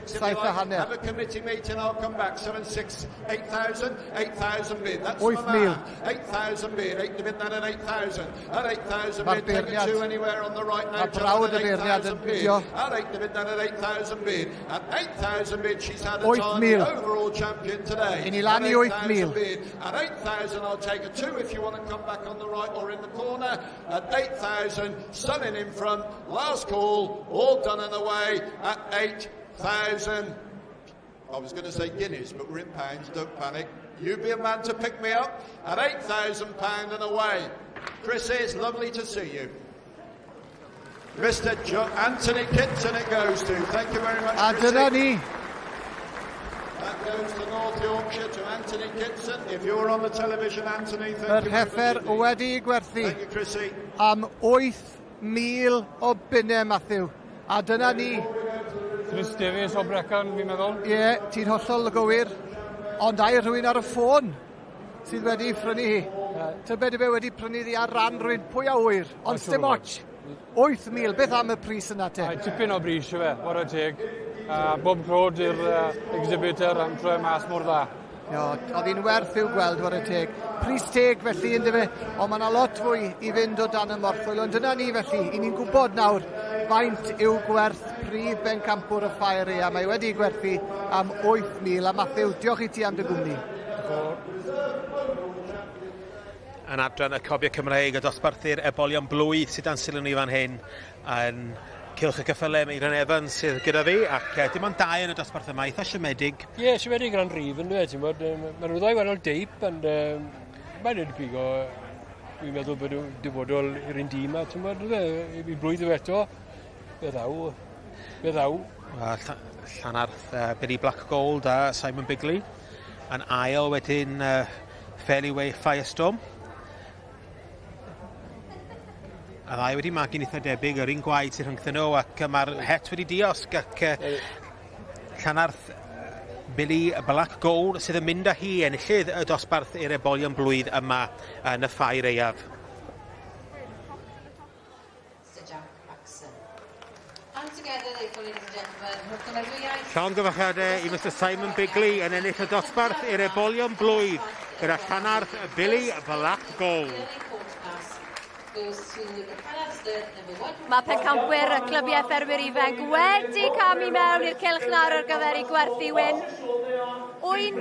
Saith a hanner. Have a committee meeting, I'll come back. 7-6, 8,000, 8,000 bid. That's my 8,000. man. 8,000 bid. 8 to bid that at 8,000. At 8,000 Mae'r bid. Take a beirniad. two anywhere on the right now. Mae brawd y gentlemen, at beirniad yn 8,000 bid. bidio. At 8 to bid that at 8,000 bid. At 8,000 bid, she's had a time. 8,000. The overall champion today. I ni lan At i 8,000. 8,000 bid. At 8,000, I'll take a two if you want to come back on the right or in the corner. At 8,000, Sunning in front. Last call, all done and away at 8,000. I was going to say guineas, but we're in pounds, don't panic. You be a man to pick me up at £8,000 and away. Chris, it's lovely to see you. Mr. Anthony Kitson it goes to. Thank you very much, A Chrissy. dyna ni. That goes to North Yorkshire, to Anthony Kitson. If you're on the television, Anthony, thank Yr you very much heffer indeed. wedi gwerthu Thank you, Chrissy. am 8,000 o bunnau, Matthew. A dyna ni. Chris Davies o Brecon, fi'n meddwl. Ie, yeah, ti'n hollol gywir. Ond ai rhywun ar y ffôn sydd wedi phrynu hi. Tybed yw e wedi prynu hi ar ran rhywun, pwy a ŵyr. Ond siŵr dim o fod. ots. 8,000, beth am y pris yna te? Ai, tipyn o bris yw e, whare teg. Bob clod i'r exhibitor am troi mas mor dda. Jo, oedd hi'n werth i'w gweld, whare teg. Pris teg felly, ynddo fe, ond mae yna lot fwy i fynd o dan y morthwyl. Ond dyna ni felly, i ni'n gwybod nawr faint yw gwerth prif bencampwr y ffair aeaf. Mae wedi gwerthu am 8,000. A Matthew, diolch i ti am dy gwmni. Yn adran y Cobiau Cymreig y dosbarthu'r ebolion blwydd sydd dan sylw ni fan hyn yn Cylch y Cyffyle, Meiron Evans sydd gyda fi, ac dim ond dau yn y dosbarth yma, eitha siomedig. Ie, yeah, siomedig ran rif yn dweud, ti'n bod, maen nhw ddau wahanol deip, ond mae'n edrych o, dwi'n meddwl bod nhw dyfodol i'r un dîm a, ti'n bod, i blwydd yw eto, fe ddaw, fe ddaw. Wel, Llanarth Billy Black Gold a Simon Bigley. Yn ail wedyn Fairly Way Firestorm. A ddau wedi magu'n eitha debyg, yr un gwaed sy'n rhyngthyn nhw, ac mae'r het wedi diosg, ac Llanarth Billy Black Gold sydd yn mynd â hi enillydd y dosbarth i'r ebolion blwydd yma yn y ffair aeaf. Sir Jack Maxon. And together they ladies and gentlemen, Llongyfarchiadau i Mr Simon Bigley yn ennill y dosbarth i'r ebolion blwydd gyda Llanarth Billy Black Gold. Mae pencampwyr y clybiau ffermwyr ifanc wedi camu mewn i'r cylch nawr ar gyfer ei gwerthu wyn. Wyn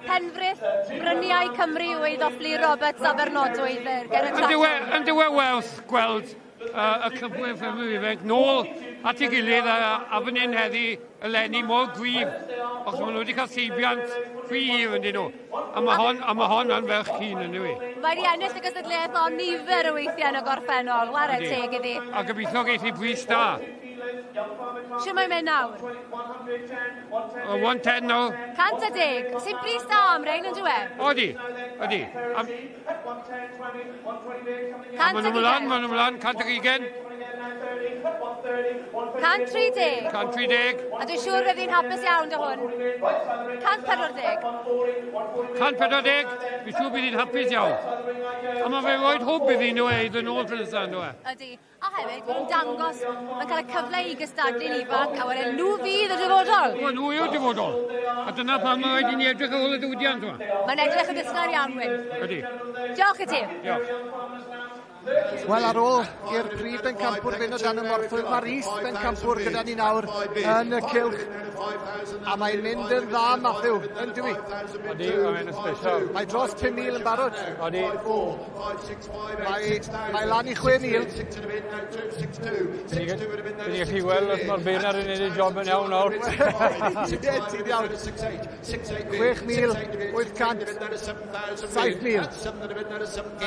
Penfrith, Bryniau Cymru yw ei ddofflu Roberts Abernodwydd ger y Yn Yn dywe werth gweld y clybiau ffermwyr ifanc nôl at ei gilydd a, a fan hyn heddi eleni mor gryf, achos maen nhw wedi cael seibiant rhy hir yndyn nhw. A mae hon, a mae hon yn ferch cyn yn yw. Mae wedi ennill y gystadleuaeth o nifer o weithiau yn y gorffennol, ware teg iddi. A gobeithio geith hi bris da. Siwr mae'n mynd nawr? O, 110 nawr. 110. Sy'n bris da am rein, yn dyw e? Odi, odi. A, maen nhw'n mlaen, maen nhw'n mlaen, 120. 130. 130. A dwi'n siŵr fydd hi'n hapus iawn dy hwn. 140. 140, dwi'n siŵr bydd hi'n hapus iawn. A mae fe roed hwb iddi nhw e, iddyn nhw tro nesaf, nhw e. Ydy. A hefyd, maen nhw'n dangos, mae'n cael y cyfle i gystadlu'n ifanc, a wedyn nhw fydd y dyfodol. Wel, nhw yw'r dyfodol. A dyna pam mae rhaid i ni edrych ar ôl y diwydiant yma. Mae'n edrych yn ddisglair iawn, Wyn. Ydy. Diolch i ti. Diolch. Wel, ar ôl i'r prif bencampwr fynd o dan y morthwyl, mae'r is bencampwr gyda ni nawr yn y cylch. A mae'n mynd yn dda, Matthew, yn dwi? Odi, mae'n special. Mae dros 5,000 yn barod. Odi. Mae, mae lan i 6,000. Fi'n gallu gweld os mae'r beirniad yn gwneud ei job yn iawn nawr. Ie, ti'n iawn. 6,800, 7,000.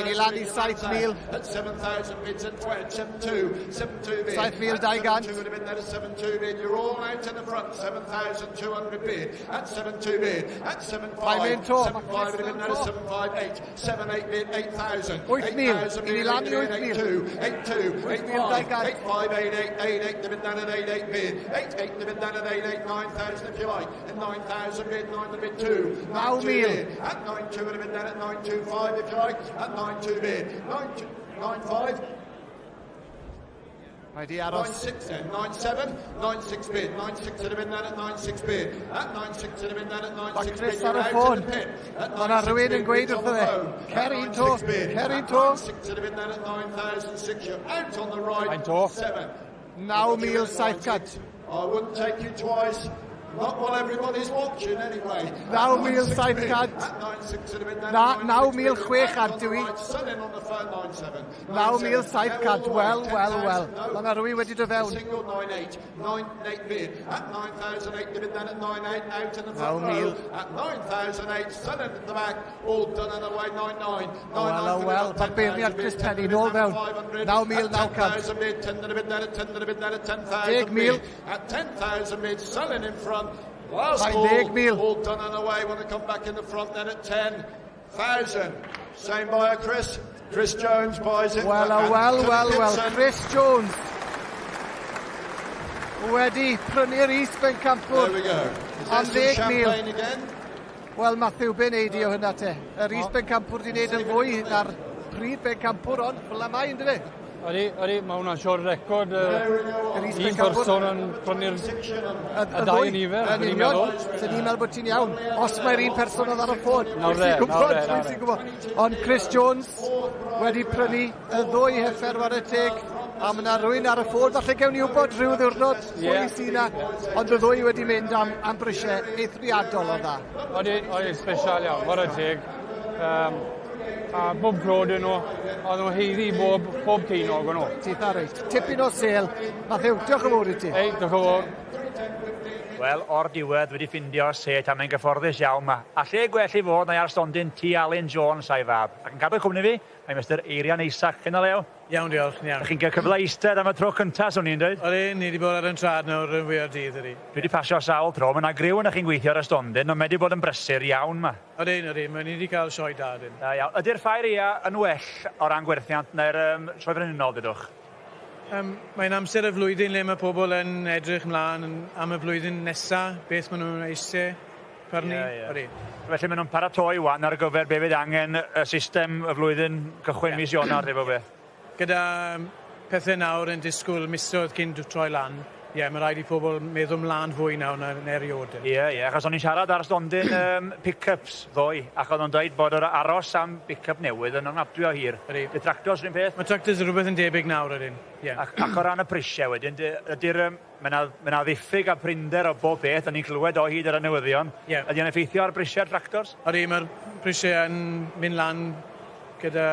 Yn i lan i 7,000. At 7,000 bids at 20, 7-2, 7-2 bid. 7,200. 7-2 and a bid, that is 7-2 bid. You're all out in the front, 7,200 bid. At 7-2 bid, at 7-5, 7-5 and a bid, that is 7-5, 8, 7-8 bid, 8,000. 8,000. I ni lan i 8,000. 8, 2, 8, 5, 8, 5, 8, 8, 8, 8, the bid down at 8, 8 bid. 8, 8, the bid down at 8, 8, 9,000 if you like. And 9,000 bid, 9 the bid 2. 9, 2 bid. At 9, 2 and a bid down at 9, 2, 5 if you like. At 9, 2 bid. 9, 2, 9, 5. Mae di aros. 9, 6 then, 9, 7, 9, 6 bid, 9, 6 and a bid down at 9, 6 bid, at 9, 6 and a bid down at 9, 6 bid, Chris ar y ffôn. Mae yna rhywun yn gweud wrtho fe, cer un to, cer un to. 6 and a bid down at 9,006, you're out on the right, 7. 9,700. I wouldn't take you twice. Not while everybody's watching anyway. 9,700. Na, 9,600 dwi. 9,700, wel, wel, wel. Mae yna rhywun wedi dod fewn. 9,8, 9,8 bid. At 9,008, the bid down at 9,8, out in the front 9,000. row. At 9,008, selling at the back, all done and away, 9,9. Wel, o, wel, mae'r beirniad Chris Penny nôl fewn. 9,900. 10,000 bid, 10 to the bid down at 10 to the bid down at 10,000 10,000. bid. At 10,000 bid, selling in front. Last Mae'n call, 10,000. all done and away. Want to come back in the front then at 10,000. Same buyer, Chris. Chris Jones buys it. Wel, o, wel, wel, wel. Chris Jones wedi prynu'r is bencampwr. There we go. Is Am there some 10,000. champagne again? Wel, Matthew, be wneud i o hynna te? Yr is bencampwr di wneud yn fwy na'r prif bencampwr, ond fel la mae, ynddo fe? Ydy, ydy, mae hwnna'n siwr record. Yr is Un bencampwr. person yn prynu'r Y y dau nifer, Yn dwi'n union, meddwl. Swn i'n meddwl bod ti'n iawn. Os mae'r un person oedd ar y ffôn. Nawr Pwy sy'n de, gwybod, nawr de, pwy nawr sy'n gwybod. Ond Chris Jones wedi prynu y ddwy heffer war y teg. A mae yna rhywun ar y ffôn, falle gewn ni wybod rhyw ddiwrnod pwy Ie. sy'n na. Ond y ddwy wedi mynd am, am brisiau eithriadol o dda. Ydy, ydy, special iawn, whare teg. A bob clod yn nhw, oedd nhw heiddi bob, bob ceinog o'n nhw. Titha reit. Tipyn o sel. Matthew, diolch yn fawr i ti. Ei, diolch yn fawr. Wel, o'r diwedd wedi ffindio set a mae'n gyfforddus iawn ma. A lle gwell i fod na i ar stondin T. Alun Jones a'i fab. Ac yn cadw cwmni fi, mae Mr Eirian Isaac. Hynna Leo? Iawn, diolch, yn iawn. Dych chi'n cael cyfle eistedd am y tro cynta, swn i'n dweud? Odi, ni wedi bod ar yn trad nawr yn fwy o'r dydd, ydi. Dwi wedi pasio sawl tro, mae yna griw yna chi'n gweithio ar y stondin, ond mae wedi bod yn brysur iawn ma. Odi, odi, mae ni wedi cael sioe da, dyn. Da iawn. Ydy'r ffair ia yn well o ran gwerthiant neu'r sioe frenhinol, dydwch? Mae'n amser y flwyddyn le mae pobl yn edrych mlaen am y flwyddyn nesa, beth maen nhw'n eisiau prynu. Ie, ie. Odi. Felly maen nhw'n paratoi wan ar gyfer be fydd angen y system y flwyddyn cychwyn mis Ionawr efo beth. Gyda pethau nawr yn disgwyl misoedd cyn troi lan, ie, mae rhaid i pobl meddwl mlaen fwy nawr na erioed. Ie, ie, achos o'n i'n siarad ar stondin pick-ups ddoe, ac oedd o'n dweud bod yr aros am pick-up newydd yn ofnadwy o hir. Ydy. Y tractors yr un peth? Mae tractors yn rhywbeth yn debyg nawr ydyn, ie. Ac o ran y prisiau wedyn, ydy'r, mae 'na ddiffyg a prinder o bob beth, o'n i'n clywed o hyd ar y newyddion. Ie. Ydy o'n effeithio ar brisiau'r tractors? Odi, mae'r prisiau yn mynd lan gyda,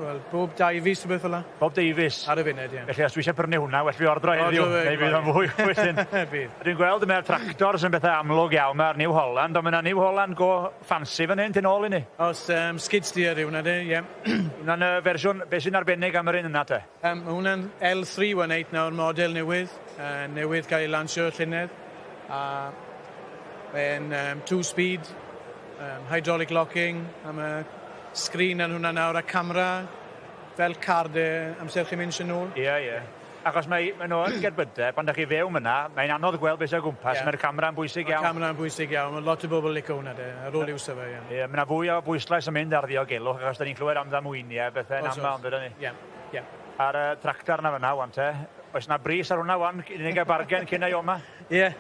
wel, bob deufis rhywbeth fel 'na. Bob deufis? Ar y funud, ie. Felly os dwi eisiau prynu hwnna, well fi ordro heddiw, Ordro fe, neu fydd o'n fwy wedyn. Bydd. Dwi'n gweld mae'r tractors yn bethau amlwg iawn, mae'r New Holland, ond mae yna New Holland go fancy fan hyn, tu nôl i ni. Os skid steer yw hwnna, de, ie. Hwnna'n fersiwn, beth sy'n arbennig am yr un yna te? Mae hwnna'n L318 nawr, model newydd, newydd cael ei lansio llynedd. A mae'n two-speed, hydraulic locking, a mae sgrin ar hwnna nawr a camera fel car de amser chi'n mynd sy'n nôl. Ie, ie. Achos mae nhw yn gerbydau, pan da chi fewn yna, mae'n anodd gweld beth sy'n o gwmpas, Ie. mae'r camera'n bwysig iawn. Mae'r camera'n bwysig iawn, mae lot o bobl licio hwnna de, ar ôl iwso fe, ie. Ie, mae yna fwy o bwyslais yn mynd ar ddiogelwch, achos da ni'n clywed am ddamweiniau, bethau'n Oes, aml, oes. ond ydyn ni. Ie, ie. A'r tractor na fyna, wan te, oes na bris ar hwnna wan, i ni gael bargen cyn ei oma? Ie.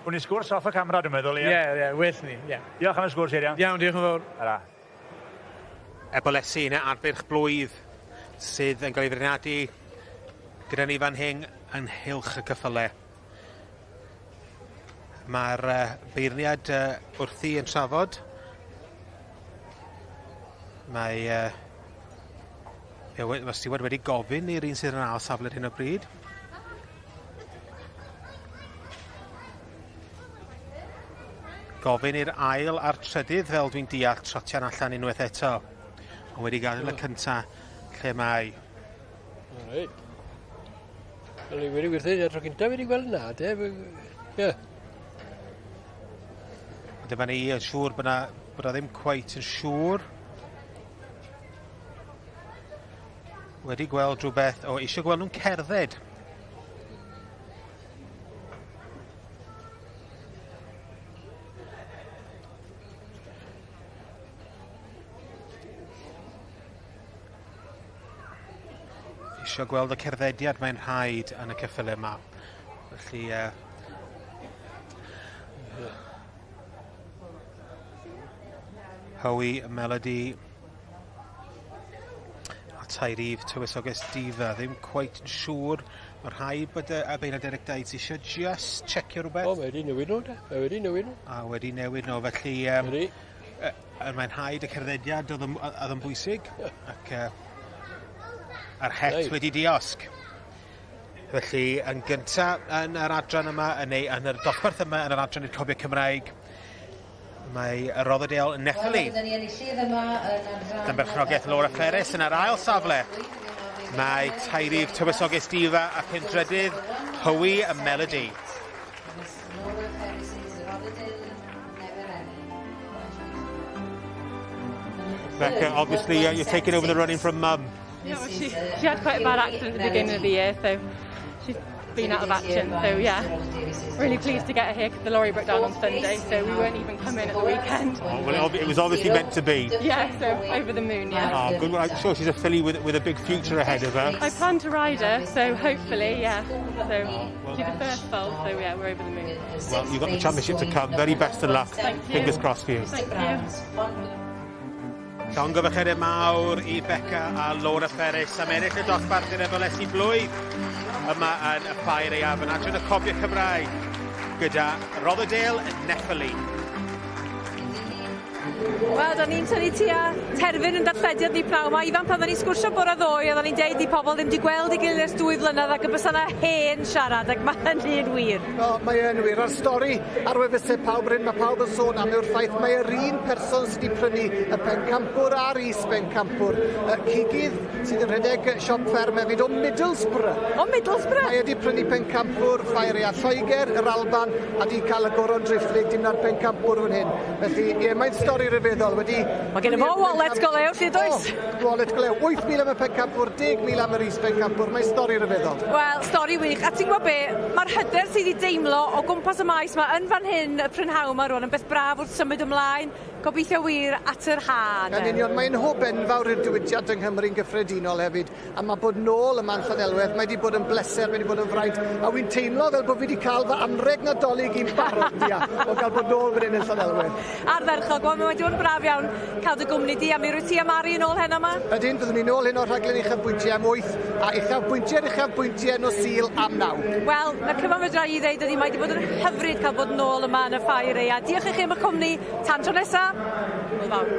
Wn i sgwrs off y camera, dwi'n meddwl, ie. Ie, ie, well ni, ie. Diolch am y sgwrs, Eirian. Iawn, diolch yn fawr. Ara. Ebolesi yna ardderch blwydd sydd yn cael ei feirniadu gyda ni fan hyn ynghylch y cyffyle. Mae'r beirniad wrthi yn trafod. Mae, mae Stewart wedi gofyn i'r un sydd yn ail safle ar hyn o bryd. Gofyn i'r ail a'r trydydd, fel dwi'n deall, trotian allan unwaith eto. Ond wedi gadael y cynta Lle mae? Reit. Wel, i wedi wirthu, tro cyntaf wedi gweld na, te. Ie. Dyma ni yn siŵr bod na, bod na ddim cweit yn siŵr. Wedi gweld rhywbeth, o, eisiau gweld nhw'n cerdded. Eisiau gweld y cerddediad mae'n rhaid yn y ceffylau yma. Felly, Howie, Melody a Tairif Tywysoges Difa. Ddim cweit yn siŵr. Mae rhaid bod y beirniad Derek Dites eisiau just checio rhywbeth. O, mae wedi newid nhw, de. Mae wedi newid nhw. A wedi newid nhw, felly... Mae'n rhaid y cerddediad oedd yn bwysig. Ac a'r het wedi diosg. Felly, yn gyntaf yn yr adran yma, neu yn yr dosbarth yma, yn yr adran i'r Cobiau Cymraeg, mae Rotherhithe Neffeli. Dan berchnogaeth Laura Ferris yn yr ail safle. Mae Tairif Tywysoges Difa ac yn drydydd Howie a Melody. Becca, obviously you're taking over the running from Mum. Yeah, well, she had quite a bad accident at the beginning of the year, so she's been out of action. So yeah, really pleased to get her here because the lorry broke down on Sunday, so we weren't even coming at the weekend. Oh, well, it was obviously meant to be. Yeah, so over the moon, yeah. Oh, good. I'm sure she's a filly with a big future ahead of her. I plan to ride her, so hopefully, yeah. So she's the first foal, so yeah, we're over the moon. Well, you've got the championship to come. Very best of luck. Thank you. Fingers crossed for you. Thank you. Llongyfarchiadau mawr i Beca a Laura Ferris am ennill y dosbarth i'r efolesi blwydd yma yn y Ffair Aeaf yn adran y Cobiau Cymraeg gyda Rotherhithe Neffeli. Wel, da ni'n tynnu tua terfyn yn darllediad ni pnawn 'ma. Ifan, pan oedden ni'n sgwrsio bore ddoe, oedden ni'n deud i pobl ddim wedi gweld ei gilydd ers 2 flynedd ac y bysa 'na hen siarad, ac mae hynny'n wir. O, mae yn wir. A'r stori ar wefusau pawb, rhywun mae pawb yn sôn am yw'r ffaith mae yr un person sydd wedi prynu y pencampwr a'r is-bencampwr. Y cigydd sydd yn rhedeg siop fferm hefyd o Middlesbrough. O Middlesbrough? Mae wedi prynu pencampwr Ffair Aeaf Lloegr, yr Alban, a di cael y goron driphlyg dim na'r pencampwr fan hyn. Felly, ie, mae'n stori ryfeddol. Wedi... Mae gen i fo wallet go lew, lle does? O, wallet go lew. 8,000 am y pencampwr, 10,000 am yr is-bencampwr. Mae'n stori ryfeddol. Wel, stori wych. A ti'n gwybod be? Mae'r hyder sydd wedi deimlo o gwmpas y maes 'ma yn fan hyn y prynhawn 'ma rŵan yn beth braf wrth symud ymlaen. Gobeithio wir at yr ha. Yn union, mae'n hwb enfawr i'r diwydiant yng Nghymru'n gyffredinol hefyd, a mae bod nôl yma'n Llanelwedd, mae wedi bod yn bleser, mae wedi bod yn fraint, a wy'n teimlo fel bod fi wedi cael fy anreg Nadolig i'n barod, ia, o gael bod nôl fan hyn yn Llanelwedd. Ardderchog, wel, mae wedi bod yn braf iawn cael dy gwmni di, a mi rwyt ti a Mari yn ôl heno yma? Ydyn, byddwn ni'n ôl heno rhaglen uchafbwyntiau am 8, a uchafbwyntiau'r uchafbwyntiau nos Sul am 9. Wel, y cyfan fedra i ddeud ydi, mae wedi bod yn hyfryd cael bod nôl yma yn y ffair aeaf. Diolch i chi am y cwmni, tan tro nesa. Hwyl fawr.